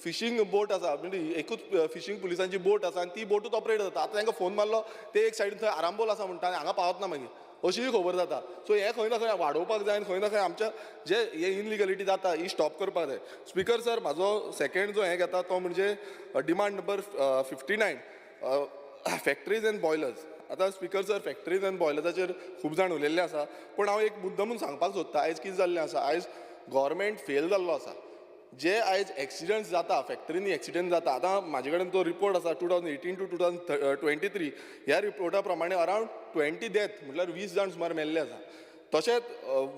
फिशींग बोट आसा, म्हणजे एकूच फिशींग पुलिसांची बोट आसा आनी ती बोटूच ऑपरेट जाता. आतां तांकां फोन मारलो ते एक सायडीन थंय आरांबोल आसा म्हणटा आनी हांगा पावत ना मागीर, अशीय खबर जाता. सो हें खंय ना खंय वाडोवपाक जाय आनी खंय ना खंय आमच्या जे हे इनलिगलिटी जाता ही स्टॉप करपाक जाय. स्पीकर सर, म्हाजो सेकेंड जो हें घेता तो म्हणजे demand number 59 factories and boilers. आतां स्पीकर सर, फॅक्टरीज एंड बॉयलर्साचेर खूब जाण उलयल्ले आसा, पूण हांव एक मुद्दमून सांगपाक सोदता आयज कितें जाल्लें आसा, आयज गोवोरमेंट फेल जाल्लो आसा. जे आयज एक्सिडंट्स जाता, फॅक्टरींनी एक्सिडंट जाता, आतां म्हाजे कडेन तो रिपोर्ट आसा 2018 to 2023, ह्या रिपोर्टा प्रमाणे अरावंड 20 डेथ म्हटल्यार 20 जाण सुमार मेल्ले आसा. तशेंच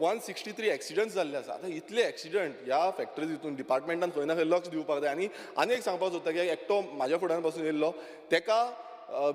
163 एक्सिडंट्स जाल्ले आसा. आतां इतले एक्सिडंट ह्या फॅक्टरीज हितून डिपार्टमेंटान खंय ना खंय लक्ष दिवपाक जाय. आनी आनी एक सांगपाक सोदता की एकटो म्हाज्या फुड्यान बसून येयल्लो, तेका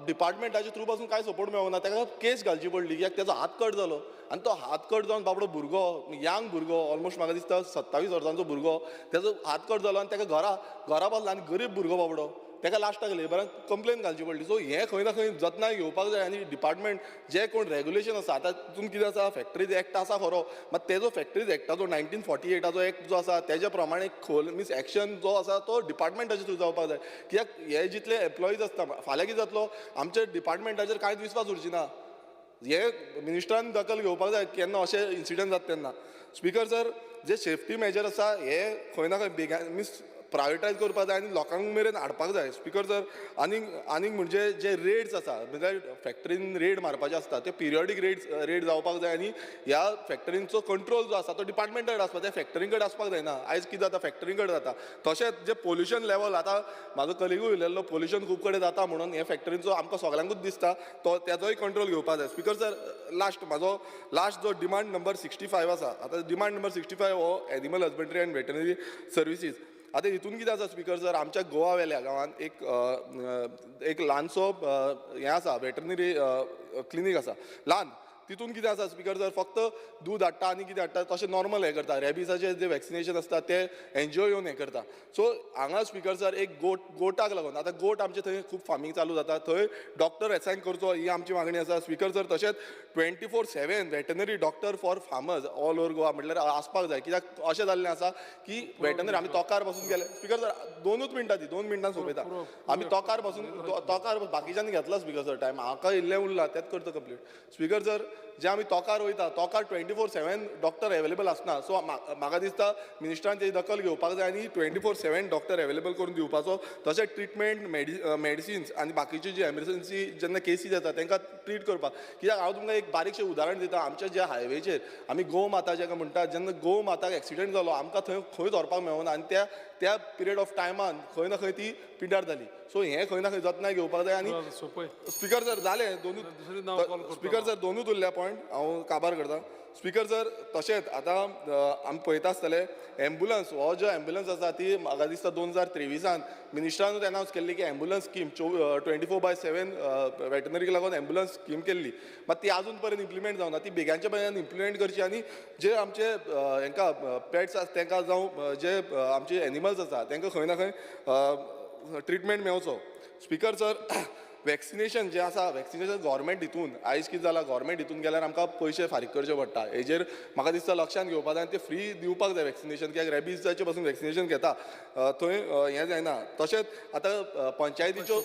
डिपार्टमेंटाच्या थ्रू पासून कांय सपोर्ट मेळना, ताका केस घालची पडली कित्याक तेजो हात कट जालो आनी तो हात कट जावन बाबडो भुरगो, यंग भुरगो, ऑलमोस्ट म्हाका दिसता 27 वर्सांचो भुरगो, तेजो हात कट जालो आनी ताका घरा बसलो आनी गरीब भुरगो बाबडो, ताका लास्टाक लेबराक कंप्लेन घालची पडली. सो हें खंय ना खंय जतनाय घेवपाक जाय आनी डिपार्टमेंट जे कोण रेगुलेशन आसा, आतां तितून कितें आसा, फॅक्टरीज एक्ट आसा खरो, मात तेजो फॅक्टरीज एक्टाचो 1948 एक्ट जो आसा तेज्या प्रमाणे खोल मिन्स एक्शन जो आसा तो डिपार्टमेंटाचे थ्रू जावपाक जाय. कित्याक हे जितले एम्प्लॉईज आसता, फाल्यां कितें जातलो, आमच्या डिपार्टमेंटाचेर कांयच विस्वास उरची ना. हे मिनिस्टरान दखल घेवपाक जाय केन्ना अशें इन्सिडंट जाता तेन्ना. स्पीकर सर, जे सेफ्टी मेजर आसा हे खंय ना खंय बेगान मिन्स प्रायोरिटायज करपाक जाय आनी लोकांक मेरेन हाडपाक जाय. स्पीकर सर, आनीक आनीक म्हणजे जे रेड्स आसा, म्हणजे फॅक्टरीन रेड मारपाचे आसता ते पिरियॉडीक रेड जावपाक जाय आनी ह्या फॅक्टरींचो कंट्रोल जो आसा तो डिपार्टमेंटा कडेन आसपाक जाय, फॅक्टरीं कडेन आसपाक जायना. आयज कितें जाता, फॅक्टरीं कडेन जाता. तशेंच जे पोल्युशन लेवल, आतां म्हाजो कलिगूय उलयल्लो पोल्युशन खूब कडेन जाता म्हणून हे फॅक्टरींचो आमकां सगळ्यांकूच दिसता तो तेजोय कंट्रोल घेवपाक जाय. स्पीकर सर, लास्ट म्हाजो लास्ट जो डिमांड नंबर 65 आसा, आतां डिमांड नंबर 65 हो animal husbandry and veterinary services. आतां हितून कितें आसा स्पीकर सर, आमच्या गोवा वेल्या गांवांत एक एक ल्हानसो हें आसा, वेटरनरी क्लिनीक आसा ल्हान. तितून कितें आसा स्पीकर सर, फक्त दूद हाडटा आनी कितें हाडटा तशें नॉर्मल हें करता. रेबिसाचें जें वॅक्सिनेशन आसता तें एनजीओ येवन हें करता. सो हांगा स्पीकर सर एक गोटाक लागून आतां गोट आमचे थंय खूब फार्मींग चालू जाता, थंय डॉक्टर एसायन करचो ही आमची मागणी आसा. स्पीकर सर, तशेंच 24/7 veterinary doctor for farmers all over Goa म्हटल्यार आसपाक जाय. कित्याक अशें जाल्लें आसा की वेटनरी आमी तोकार पासून गेले. स्पीकर सर, 2 मिनटां दी, 2 मिनटां सोंपयता. आमी तोकार पासून तोकार बाकीच्यांनी घेतला स्पीकर सर टायम, म्हाका इल्लें उरला तेंच करता कंप्लीट. स्पीकर सर, जे आमी तोकार वयता तोकार 24/7 डॉक्टर एवेलेबल आसना. सो म्हाका दिसता मिनिस्टरान तेजी दखल घेवपाक जाय आनी 24/7 डॉक्टर एवेलेबल करून दिवपाचो. तशेंच ट्रिटमेंट, मेडिसिन्स आनी बाकीची जी एमर्जन्सी जेन्ना केसीस येता तांकां ट्रीट करपाक. कित्याक हांव तुमकां एक बारीकशें उदाहरण दिता. आमच्या ज्या हायवेचेर आमी गो माता जेका म्हणटा, जेन्ना गो माताक एक्सिडंट जालो आमकां थंय खंयच व्हरपाक मेळना आनी त्या त्या पिरियड ऑफ टायमान खंय ना खंय ती पिड्ड्यार जाली. सो हें खंय ना खंय जतनाय घेवपाक जाय. आनी स्पीकर सर जालें दोनूच, स्पीकर सर दोनूच उरल्या पॉयंट हांव काबार करता. स्पीकर सर, तशेंच आतां आमी पळयता आसतले एम्बुलन्स, हो जो एम्बुलन्स आसा ती म्हाका दिसता 2023 मिनिस्टरानूच एनावन्स केल्ली की एम्बुलन्स स्कीम 24/7 वेटनरीक लागून एम्बुलन्स स्कीम केल्ली, मात ती आजून पर्यंत इम्प्लिमेंट जावना. ती बेग्यांच्या बेगान इम्प्लिमेंट करची आनी जे आमचे हेंकां पेट्स आसा तांकां जावं जे आमचे एनिमल्स आसा तांकां खंय ना खंय ट्रिटमेंट मेवचो. स्पीकर सर, वॅक्सिनेशन जें आसा, वॅक्सिनेशन गव्हर्मेंट हितून आयज कितें जालां, गव्हर्मेंट हितून गेल्यार आमकां पयशे फारीक करचे पडटा. हेजेर म्हाका दिसता लक्षांत घेवपाक जाय आनी ते फ्री दिवपाक जाय वॅक्सिनेशन. कित्याक रेबीजाचे पासून वॅक्सिनेशन घेता थंय हें जायना. तशेंच आतां पंचायतीच्यो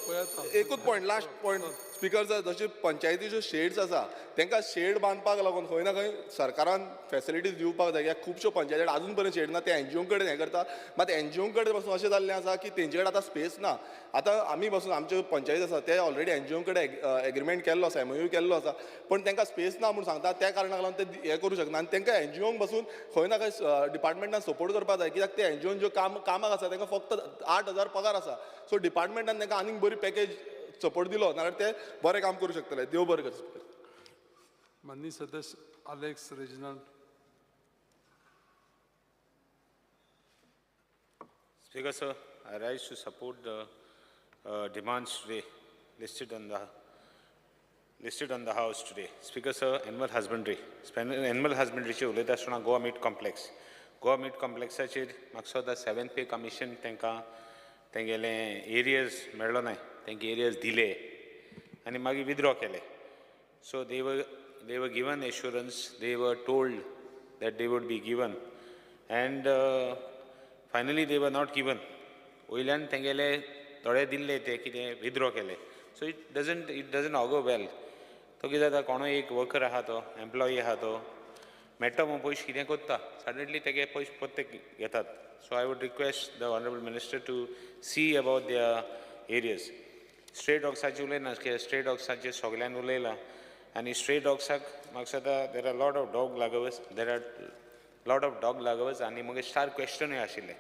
एकूच point, last point speaker sir, जशे पंचायतीच्यो शेड्स आसा तांकां शेड बांदपाक लागून खंय ना खंय सरकारान फेसिलिटीज दिवपाक जाय. कित्याक खुबश्यो पंचायती आजून पर्यंत शेड ना, ते एनजीओ कडेन हें करता. मात एनजीओ कडेन पासून अशें जाल्लें आसा की तेंचे कडेन आतां स्पेस ना. आतां आमी पासून आमच्यो पंचायत आसा ते ऑलरेडी एनजीओ कडेन एग्रीमेंट केल्लो आसा, एमओयू केल्लो आसा, पण तांकां स्पेस ना म्हूण सांगता. त्या कारणाक लागून ते हें करूं शकना आनी तांकां एनजीओंक पासून खंय ना खंय डिपार्टमेंटान सपोर्ट करपाक जाय. कित्याक ते एनजीओन ज्यो कामाक आसा तांकां फक्त 8,000 पगार आसा. सो डिपार्टमेंटान तांकां आनीक बरी पॅकेज सपोर्ट दिलो नाल्यार ते बरें काम करूं शकतले. देव बरें कर. माननीय सदस्य Alex Reginald. Speaker sir, I rise to support the demands today listed on the house today. Speaker sir, animal husbandry. Animal husbandry उलयता आसतना गोवा मीट कॉम्प्लेक्स. गोवा मीट कॉम्प्लेक्साचेर म्हाका दिसता 7th पे कमिशन तांकां तेंगेले एरियज मेळ्ळो ना, तांकां एरियज दिले आनी मागीर विथड्रॉ केले. So they were given assurance, they were told that they would be given and finally they were not given. वयल्यान तेंगेले थोडे दिल्ले ते कितें विथड्रॉ केले. So it doesn't augur well. तो कितें जाता, कोणूय एक वर्कर आहा तो एम्प्लॉई आहा तो मेळटा म्हूण पयशे कितें करता, सडनली तेगे पयशे परते घेतात. So I would request the honourable minister to see about their areas. Stray डॉग्साचेर उलयना, स्ट्रे डॉग्साचेर सगळ्यान उलयलां आनी स्ट्रे डॉग्साक म्हाका दिसता there are lot of dog lovers, there are lot of dog lovers आनी मागीर स्टार क्वेश्चनूय आशिल्लें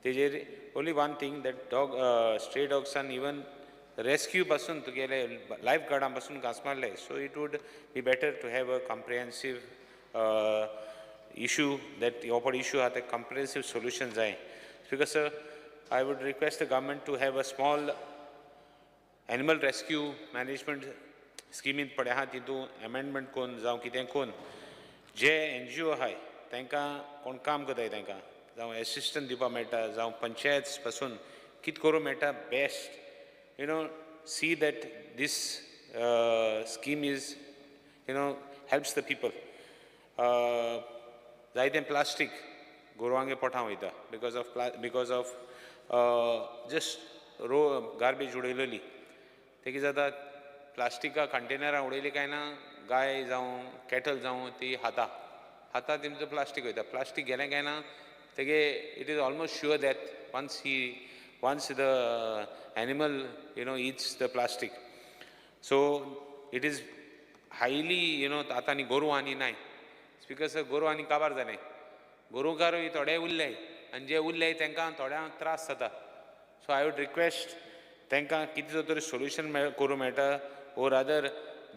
तेजेर. Only one thing that dog stray डॉग्सान even rescue पासून तुगेले लायफ गार्डां पासून घांस मारले. So it would be better to have a comprehensive issue that हो पळय इशू आहा ते कॉम्प्रिहेन्सीव सोल्युशन जाय. Because sir, I would request the government to have a small animal rescue management स्किमींत पळय आहा तितून एमेंडमेंट करून जावं कितें करून जे एनजीओ आहाय तांकां कोण काम करताय तांकां जावं एसिस्टंट दिवपाक मेळटा, जावं पंचायत पासून कितें करूंक मेळटा best, you know, see that this scheme is, you know, helps the people. जायतें प्लास्टीक गोरवांगे पोटां वयता because of just row garbage उडयलेली. ते कितें जाता, प्लास्टिका कंटेनरां उडयली काय ना गाय जावं कॅटल जावं ती खाता खाता तेमचो प्लास्टीक वयता प्लास्टीक गेलें काय ना तेगे it is almost sure that once the animal you know eats the plastic. So it is highly you know आतां आनी गोरवां आनी नाय. स्पीकर सर गोरवां आनी काबार जालें, गोरवकारूय थोडे उरले आनी जे उरले तांकां थोड्यांक त्रास जाता. सो I would request तांकां कितें तरी सोल्युशन करूं मेळटा ओर रादर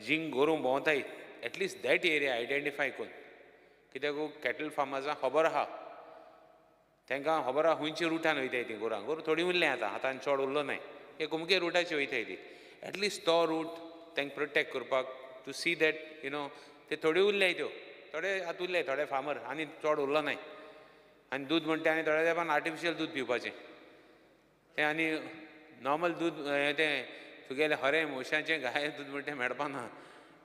जींग गोरूं भोंवताय at least that area identify करून, कित्याक कॅटल फार्मर्सांक खबर आहा, तांकां खबर आहा खंयच्या रुटान वयताय तीं गोरां. गोरूं थोडीं उरलें आतां, आतां चड उरलो नाय, एक अमके रुटाचे वयताय ती, एटलिस्ट तो रूट तांकां प्रोटेक्ट करपाक to see that you know ते थोडे उरले त्यो थोडे आतां उरले थोडे फार्मर आनी चड उरलो नाय. आनी दूद म्हणटा आनी थोड्या तेंपान आर्टिफिशियल दूद पिवपाचें तें, आनी नॉर्मल दूद हें तें तुगेलें हरें म्हशाचें गाये दूद म्हणटा तें मेळपा ना.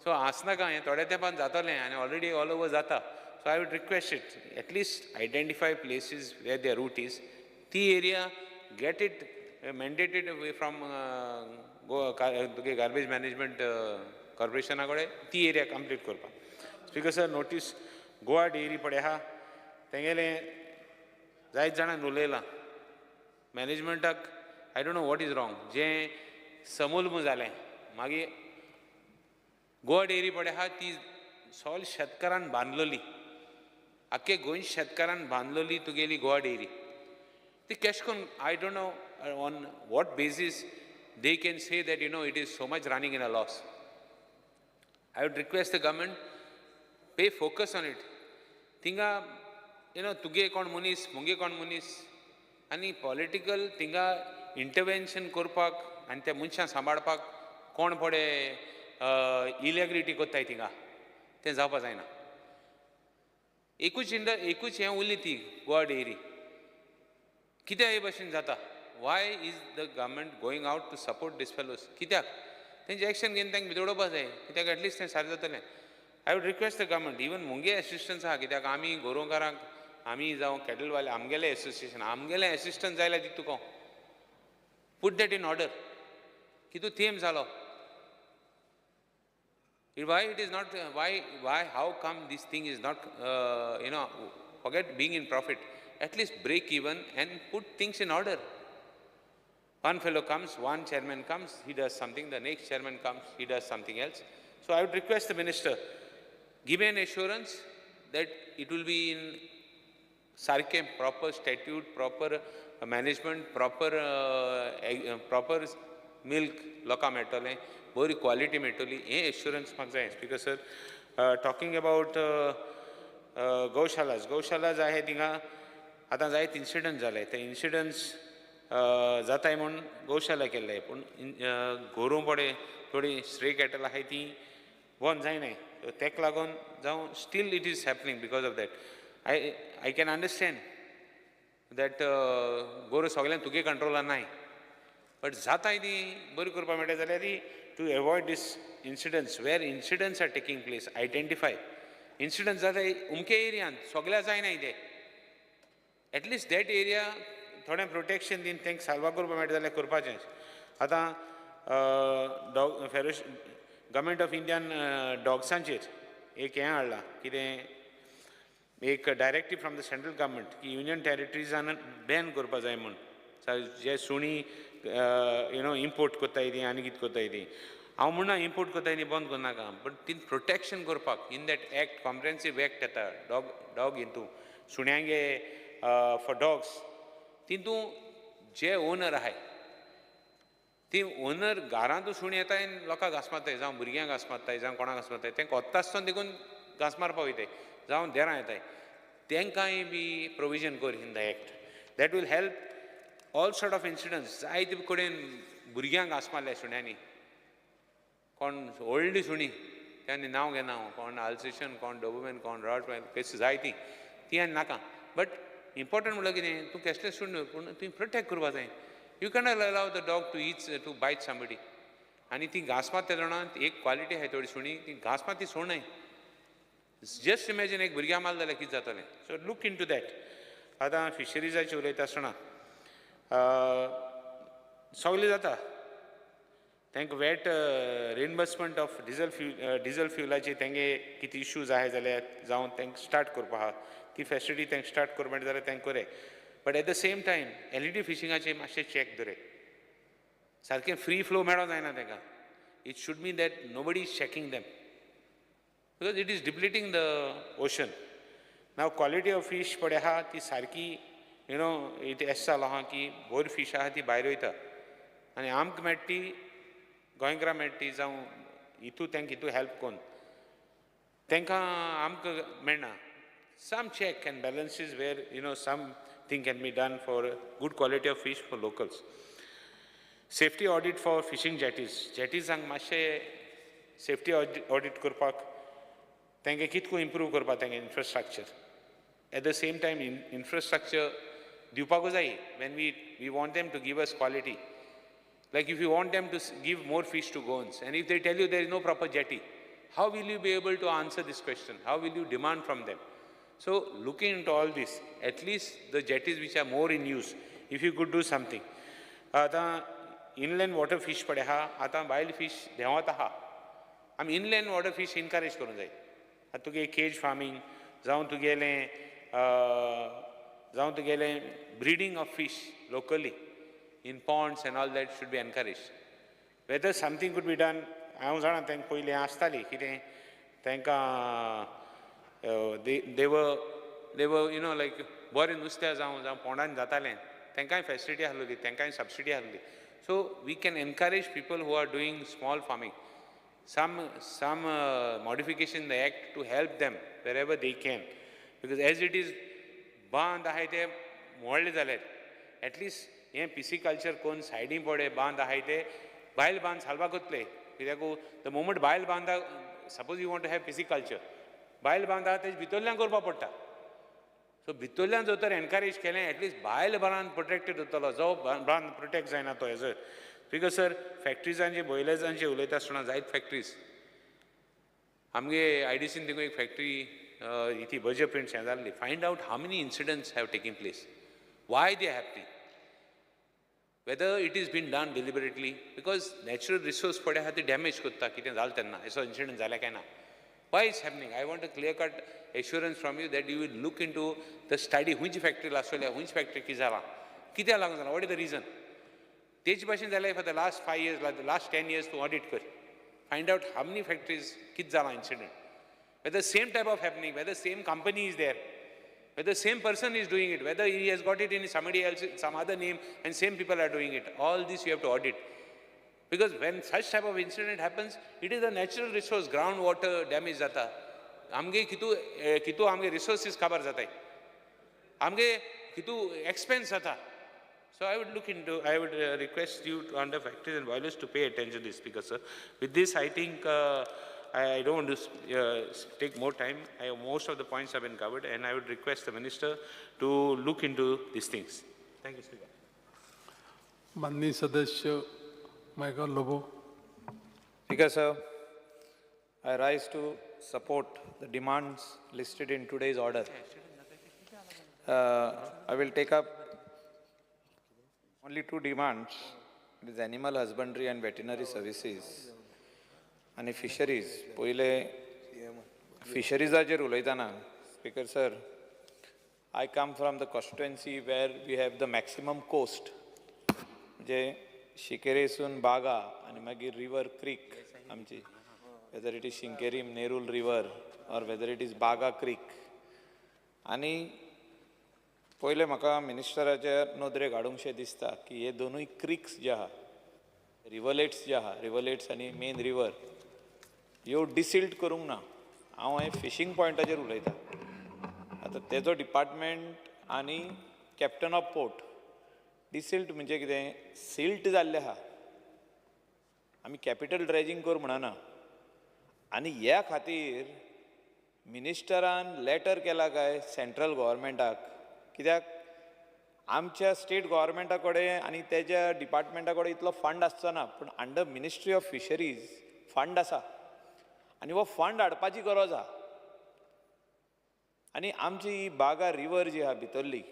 सो आसनाका हें थोड्या तेंपान जातलें आनी ऑलरेडी ऑल ओवर जाता. So I would request it at least identify places where their route is, ती area get it mandated from Goa तुगे गार्बेज मॅनेजमेंट कॉर्पोरेशना कडेन ती एरिया कंप्लीट करपाक. Speaker sir notice Goa dairy पळय आहा तेंगेलें जायत जाणांक उलयलां मॅनेजमेंटाक, I don't know what is wrong, जें समूल जालें मागीर गोवा डेअरी पळय आहा ती सोल शेतकारान बांदलोली, आख्खे गोंय शेतकारान बांदलोली तुगेली गोवा डेअरी. ती कॅश करून I don't know on what basis they can say that you know it is so much running in a loss. I would request the government pay focus on it. थिंगा you know तुगे कोण मनीस मुगे कोण मनीस आनी political थिंगा इंटरवेन्शन करपाक आनी त्या मनशांक सांबाळपाक कोण पडे इलेग्रिटी कोत्ताय थिंगा तें जावपा जायना. एकूच एकूच हें उरली ती गोवा डेअरी कित्याक हे भशेन जाता? Why is the government going out to support these fellows? कित्याक तेंचे एक्शन घेवन तांकां भितर उडोवपा जाय, कित्याक एटलिस्ट तें सारकें जातलें. I would request the government even मुगे एसिस्टन्स आहा, कित्याक आमी गोरोवकारांक आमी जावं कॅटलवाले आमगेलें एसोसिएशन आमगेलें एसिस्टन्स जाय जाल्यार दिता तुका, put that in order. कितू तेम जालो, why it is not, why how come this thing is not you know forget being in profit, at least break even and put things in order. One fellow comes, one chairman comes, he does something, the next chairman comes, he does something else. So I would request the minister, give an assurance that it will be in सारकें proper statute, proper management, proper proper milk लोकांक मेळटलें, बरी quality मेळटली, हें assurance म्हाका जाय. Speaker sir talking about gaushalas, gaushalas आहे थिंगा आतां जायत इन्सिडंट जाले, ते इन्सिडंट्स जाताय म्हूण गौशाला केल्ले, पूण गोरूं पडे थोडी स्ट्रे कॅटल आहाय ती बंद जायनाय, तेका लागून जावं still it is happening because of that. I can understand that गोरूं सगळ्यांक तुगे कंट्रोलान नाय, बट जाताय ती बरी करपाक मेळटा जाल्यार ती to avoid this incidents where incidents are taking place, identify incidents जाताय अमके एरियांत सगळ्या जायनाय ते, एटलिस्ट that area थोडें प्रोटेक्शन दिवन तांकां साल्वा करपाक मेळटा जाल्यार करपाचें. आतां डॉग फेरोश गव्हर्मेंट ऑफ इंडियान डॉग्सांचेर एक हें हाडलां कितें एक directive from the central government की युनियन टेरिटरीजान बॅन करपा जाय म्हूण जे सुणी you know import कोत्ताय ती आनी कितें कोत्ताय ती. हांव म्हणना इम्पोर्ट कोत्ताय ती बंद करनाका, बट ती प्रोटेक्शन करपाक in that act comprehensive act येता डॉग डॉग हितू सुण्यांगे फॉर डॉग्स, तितू जे ओनर आहाय ती ओनर घरांतू सुणी येताय आनी लोकांक घांस मारताय, जावं भुरग्यांक घांस मारताय, जावं कोणाक घांस मारताय, तेंका वता आसतना देखून घांस मारपाक वयताय, जावं देरां येताय, तेंकांय बी प्रोविजन कर in the act that will help all sort of incidents. जायते कडेन भुरग्यांक घांस मारल्या सुण्यांनी, कोण व्हडली सुणी त्यांनी नांव घेना हांव, कोण आल्सेशन, कोण डोबोमॅन, कोण रॉटमॅन, कशी जायती ती आनी नाका. बट इम्पॉर्टंट म्हणल्यार कितें, तूं कसलें सूण पूण तुवें प्रोटेक्ट करपा जाय. You cannot allow the dog to eat to bite somebody. आनी ती घांस मारता जाणा, एक क्वॉलिटी आहाय थोडी सुणी ती घांस मारता ती सोडनाय. जस्ट इमेजीन एक भुरग्या मारलें जाल्यार कितें जातलें. So look into that. आतां फिशरीजाचेर उलयता आसतना सगळें जाता, तांकां VAT reimbursement of diesel fuel diesel फ्युलाची तेंगे कितें इश्यूज आहाय जाल्यार जावं तांकां स्टार्ट करपा आहा ती फेसिलिटी तांकां स्टार्ट करूं मेळटा जाल्यार तांकां करें. But at the same time LED फिशिंगाचेर मातशें चॅक दवरे, सारकें फ्री फ्लो मेळों जायना तांकां. It should be that nobody is checking them because it is depleting the ocean. Now quality of fish पळय आहा ती सारकी you know it एश जालो आहा की बरी फीश आहा ती भायर वयता आनी आमकां मेळटा ती गोंयकारां मेळटा ती जावं हितू तांकां हितू हेल्प करून तांकां आमकां मेळना. Some check and balances where you know something can be done for good quality of fish for locals. Safety audit for fishing jetties, जेटीजांक मातशें सेफ्टी ऑडिट करपाक तांकां कितको इम्प्रूव करपाक तांगे infrastructure. At the same time infrastructure दिवपाकूय जाय when we want them to give us quality. Like if you want them to give more fish to Goans and if they tell you there is no proper jetty, how will you be able to answer this question? How will you demand from them? So looking into all this, at least the jetties which are more in use, if you could do something. आतां inland water fish पळय आहा, आतां wild fish देंवत आहा, आमी inland water fish encourage करूंक जाय. आतां तुगे केज फार्मींग जावं तुगेलें breeding of fish locally in ponds and all that should be encouraged. Whether something could be done, हांव जाणा तांकां पयलीं आसताली कितें तांकां they were you know like बरें नुस्तें जावं जावं पोंडान जातालें तांकांय फेसिलिटी आहलोली, तांकांय subsidy आहलोली. So we can encourage people who are doing small farming, some modification in the act to help them wherever they can, because as it is बांद आहाय ते मोडले जाल्यार एटलिस्ट हें पिसिकल्चर कोन्न सायडीन पडे बांद आहाय ते बायल बांद साल्वाक वतले. कित्याक the moment बायल बांदा, suppose you want to have pisciculture, बायल बांद आहा तेज भितरल्यान करपाक पडटा. सो भितरल्यान जर तर एनकरेज केलें एटलिस्ट बायल बांद प्रोटेक्टेड उरतलो, जो बांद प्रोटेक्ट जायना तो एज. Because sir फॅक्ट्रीजांचे बॉयलर्सांचे उलयता आसतना जायत फॅक्ट्रीज आमगे आयडीसीन थिंगा एक फॅक्ट्री इती बर्जर प्रिंट्स हें जाल्ली. Find out how many incidents have taken place, why they happening, whether it is been done deliberately, because natural resource पळय आहा ती डॅमेज करता कितें जालें तेन्ना असो इन्सिडंट जालें काय ना, why is happening. I want a clear cut assurance from you that you will look into the study खंयची फॅक्ट्री लासवल्या, खंयची फॅक्ट्री कितें जालां, कित्याक लागून जालां, what is the reason. तेच भाशेन जाल्यार for the last 5 years, last 10 years तूं ऑडिट कर, find out how many factories कितें जालां incident, whether same type of happening, whether same company is there, whether same person is doing it, whether he has got it in somebody else, some other name and same people are doing it. All this you have to audit. Because when such type of incident happens, it is a natural resource, groundwater damage जाता. आमगे कितू आमगे resources काबार जाताय, आमगे कितू expense जाता. So I would look into, I would request you to under factories and boilers to pay attention to this, because sir, with this I think I don't want to take more time. Most of the points have been covered, and I would request the minister to look into these things. Thank you, Speaker. माननीय सदस्य Michael Lobo. Speaker, sir, I rise to support the demands listed in today's order. I will take up only two demands. It is animal husbandry and veterinary services आनी fisheries. पयले फिशरीजाचेर उलयतना speaker sir, I come from the constituency where we have the maximum coast, म्हणजे शिकेरेसून बागा आनी मागीर river creek आमची, whether it is Shinquerim Nerul river or whether it is Baga creek. आनी पयलें म्हाका मिनिस्टराच्या नदरेक हाडूंकशें दिसता की हे दोनूय क्रिक्स जे आहा, रिवलेट्स जे आहा, रिवलेट्स आनी मेन रिवर ह्यो डिसिल्ट करूंक ना. हांव हें फिशींग पॉयंटाचेर उलयतां. आतां तेजो डिपार्टमेंट आनी कॅप्टन ऑफ पोर्ट डिसिल्ट म्हणजे कितें, सिल्ट जाल्लें आहा. आमी कॅपिटल ड्रेजिंग कर म्हणना. आनी ह्या खातीर मिनिस्टरान लेटर केला काय सेंट्रल गव्हर्मेंटाक, कित्याक आमच्या स्टेट गव्हर्मेंटा कडेन आनी तेज्या डिपार्टमेंटा कडेन इतलो फंड आसचो ना, पूण under ministry of fisheries fund आसा आनी हो फंड हाडपाची गरज आहा. आनी आमची ही बागा रिवर जी आहा भितरली,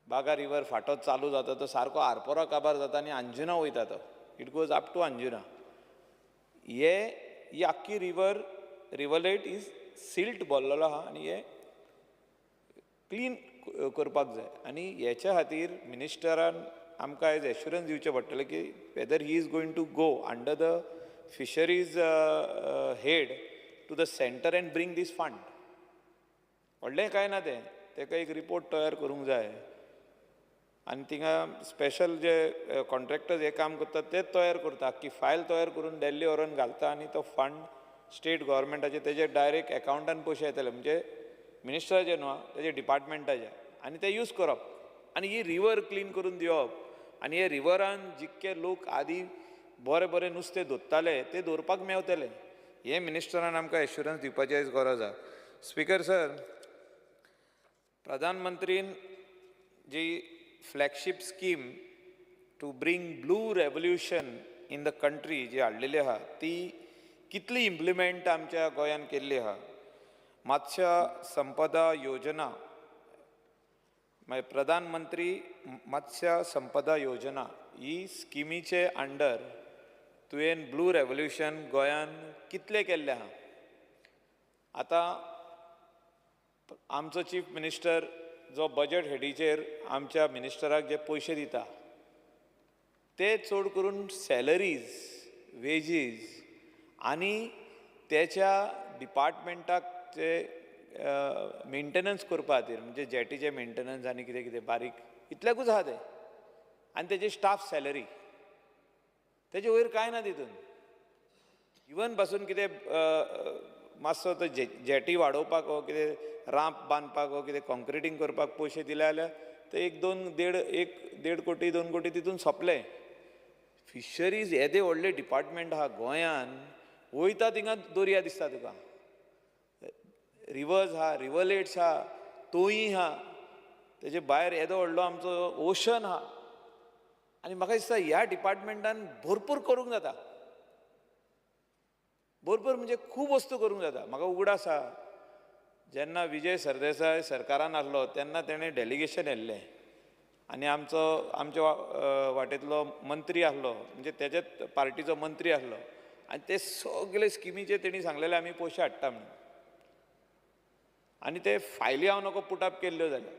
बागा रिवर फाटो चालू जाता तो सारको आरपोरा काबार जाता आनी अंजुना वयता तो It goes up to Anjuna. हे ही आख्खी रिवर रिवलेट is silt भरलेलो आहा आनी हे क्लीन करपाक जाय आनी हेच्या खातीर मिनिस्टरान आमकां आयज एश्युरन्स दिवचें पडटलें की whether he is going to go under the fisheries head to the centre and bring this fund. व्हडलें कांय ना तें, तेका एक रिपोर्ट तयार करूंक जाय आनी थिंगा स्पेशल जे कॉन्ट्रॅक्टर्स हे काम करतात ते तयार करता, आख्खी फायल तयार करून दिल्ली व्हरून घालता आनी तो फंड स्टेट गव्हर्मेंटाचे तेजे डायरेक्ट एकावंटान पयशे येतले, म्हणजे मिनिस्टराचे न्हू तेजे डिपार्टमेंटाचे, आनी ते यूज करप आनी ही रिवर क्लीन करून दिवप. आनी हे रिवरान जितके लोक आदी बरे बरे नुस्तें दोत्ताले ते दवरपाक मेवतले, हे मिनिस्टरान आमकां एश्युरन्स दिवपाची आयज गरज आसा. स्पीकर सर, प्रधानमंत्रीन जी flagship scheme to bring blue revolution in the country जी हाडलेली आहा ती कितली इम्प्लिमेंट आमच्या गोंयान केल्ली आहा. मत्स्य संपदा योजना, मागीर प्रधानमंत्री मत्स्य संपदा योजना ही स्किमीचे अंडर तुवें ब्लू रेवोल्युशन गोंयान कितलें केल्लें आहा. आतां आमचो चीफ मिनिस्टर जो बजट हेडीचेर आमच्या मिनिस्टराक जे पयशे दिता ते चड करून सॅलरीज, वेजीस आनी तेच्या डिपार्टमेंटाक जे मेंटेनन्स करपा खातीर, म्हणजे जेटीचे मेंटेनन्स आनी कितें कितें बारीक इतल्याकूच आहा तें, आनी तेजी स्टाफ सॅलरी, तेजे वयर कांय ना तितून. इवन पासून कितें मातसो तो जेटी वाडोवपाक वो कितें रांप बांदपाक वो कितें कॉन्क्रिटींग करपाक पयशे दिले जाल्यार ते एक दोन देड एक देड कोटी 2 कोटी तितून सोंपले. फिशरीज येदे व्हडलें डिपार्टमेंट आहा गोंयान, वयता थिंगा दर्या दिसता तुका, रिवर्स आहा, रिवलेट्स आहा, तोयी आहा, तेजे भायर येदो व्हडलो आमचो ओशन आहा. आनी म्हाका दिसता ह्या डिपार्टमेंटान भरपूर करूंक जाता, भरपूर म्हणजे खूब वस्तू करूंक जाता. म्हाका उगडास आसा जेन्ना विजय सरदेसाय सरकारान आसलो तेन्ना तेणें डेलिगेशन येल्लें आनी आमचो आमच्या वाटेंतलो मंत्री आसलो, म्हणजे तेज्याच पार्टीचो मंत्री आसलो, आनी ते सगळे स्किमीचे तेणी सांगलेले आमी पयशे हाडटा म्हणून, आनी ते फायली हांव नको पुटअप केल्ल्यो जाल्यार,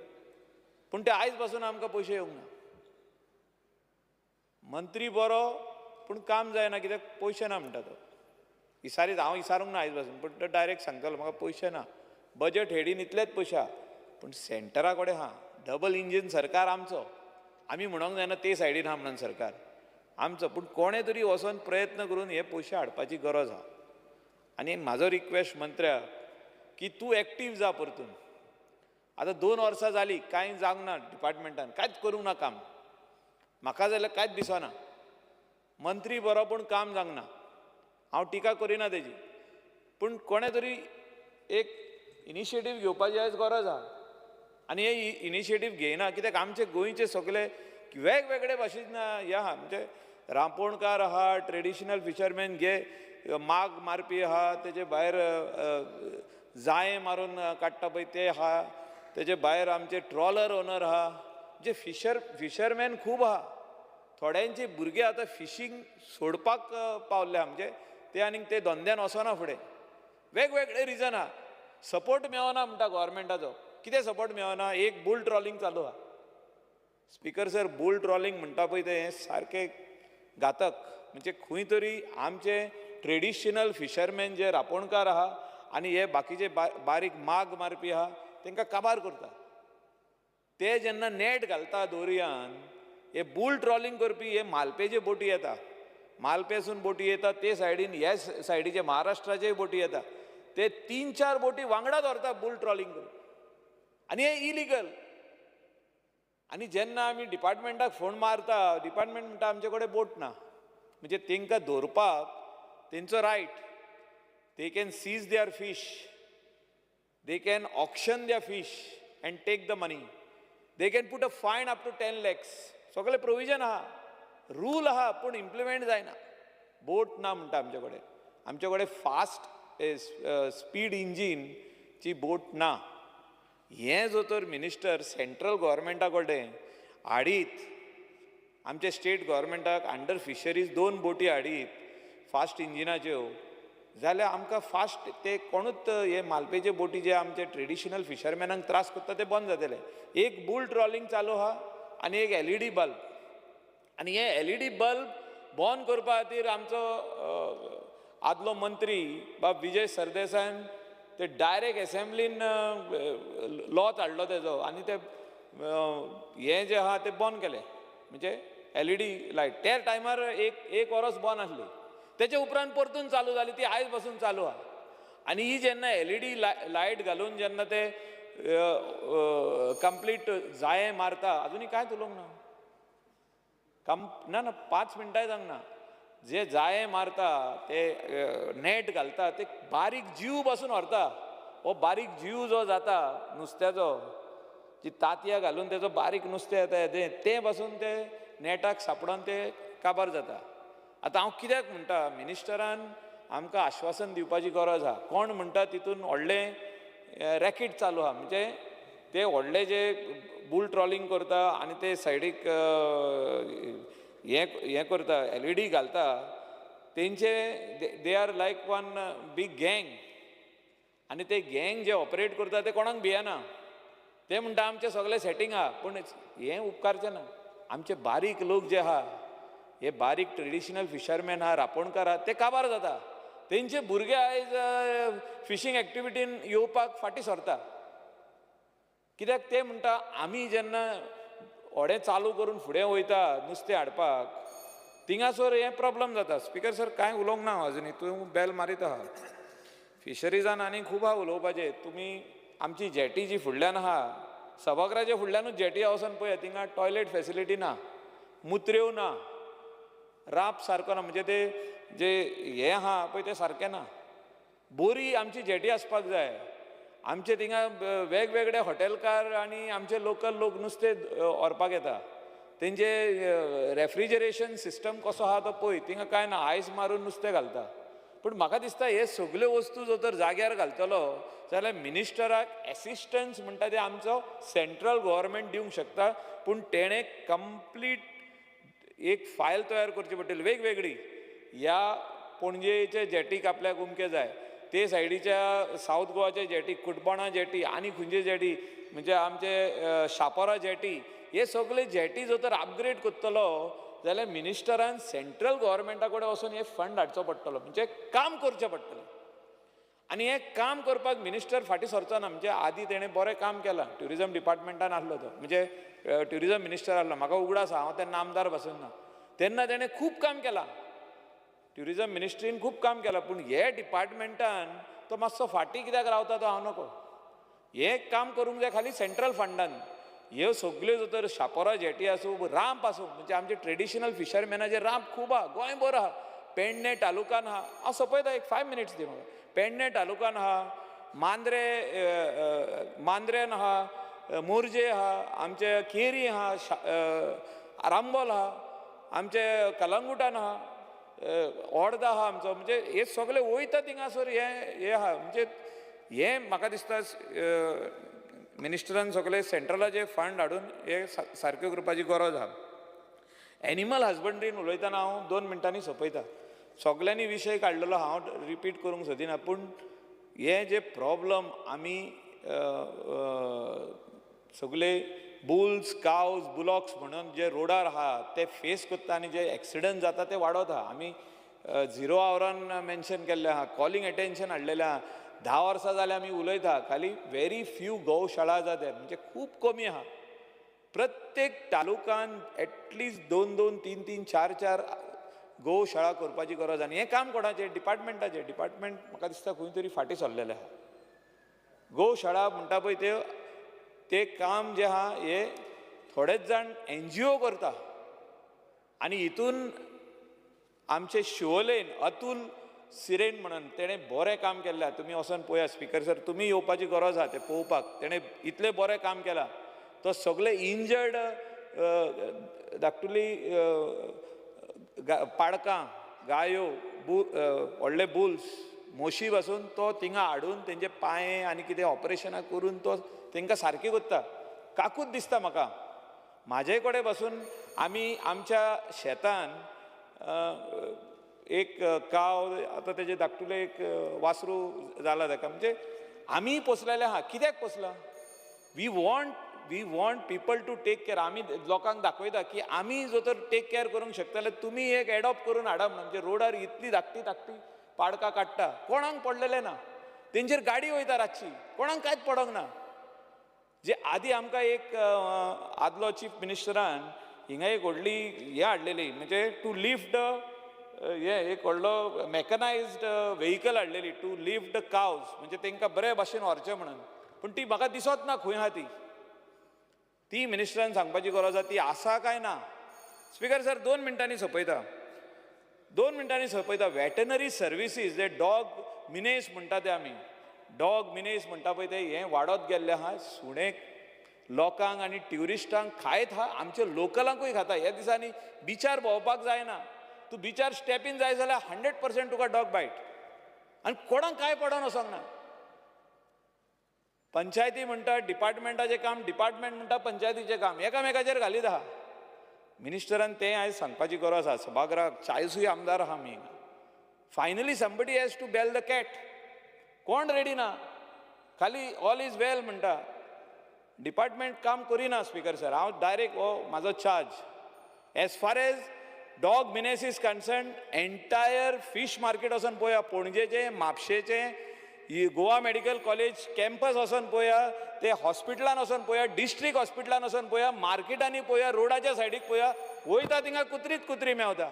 पूण ते आयज पासून आमकां पयशे येवंक ना. मंत्री बरो पूण काम जायना कित्याक पयशे ना म्हणटा तो. इसारीत हांव इसारूंक ना आयज पासून, पूण तो डायरेक्ट सांगतालो म्हाका पयशे ना, बजट हेडीन इतलेच पयशे आहा, पूण सेंटरा कडेन आहा. डबल इंजीन सरकार आमचो, आमी म्हणोंक जायना ते सायडीन आहा म्हणून सरकार आमचो, पूण कोणें तरी वचोन प्रयत्न करून हे पयशे हाडपाची गरज आहा. आनी म्हाजो रिक्वेस्ट मंत्र्याक की तूं एक्टीव जा परतून. आतां 2 वर्सां जालीं कांय जावंक ना डिपार्टमेंटान, कांयच करूंक ना काम, म्हाका जाल्यार कांयच दिसना. मंत्री बरो पूण काम जावंक ना, हांव टिका करिना तेजी, पूण कोणें तरी एक इनिशिएटीव घेवपाची आयज गरज आहा. आनी हे इनिशिएटीव घेयना कित्याक आमचे गोंयचे सगळे वेगवेगळे भाशेन हे आहा, म्हणजे रांपोणकार आहा, ट्रेडिशनल फिशरमॅन घे माग मारपी आहा, तेजे भायर जायें मारून काडटा पळय ते आहा, तेजे भायर आमचे ट्रॉलर ओनर आहा, जे फिशरमॅन खूब आहा. थोड्यांचे भुरगे आतां फिशींग सोडपाक पावल्ले आहा, म्हणजे ते आनीक ते धंद्यान वचना फुडें, वेगवेगळे रिजन आहा. सपोर्ट मेळना म्हणटा गव्हर्मेंटाचो, कितें सपोर्ट मेळना, एक बुल ट्रॉलिंग चालू आहा. स्पीकर सर, बुल ट्रॉलिंग म्हणटा पळय तें हें सारकें घातक, म्हणजे खंय तरी आमचे ट्रेडिशनल फिशरमॅन जे रांपोणकार आहा आनी हे बाकीचे बारीक माग मारपी आहा तांकां काबार करता. ते जेन्ना नेट घालता दोरयान, हे बुल ट्रॉलिंग करपी हे मालपेचे बोटी येता, मालपेसून बोटी येता ते सायडीन, ह्या सायडीचे महाराष्ट्राचेय बोटी येता, ते 3-4 बोटी वांगडा धरता बुल ट्रॉलिंग करून, आनी हे इलिगल. आनी जेन्ना आमी डिपार्टमेंटाक फोन मारता, डिपार्टमेंट म्हणटा आमचे कडेन बोट ना, म्हणजे तांकां दवरपाक तेंचो right, they can seize their fish, they can auction their fish and take the money, they can put a fine up to 10 lakhs, सगळे प्रोविजन आहा, रूल आहा, पूण इम्प्लिमेंट जायना. बोट ना म्हणटा आमचे कडेन, आमचे कडेन फास्ट स्पीड इंजीनची बोट ना. हें जो तर मिनिस्टर सेंट्रल गव्हर्मेंटा कडेन हाडीत आमचे स्टेट गव्हर्मेंटाक अंडर फिशरीज 2 बोटी हाडीत फास्ट इंजिनाच्यो जाल्यार आमकां फास्ट ते कोणूच हे मालपेचे बोटी जे आमचे ट्रेडिशनल फिशरमॅनांक त्रास करता ते बंद जातले. एक बुल ट्रॉलिंग चालू आहा आनी एक LED bulb, आनी हे LED bulb बंद करपा खातीर आमचो आदलो मंत्री बाब विजय सरदेसायान ते डायरेक्ट एसेंब्लीन लॉच हाडलो तेजो आनी ते हें जें आहा तें बंद केलें, म्हणजे LED light त्या टायमार एक वरस बंद आसली, तेचे उपरांत परतून चालू जाली, ती आयज पासून चालू आहा. आनी ही जेन्ना LED light घालून जेन्ना ते कंप्लीट जाये मारता, अजुनूय कांयच उलोवंक ना, ना ना 5 मिनटांय जावंक ना, जे जाये मारता ते नेट घालता ते बारीक जीव पासून व्हरता. हो बारीक जीव जो जाता नुस्त्याचो, जी तांतयां घालून तेजो बारीक नुस्तें येता तें पासून ते नेटाक सापडोन ते काबार जाता. आतां हांव कित्याक म्हणटा, मिनिस्टरान आमकां आश्वासन दिवपाची गरज आहा. कोण म्हणटा तितून व्हडलें रॅकेट चालू आहा, म्हणजे ते व्हडले जे बुल ट्रॉलिंग करता आनी ते सायडीक हें करता, LED घालता, तेंचे they are like one big gang, आनी ते गँग जे ऑपरेट करता ते कोणाक भियेना, ते म्हणटा आमचें सगळें सेटींग आहा. पूण हें उपकारचें ना. आमचे बारीक लोक जे आहा, हे बारीक ट्रेडिशनल फिशरमॅन आहा, रांपोणकार आहा, ते काबार जाता. तेंचे भुरगे आयज फिशींग एक्टिविटीन येवपाक फाटीं सरता, कित्याक ते म्हणटा आमी जेन्ना व्हडें चालू करून फुडें वयता नुस्तें हाडपाक थिंगासर हें प्रॉब्लम जाता. स्पिकर सर कांय उलोवंक ना अजुनूय, तूं बेल मारीत आहा. फिशरीजान आनी खूब आहा उलोवपाचें. तुमी आमची जेटी जी फुडल्यान आहा, सभाघराच्या फुडल्यानूच जेटी वचोन पळया, थिंगा टॉयलेट फेसिलिटी ना, मुत्र्यो ना, राप सारको ना, म्हणजे ते जे हें आहा पळय तें सारकें ना. बोरी आमची जेटी आसपाक जाय. आमचे थिंगा वेगवेगळे हॉटेलकार आनी आमचे लोकल लोक नुस्तें व्हरपाक येता, तेंचे रेफ्रिजरेशन सिस्टम कसो आहा तो पळय, थिंगा कांय ना, आयस मारून नुस्तें घालता. पूण म्हाका दिसता हे सगल्यो वस्तू जर तर जाग्यार घालतलो जाल्यार मिनिस्टराक एसिस्टन्स म्हणटा ते आमचो सेंट्रल गव्हर्मेंट दिवंक शकता, पूण तेणें कंप्लीट एक फायल तयार करची पडटली वेगवेगळी. ह्या पणजेचे जेटीक आपल्याक उमके जाय, ते सायडीच्या सावथ गोवाचे जेटी, कुटबणा जेटी आनी खंयचे जेटी, म्हणजे आमचे शापोरा जेटी, हे सगळे जेटी जर तर अपग्रेड करतलो जाल्यार मिनिस्टरान सेंट्रल गव्हर्मेंटा कडेन वचून हे फंड हाडचो पडटलो, म्हणजे काम करचें पडटलें. आनी हें काम करपाक मिनिस्टर फाटीं सरचो ना. म्हणजे आदीं तेणें बरें काम केलां, ट्युरिजम डिपार्टमेंटान आसलो तो, म्हणजे ट्युरिजम मिनिस्टर आसलो, म्हाका उगडास आहा, हांव तेन्ना आमदार पासून ना, तेन्ना तेणें खूब काम केलां, ट्युरिजम मिनिस्ट्रीन खूब काम केलां. पूण हे डिपार्टमेंटान तो मातसो फाटीं कित्याक रावता तो हांव नको. हें काम करूंक जाय खाली सेंट्रल फंडान. ह्यो सगल्यो जर तर शापोरा जेटी आसूं, रांप आसूं, म्हणजे आमचे ट्रेडिशनल फिशरमॅनाचे रांप खूब आहा, गोंयभर आहा, पेडणे तालुकान आहा. हांव सोंपयता, एक 5 मिनट्स दी म्हाका. पेडणे तालुकान आहा, मांद्रे मांद्रेन आहा, मोरजे आहा, आमचे केरी आहा, आरांबोल आहा, आमचे कलंगुटान आहा, ओर्दा आहा आमचो. म्हणजे हे सगळे वयता थिंगासर हें आहा. म्हणजे हें म्हाका दिसता मिनिस्टरान सगळे सेंट्रलाचे फंड हाडून हे सारक्यो करपाची गरज आहा. एनिमल हजबंड्रीन उलयतना हांव 2 मिनटांनी सोंपयता. सगल्यांनी विशय काडलेलो हांव रिपीट करूंक सोदिना, पूण हे जे प्रॉब्लम आमी सगळे बुल्स, कावज, बुलॉक्स म्हणून जे रोडार आहा ते फेस करता आनी जे एक्सिडंट जाता ते वाडत आहा. आमी 0 आवरान मेन्शन केल्लें आहा, कॉलिंग एटेन्शन हाडलेलें आहा. 10 वर्सां जाल्यार आमी उलयता, खाली व्हेरी फ्यू गौशाळा जाता, म्हणजे खूब कमी आहा. प्रत्येक तालुकान एटलिस्ट 2 2 3 3 4 4 गोशाळा करपाची गरज. आनी हें काम कोणाचें? डिपार्टमेंटाचें. डिपार्टमेंट म्हाका दिसता खंय तरी फाटीं सरलेलें आहा. गोशाळा म्हणटा पळय ते काम जें आहा हें थोडेच जाण NGO करता. आनी हितून आमचे शिवोलेन अतुल सिरेन म्हणून तेणें बरें काम केल्लें. तुमी वचोन पळया स्पिकर सर, तुमी येवपाची गरज आहा तें पळोवपाक. तेणें इतलें बरें काम केलां, तो सगळे इंजर्ड धाकटुली पाडकां, गायो, व्हडले बुल्स, म्हशी पासून तो थिंगा हाडून तेंचे पांये आनी कितें ऑपरेशनां करून तो तेंकां सारकें करता. काकूत दिसता म्हाका, म्हाजे कडेन पासून आमी आमच्या शेतान एक काव आतां तेजे धाकटुले एक वासरू जाला ताका, म्हणजे आमी पोसलेले आहा. कित्याक पोसला? We want people to take care. आमी लोकांक दाखयता की आमी जो तर टेक केअर करूंक शकता जाल्यार तुमी एक एडॉप्ट करून हाडा म्हणून. म्हणजे रोडार इतली धाकटी धाकटी पाडकां काडटा, कोणाक पडलेलें ना, तेंचेर गाडी वयता रातची, कोणाक कांयच पडोंक ना. जे आदी आमकां एक आदलो चीफ मिनिस्टरान हिंगा एक व्हडली हें हाडलेली, म्हणजे टू लिफ्ट the हें एक व्हडलो मॅकनायज्ड व्हेकल हाडलेली टू लिफ्ट the कावज, म्हणजे तांकां बरे भाशेन व्हरचें म्हणून. पूण ती म्हाका दिसत ना खंय आहा ती. ती मिनिस्टरान सांगपाची गरज आसा ती आसा काय ना. स्पीकर सर, 2 मिनटांनी सोंपयता, 2 मिनटांनी सोंपयता. वेटनरी सर्विसीस जे डॉग मिनेस म्हणटा ते, आमी डॉग मिनेस म्हणटा पळय, ते हें वाडत गेल्लें आहा. सुणे लोकांक आनी ट्युरिस्टांक खायत आहा, आमच्या लोकलांकूय खाता. ह्या दिसांनी बिचार भोंवपाक जायना, तूं बिचार स्टेपीन जाय जाल्यार 100% तुका डॉग बायट, आनी कोणाक कांय पडोन वचोंक ना. पंचायती म्हणटा डिपार्टमेंटाचें काम, डिपार्टमेंट म्हणटा पंचायतीचें काम, एकामेकाचेर घालीत आहा. मिनिस्टरान तें आयज सांगपाची गरज आसा. सभागृहाक 40 आमदार आहा आमी. Finally somebody has to bell the cat. कोण रेडी ना, खाली ऑल is वेल म्हणटा. डिपार्टमेंट काम करिना. स्पीकर सर, हांव डायरेक्ट हो म्हाजो charge as far as dog menace is concern, entire fish market वचोन पळोवया, पणजेचें, म्हापशेचें, गोवा मेडिकल कॉलेज कॅम्पस वचोन पळोवया, ते हॉस्पिटलान वचोन पळोवया, डिस्ट्रिक्ट हॉस्पिटलान वचोन पळोवया, मार्केटांनी पळोवया, रोडाच्या सायडीक पळोवया, वयता थिंगा कुत्रीच कुत्री मेवता.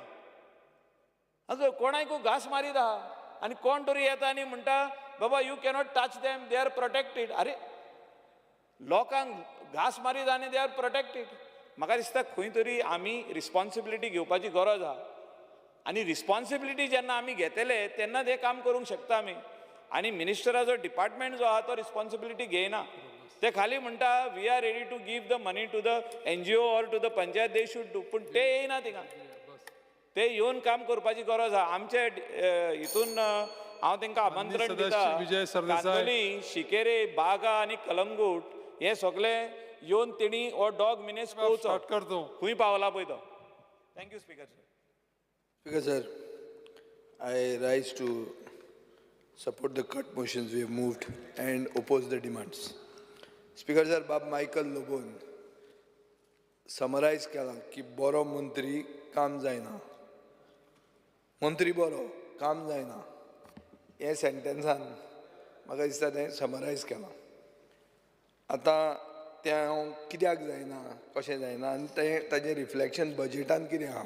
आतां कोणाकू घास मारीत आहा आनी कोण तरी येता आनी म्हणटा बाबा you cannot touch them, they are protected. अरे लोकांक घास मारीत आनी they are protected. म्हाका दिसता खंय तरी आमी रिस्पॉन्सिबिलिटी घेवपाची गरज आहा, आनी रिस्पॉन्सिबिलिटी जेन्ना आमी घेतले तेन्ना तें काम करूंक शकता आमी. आनी मिनिस्टराचो डिपार्टमेंट जो आहा तो रिस्पॉन्सिबिलिटी घेयना. ते खाली म्हणटा we are ready to give the money to the NGO or to the panchayat, they should do. पूण ते येयना थिंगा, ते येवन काम करपाची गरज आहा. आमचे हितून हांव तांकां आमंत्रण दिता, कांदोली, शिकेरे, बागा आनी कलंगूट हे सगळे येवन तेणी हो डॉग मिनेस पळोवचो, खंय पावला पळय तो. Thank you speaker sir. Speaker sir, I rise to support the cut motions we have moved and oppose the demands. Speaker sir, Bab Michael Lobon summarise केला की बरो मंत्री काम जायना, मंत्री बरो काम जायना, हे सेंटेन्सान म्हाका दिसता तें समरायज केलां. आतां तें हांव कित्याक जायना, कशें जायना आनी तें ताजें रिफ्लेक्शन बजेटान कितें आहा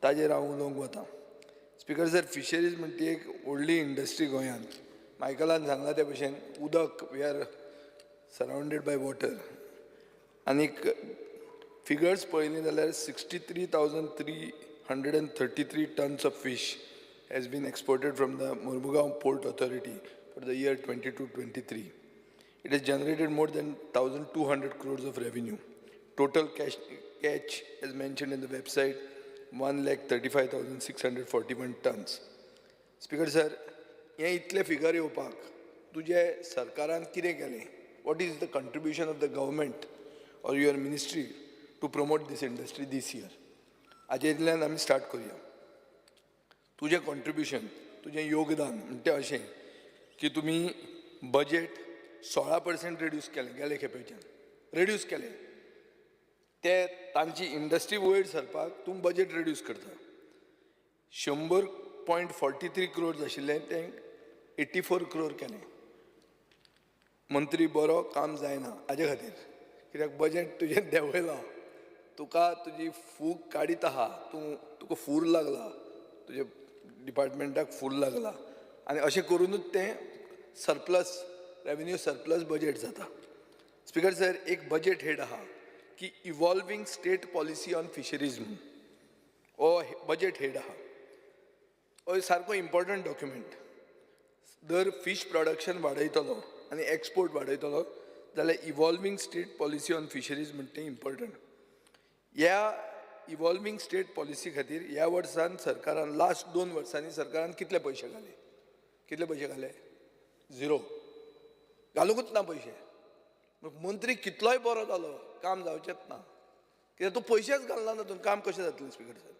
ताजेर हांव उलोवंक वता. स्पीकर सर, फिशरीज म्हणटा ती एक व्हडली इंडस्ट्री गोंयांत. मायकलान सांगलां ते भशेन उदक, we are surrounded by water. आनीक फिगर्स पळयली जाल्यार 63,333 tons of fish has been exported from the Mormugao Port Authority for the year 22-23. It has generated more than 1,200 crores of revenue. Total catch, as mentioned in the website, 1,35,641 tons. Speaker sir, हे इतले figure येवपाक तुजे सरकारान कितें केलें? What is the contribution of the government or your ministry to promote this industry this year? हाजेंतल्यान आमी start करुया. तुजें कॉन्ट्रिब्युशन, तुजें योगदान म्हणटा अशें की तुमी बजेट 16% रिड्यूस केलें गेले खेपेच्यान, रिड्यूस केलें. ते तांची इंडस्ट्री वयर सरपाक तूं बजेट रिड्यूस करता. 100.43 क्रोर आशिल्लें तें 84 क्रोर केलें. मंत्री बरो काम जायना हाजे खातीर, कित्याक बजेट तुजें देंवयलां, तुका तुजी फूग काडीत आहा, तूं तुका फूर लागला, तुज्या डिपार्टमेंटाक फूर लागला आनी अशें करुनूच तें सरप्लस, रेवेन्यू सरप्लस बजेट जाता. स्पीकर सर, एक बजेट हेड आहा की evolving state policy on fisheries म्हणून, हो बजेट हेड आहा. हो सारको इम्पॉर्टंट डॉक्युमेंट. जर फीश प्रोडक्शन वाडयतलो आनी एक्सपोर्ट वाडयतलो जाल्यार evolving state policy on fisheries म्हणटा तें इम्पॉर्टंट. ह्या इवॉल्वींग स्टेट पॉलिसी खातीर ह्या वर्सान सरकारान, लास्ट 2 वर्सांनी सरकारान कितले पयशे घाले? कितले पयशे घाले? झिरो. घालुंकूच ना पयशे. मंत्री कितलोय बरो जालो, काम जावचेंच ना, कित्याक तूं पयशेच घालना तातूंत काम कशें जातलें स्पीकर सर?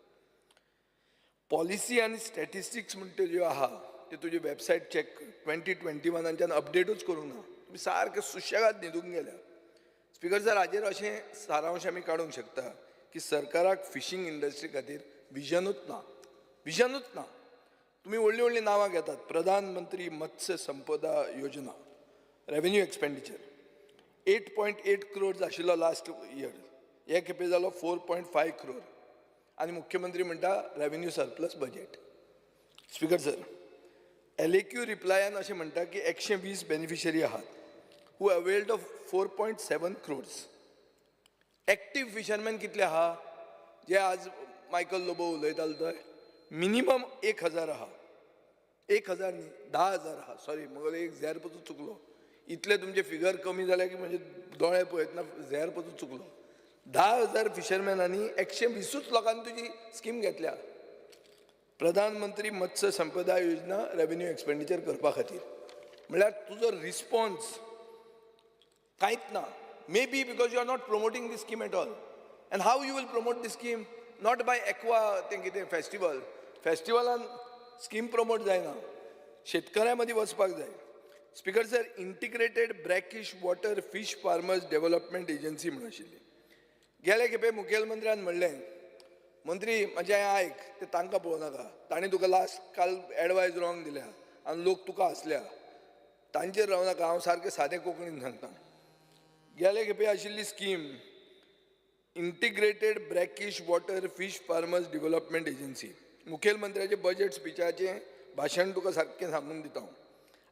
पॉलिसी आनी स्टॅटिस्टिक्स म्हणटा ज्यो आहा ते तुजी वेबसायट चॅक कर. 2021आच्यान अपडेटूच करूंक ना. तुमी सारके सुशेगाद न्हिदूंक गेल्या. स्पीकर सर, हाजेर अशें सारांश आमी काडूंक शकता की सरकाराक फिशींग इंडस्ट्री खातीर विजनूच ना, विजनूच ना. तुमी व्हडलीं व्हडलीं नांवां घेतात, Pradhan Mantri Matsya Sampada Yojana, revenue expenditure 8.8 crore आशिल्लो लास्ट इयर, हे खेपे जालो 4.5 क्रोर आनी मुख्यमंत्री म्हणटा revenue surplus budget. Speaker sir, LAQ रिप्लायान अशें म्हणटा की 120 बेनिफिशरी आहात who availed of 4.7 crores. Active fisherman कितले आहा जे आज मायकल लोबो उलयतालो तो मिनिमम 1000 आहा, 1000 न्ही 10,000 आहा, सॉरी म्हगेलो एक झेर पसून चुकलो. इतले तुमचे फिगर कमी जाले की म्हणजे दोळे पळयतना झेर पसून चुकलो. 10,000 फिशरमॅनांनी 120 लोकांनी तुजी स्कीम घेतल्या प्रधानमंत्री मत्स्य संपदा योजना रेवेन्यू एक्सपेंडिचर करपा खातीर. म्हणल्यार तुजो रिस्पॉन्स कांयच ना. May be because you are not promoting this scheme at all. And how you will promote this scheme? Not by aqua तें कितें फेस्टिवल, फेस्टिवलान स्कीम प्रमोट जायना, शेतकऱ्यां मदीं वचपाक जाय. Speaker sir, integrated brackish water fish farmers development agency म्हणून आशिल्ली. गेले खेपे मुखेलमंत्र्यान म्हणलें, मंत्री म्हजें आयक, ते तांकां पळोवं नाका, तांणी तुका लास्ट काल एडवायज रॉंग दिल्या आनी लोक तुका हांसल्या, तांचेर रावं नाका. हांव सारकें सादें कोंकणीन सांगता. गेले खेपे आशिल्ली scheme integrated brackish water fish farmers development agency. मुखेलमंत्र्याचें budget स्पिचाचें भाशण तुका सारकें सांगून दिता हांव.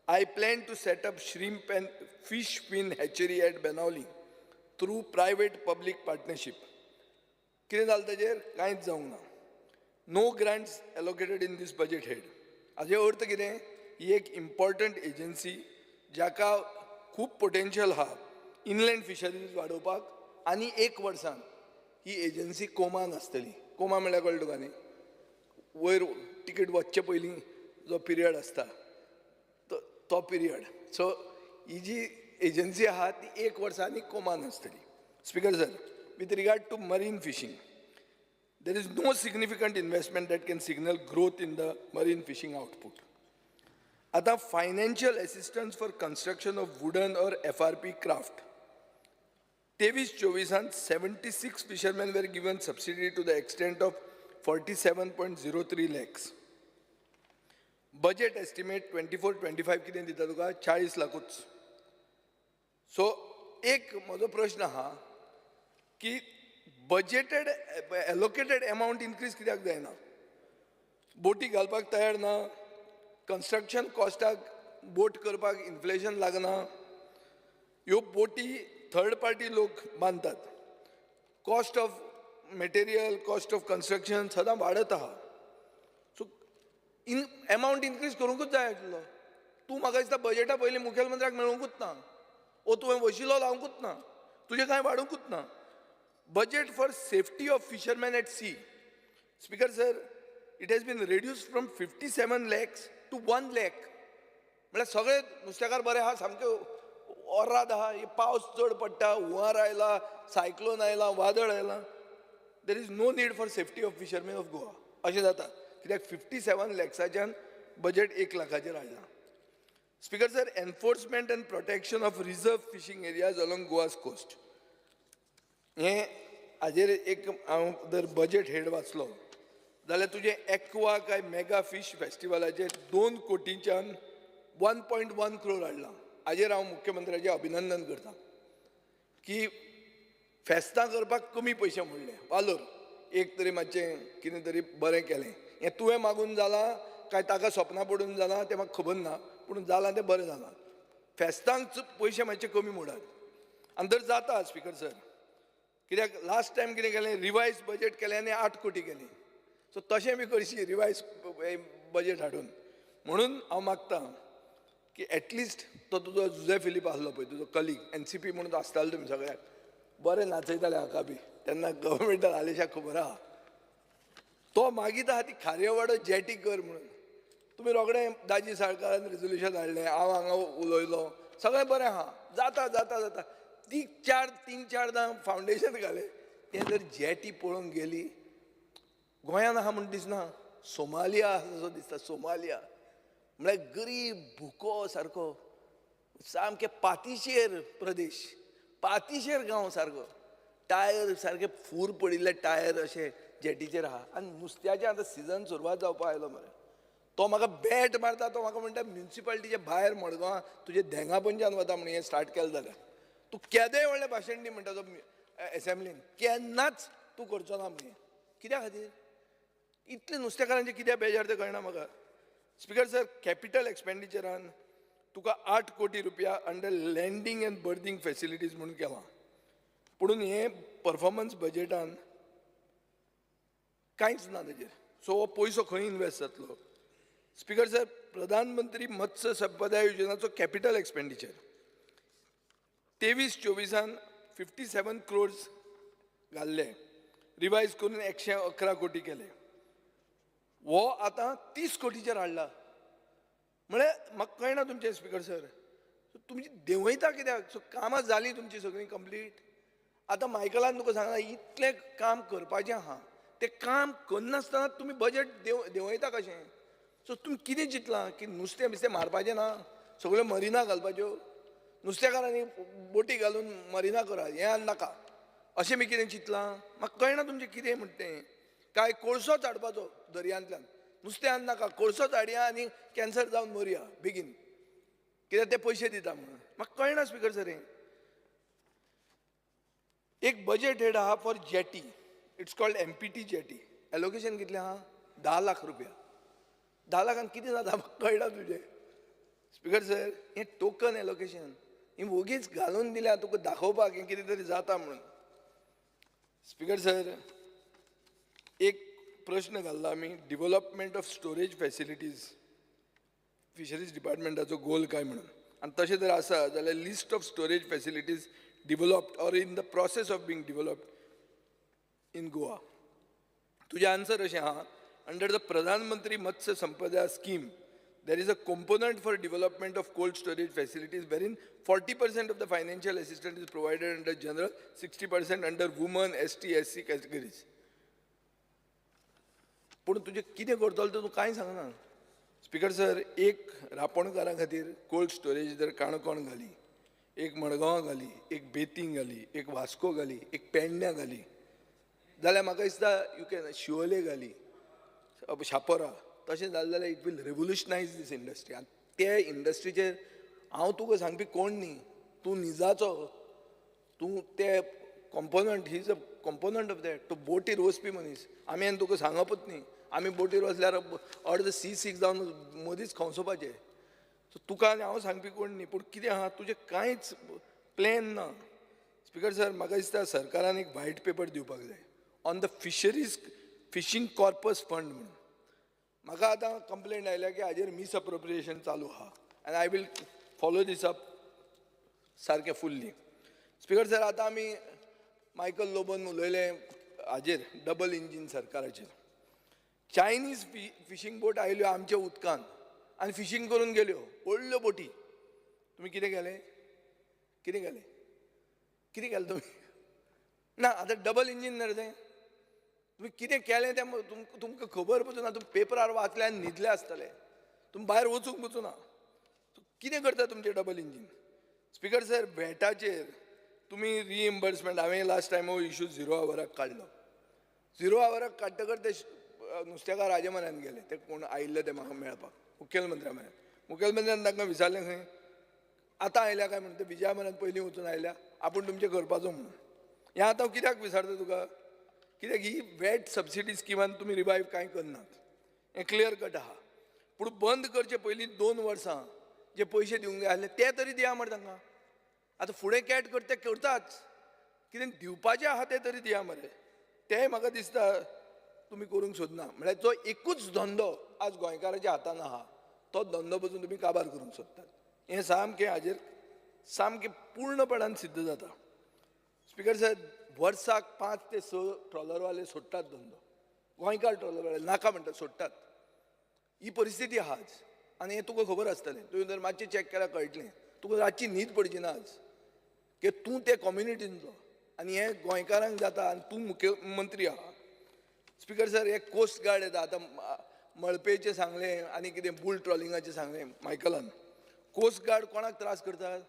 I plan to set up shrimp and fish fin hatchery at Benaulim through private public partnership. कितें जालें ताजेर? कांयच जावंक ना. No grants allocated in this budget head. हाजे अर्थ कितें? ही एक इम्पॉर्टंट एजन्सी जाका खूब पोटेन्शियल आहा इनलँड फिशरीज वाडोवपाक, आनी एक वर्सान ही एजन्सी कोमान आसतली. कोमा म्हणल्यार कळटा तुका न्ही, वयर तिकेट वचचे पयलीं जो पिरियड आसता तो पिरियड. सो ही जी एजन्सी आहा ती एक वर्सांनी कोमान आसतली. Speaker sir, with regard to marine fishing, there is no significant investment that can signal growth in the marine fishing output. आतां financial assistance for construction of wooden or FRP craft, 23-24 76 fishermen were given subsidy to the extent of 47.03 lakhs. Budget estimate 24-25 कितें दिता तुका? 40 लाखूच. So एक म्हजो प्रश्न आहा की budgeted allocated amount increase कित्याक जायना? बोटी घालपाक तयार ना, कन्स्ट्रक्शन कॉस्टाक बोट करपाक इन्फ्लेशन लागना, ह्यो बोटी थर्ड पार्टी लोक बांदतात, cost of material, cost of construction सदां वाडत आहा. सो इन एमावंट इनक्रीज करूंकूच जाय आशिल्लो. तूं म्हाका दिसता बजेटा पयलीं मुखेलमंत्र्याक मेळूंकूच ना, ओ तुवें वशिलो लावंकूच ना, तुजें कांय वाडूंकूच ना. Budget for safety of fishermen at sea, speaker sir, it has been reduced from 57 lakhs to 1 lakh. म्हळ्यार सगळे नुस्तेकार बरे आहा, सामके ओर्राद आहा, पावस चड पडटा, हुंवार आयला, सायक्लोन आयला, वादळ आयला, there is no need for safety of fishermen of Goa. अशें जाता कित्याक 57 लॅक्साच्यान बजेट 1 लाखाचेर हाडलां. Speaker sir, enforcement and protection of reserve fishing areas along Goa's coast, हें हाजेर एक हांव जर बजेट हेड वाचलो जाल्यार तुजें एक्वा काय मेगा फिश फेस्टिवलाचेर 2 कोटींच्यान 1.1 क्रोर हाडलां. हाजेर हांव मुख्यमंत्र्याचें अभिनंदन करता की फेस्तां करपाक कमी पयशे मोडले, वालोर एक तरी मातशें कितें तरी बरें केलें. हें तुवें मागून जालां काय ताका सपनां पडून जालां तें म्हाका खबर ना, पूण जालां तें बरें जालां. फेस्तांक पयशे मातशे कमी मोडात आनी जर जाता स्पीकर सर, कित्याक लास्ट टायम कितें केलें, रिवायज बजेट केलें आनी 8 कोटी केली. सो तशें बी करशी रिवायज बजेट हाडून. म्हणून हांव मागता की एटलिस्ट तो तुजो जुजे फिलीप आसलो पळय, तुजो कलीग NCP म्हणून आसतालो, तुमी सगळ्याक बरें नाचयताले हाका बी तेन्ना गव्हर्मेंटान आलेशाक खबर आहा, तो मागीर आहा ती खारेवाडो जेटी कर म्हणून. तुमी रोखडे दाजी साळकारान रेजोल्युशन हाडलें, हांव हांगा उलयलो, सगळें बरें आहा, जाता जाता जाता ती 3-4 फावंडेशन घालें, तें जर जेटी पळोवंक गेली गोंयान आहा म्हूण दिसना, सोमालिया आसा असो दिसता. सोमालिया म्हळ्यार गरीब भुको सारको, सामके पातिशेर प्रदेश, पातिशेर गांव सारको, टायर सारके फूर पडिल्ले टायर अशे जेटीचेर आहा. आनी नुस्त्याचें आतां सिजन सुरवात जावपाक आयलो मरे. तो म्हाका बॅट मारता, तो म्हाका म्हणटा म्युनिसिपालिटीच्या भायर मडगांवां तुजे धेंगा पंचान वता म्हण हें स्टार्ट केलें जाल्यार तूं केदेंय व्हडलें भाशण दी म्हणटा तो एसेंब्लीन, केन्नाच तूं करचो ना म्हण. कित्या खातीर इतले नुस्तेकारांचे कित्याक बेजार तें कळना म्हाका. स्पिकर सर, कॅपिटल एक्सपेंडिचरान तुका 8 कोटी रुपया under landing and berthing facilities म्हणून केलां, पुणून हें परफॉर्मन्स बजेटान कांयच ना तेजेर. सो हो पयसो खंय इनवेस्ट जातलो? स्पिकर सर, प्रधानमंत्री मत्स्य संपदा योजनाचो कॅपिटल एक्सपेंडिचर 23-24 57 क्रोर्स घाल्ले, रिवायज करून 111 कोटी केले. हो आतां 30 कोटीचेर हाडला. म्हळ्यार म्हाका कळना तुमचें स्पिकर सर, तुमची देंवयता कित्याक? सो कामां जालीं तुमचीं सगळीं कंप्लीट. आतां मायकलान तुका सांगलां इतलें काम करपाचें आहा, तें काम करनासतना तुमी बजेट देंवयता कशें? सो तुमी कितें चिंतलां की नुस्तें बिस्तें मारपाचें ना, सगळ्यो मरिना घालपाच्यो, नुस्तेकारांनी बोटी घालून मरिना करा, हें आनी नाका अशें मी कितें चिंतलां? म्हाका कळना तुमचें कितें म्हणटा तें. काय कोळसोच हाडपाचो दर्यांतल्यान, नुस्तें आनी नाका, कोळसोच हाडया आनी कॅन्सर जावन मरया बेगीन, कित्याक ते पयशे दिता म्हणून. म्हाका कळना स्पिकर सर हें. एक बजेट हेड आहा for jetty, it's called MPT jetty. Allocation कितलें आहा? 10 लाख रुपया. 10 लाखान कितें जाता म्हाका कळना तुजें स्पिकर सर. हें टोकन एलोकेशन हें वोगीच घालून दिल्या तुका दाखोवपाक हें कितें तरी जाता म्हणून. स्पिकर सर, एक प्रश्न घाल्ला आमी, development of storage facilities fisheries डिपार्टमेंटाचो गोल काय म्हणून. आनी तशें जर आसा जाल्यार list of storage facilities developed or in the process of being developed in Goa. तुजें आन्सर अशें आहा, under the Pradhan Mantri Matsya Sampada scheme there is a component for development of cold storage facilities wherein 40% of the financial assistance is provided under general, 60% under women, ST, SC categories. पूण तुजें कितें करतलो तें तूं कांय सांगना. Speaker sir, एक रापणकारां खातीर कोल्ड स्टोरेज जर काणकोण घाली, एक मडगांवां घाली, एक बेतींग घाली, एक वास्को घाली, एक पेडण्यां घाली, जाल्यार म्हाका दिसता you can Siolim घाली, शापोरा, तशें जालें जाल्यार it will revolutionise this industry. आनी ते इंडस्ट्रीचेर हांव तुका सांगपी कोण न्ही, तूं निजाचो, तूं ते component, he is a component of that. तो बोटीर वचपी मनीस, आमी आनी तुका सांगपूच न्ही. आमी बोटीर वचल्यार अर्द सी सीक जावन मदींच खंवसोवपाचें. सो तुका आनी हांव सांगपी कोण न्ही, पूण कितें आहा तुजें कांयच प्लॅन ना. स्पिकर सर, म्हाका दिसता सरकारान एक व्हायट पेपर दिवपाक जाय on the fisheries fishing corpus fund म्हणून. म्हाका आतां कंप्लेंट आयल्या की हाजेर मिसअप्रोप्रिएशन चालू आहा आनी I will follow this up सारकें फुल्ली. स्पिकर सर, आतां आमी मायकल लोबोन उलयले हाजेर डबल इंजीन सरकाराचेर. चायनीज फिशींग बोट आयल्यो आमच्या उदकान आनी फिशींग करून गेल्यो, व्हडल्यो बोटी. तुमी कितें केलें? कितें केलें? कितें केलें तुमी? ना, आतां डबल इंजीन न्ही रे तें. तुमी कितें केलें तें तुमकां खबर पसून ना. तुमी पेपरार वाचले आनी न्हिदले आसतले, तुमी भायर वचूंक पसून ना. कितें करता तुमचें डबल इंजीन? स्पिकर सर, वेटाचेर तुमी रिइम्बर्समेंट, हांवें लास्ट टायम हो इशू 0 आवराक काडलो. 0 आवराक काडटकर ते नुस्तेकार हाजे म्हऱ्यान गेले, ते कोण आयिल्ले ते म्हाका मेळपाक मुखेलमंत्र्या म्हऱ्यान. मुखेलमंत्र्यान तांकां विचारलें खंय आतां आयल्या काय म्हणून, ते विजया म्हऱ्यान पयलीं वचून आयल्या, आपूण तुमचें करपाचो म्हणून. हें आतां हांव कित्याक विचारता तुका, कित्याक ही वॅट सबसिडी स्किमान तुमी रिवायव कांय करनात, हें क्लियर कट आहा. पूण बंद करचे पयलीं 2 वर्सां जे पयशे दिवंक जाय आसले ते तरी दिया मरे तांकां. आतां फुडें कॅट करता ते करताच, कितें दिवपाचें आहा तें तरी दिया मरे. तें म्हाका दिसता तुमी करूंक सोदना. म्हळ्यार जो एकूच धंदो आज गोंयकाराच्या हातान आहा तो धंदो पसून तुमी काबार करूंक सोदतात. हें सामकें हाजेर सामकें पूर्णपणान सिद्ध जाता. स्पिकर साहेब, वर्साक 5 ते 6 ट्रॉलरवाले सोडटात धंदो, गोंयकार ट्रॉलरवाले नाका म्हणटात सोडटात. ही परिस्थिती आहा आज आनी हें तुका खबर आसतलें, तुवें जर मातशें चॅक केल्यार कळटलें. तुका रातची न्हीद पडची ना आज, की तूं ते कम्युनिटींतलो आनी हें गोंयकारांक जाता आनी तूं मुख्यमंत्री आहा. स्पीकर सर, हे कोस्ट गार्ड येता आतां मळपेचें सांगलें आनी कितें बुल ट्रॉलिंगाचें सांगलें मायकलान. कोस्ट गार्ड कोणाक त्रास करतात?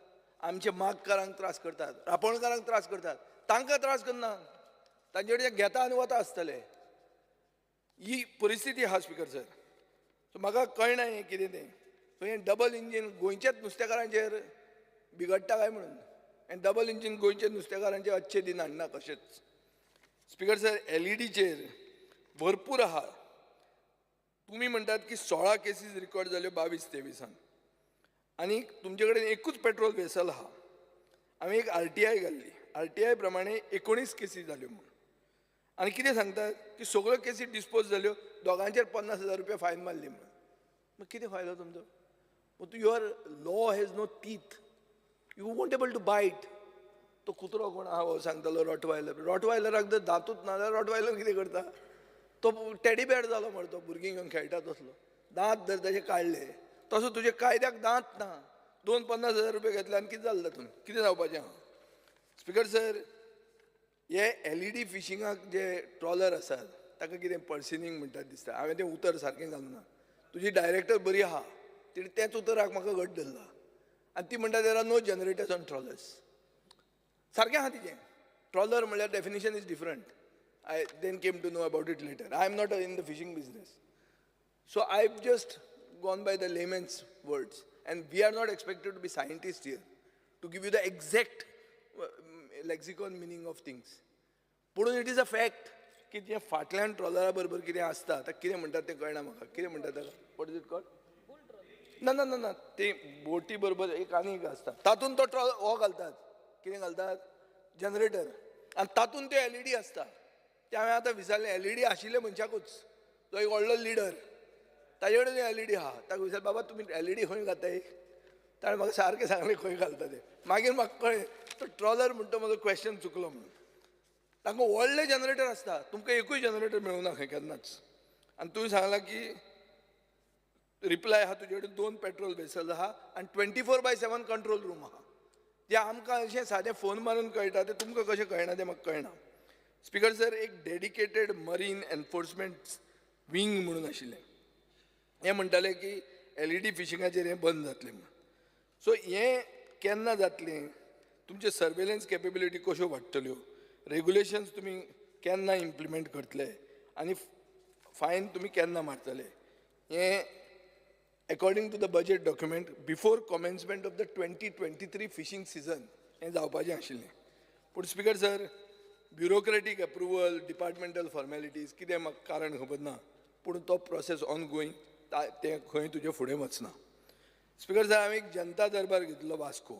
आमचे मागकारांक त्रास करतात, रापणकारांक त्रास करतात, तांकां त्रास करना, तांचे कडेन घेता आनी वता आसतले. ही परिस्थिती आहा स्पीकर सर. सो म्हाका कळना हें कितें तें. सो हें डबल इंजीन गोंयच्याच नुस्तेकारांचेर बिगडटा काय म्हणून, हें डबल इंजीन गोंयच्या नुस्तेकारांचेर अच्छे दीन हाडना कशेंच. स्पीकर सर, एलईडीचेर भरपूर आहा. तुमी म्हणटात की 16 केसीस रिकॉर्ड जाल्यो 22-23 आनी तुमचे कडेन एकूच पेट्रोल वेसल आहा. आमी एक RTI घाल्ली, RTI प्रमाणे 19 केसी जाल्यो म्हूण. आनी कितें सांगतात की सगळ्यो केसी डिस्पोज जाल्यो, दोगांचेर 50,000 रुपया फायन मारली म्हूण. मग कितें फायदो तुमचो? Your law has no teeth, you won't able to bite. तो कुत्रो कोण आहा हो सांगतालो रॉटवायलर, रॉटवायलराक जर दांतूच ना जाल्यार रॉटवायलर कितें करता? तो टेडी बेर जालो मरे, तो भुरगीं घेवन खेळटा तसलो. दांत जर ताजे काडले तसो तुजे कायद्याक दांत ना. 2 50,000 रुपया घेतले आनी कितें जालें तातूंत? कितें जावपाचें आहा? स्पीकर सर, हे LED फिशिंगाक जे ट्रॉलर आसात ताका कितें पर्सिनींग म्हणटात दिसता. हांवें तें उतर सारकें घालूंक ना. तुजी डायरेक्टर बरी आहा, तिणें तेंच उतराक म्हाका घट धरला. आनी ती म्हणटा there are no generators on trawlers. सारकें आहा तिजें. ट्रॉलर म्हणल्यार definition is different. I then came to know about it later. I am not in the fishing business. So I have just gone by the layman's words. And we are not expected to be scientists here to give you the exact lexicon meaning of things. पुणून it is a fact की जें फाटल्यान ट्रॉलरा बरोबर कितें आसता ताका कितें म्हणटात तें कळना म्हाका. कितें म्हणटात ताका? What is it called? ना ना ना ना, ते बोटी बरोबर एक आनी एक आसता तातूंत तो ट्रॉलर हो घालतात. कितें घालतात? जनरेटर. आनी तातूंत त्यो LED आसता. ते हांवें आतां विचारलें, LED आशिल्ले मनशाकूच, तो एक व्हडलो लिडर, ताजे कडेन LED आहा. ताका विचारलें, बाबा तुमी LED खंय घाताय? ताणें म्हाका सारकें सांगलें खंय घालता तें. मागीर म्हाका कळ्ळें तो ट्रॉलर म्हणटा म्हजो क्वेश्चन चुकलो म्हणून. तांकां व्हडले जनरेटर आसता, तुमकां एकूय जनरेटर मेळूंक ना खंय केन्नाच. आनी तुवें सांगलां की रिप्लाय आहा तुजे कडेन 2 पेट्रोल वेसल आहा आनी 24/7 कंट्रोल रूम आहा. जें आमकां अशें सादें फोन मारून कळटा तें तुमकां कशें कळना तें म्हाका कळना. स्पीकर सर, एक डेडिकेटेड मरीन एनफोर्समेंट विंग म्हणून आशिल्लें. हें म्हणटालें की LED फिशिंगाचेर हें बंद जातलें म्हणून. सो हें केन्ना जातलें? तुमचे सर्वेलन्स केपेबिलिटी कश्यो वाडटल्यो? रेगुलेशन्स तुमी केन्ना इम्प्लिमेंट करतले आनी फायन तुमी केन्ना मारतले? हें according to the budget document before commencement of the 2023 fishing season हें जावपाचें आशिल्लें. पूण speaker sir, bureaucratic approval, departmental formalities कितें म्हाका कारण खबर ना, पूण तो प्रोसेस ऑन गोईंग, तें खंय तुजें फुडें वचना. स्पीकर सर, हांवें एक जनता दरबार घेतिल्लो वास्को.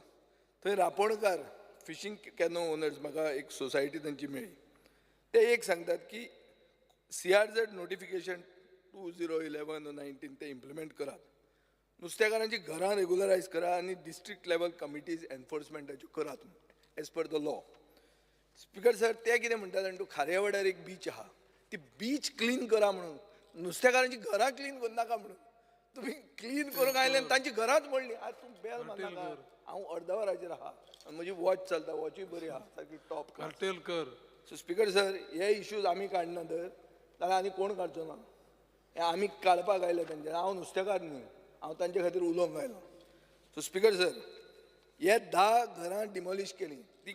थंय रापोणकार फिशींग कॅनो ओनर्स म्हाका एक सोसायटी तांची मेळ्ळी. ते एक सांगतात की CRZ notification 2011-19 ते इम्प्लिमेंट करात, नुस्तेकारांची घरां रेगुलरायज करा आनी डिस्ट्रिक्ट लेवल कमिटीज एनफोर्समेंटाच्यो करात as per the law. Speaker sir, ते कितें म्हणटात आनी तूं खारेवाड्यार एक बीच आहा, ती बीच क्लीन करा म्हणून, नुस्तेकारांची घरां क्लीन करनाका म्हणून. तुमी क्लीन करूंक आयले आनी तांची घरांच मोडली. आज तूं बेल मारनाका, हांव अर्द वराचेर आहा आनी म्हजी वॉच चलता, वॉचूय बरी आहा, सारकी टॉप कर. सो स्पीकर सर, हे इश्यूज आमी काडना तर जाल्यार आनी कोण काडचो ना. हे आमी काडपाक आयले तांचे. हांव नुस्तेकार न्हय, हांव तांचे खातीर उलोवंक आयलो. सो स्पीकर सर, हे 10 घरां डिमोलिश केली ती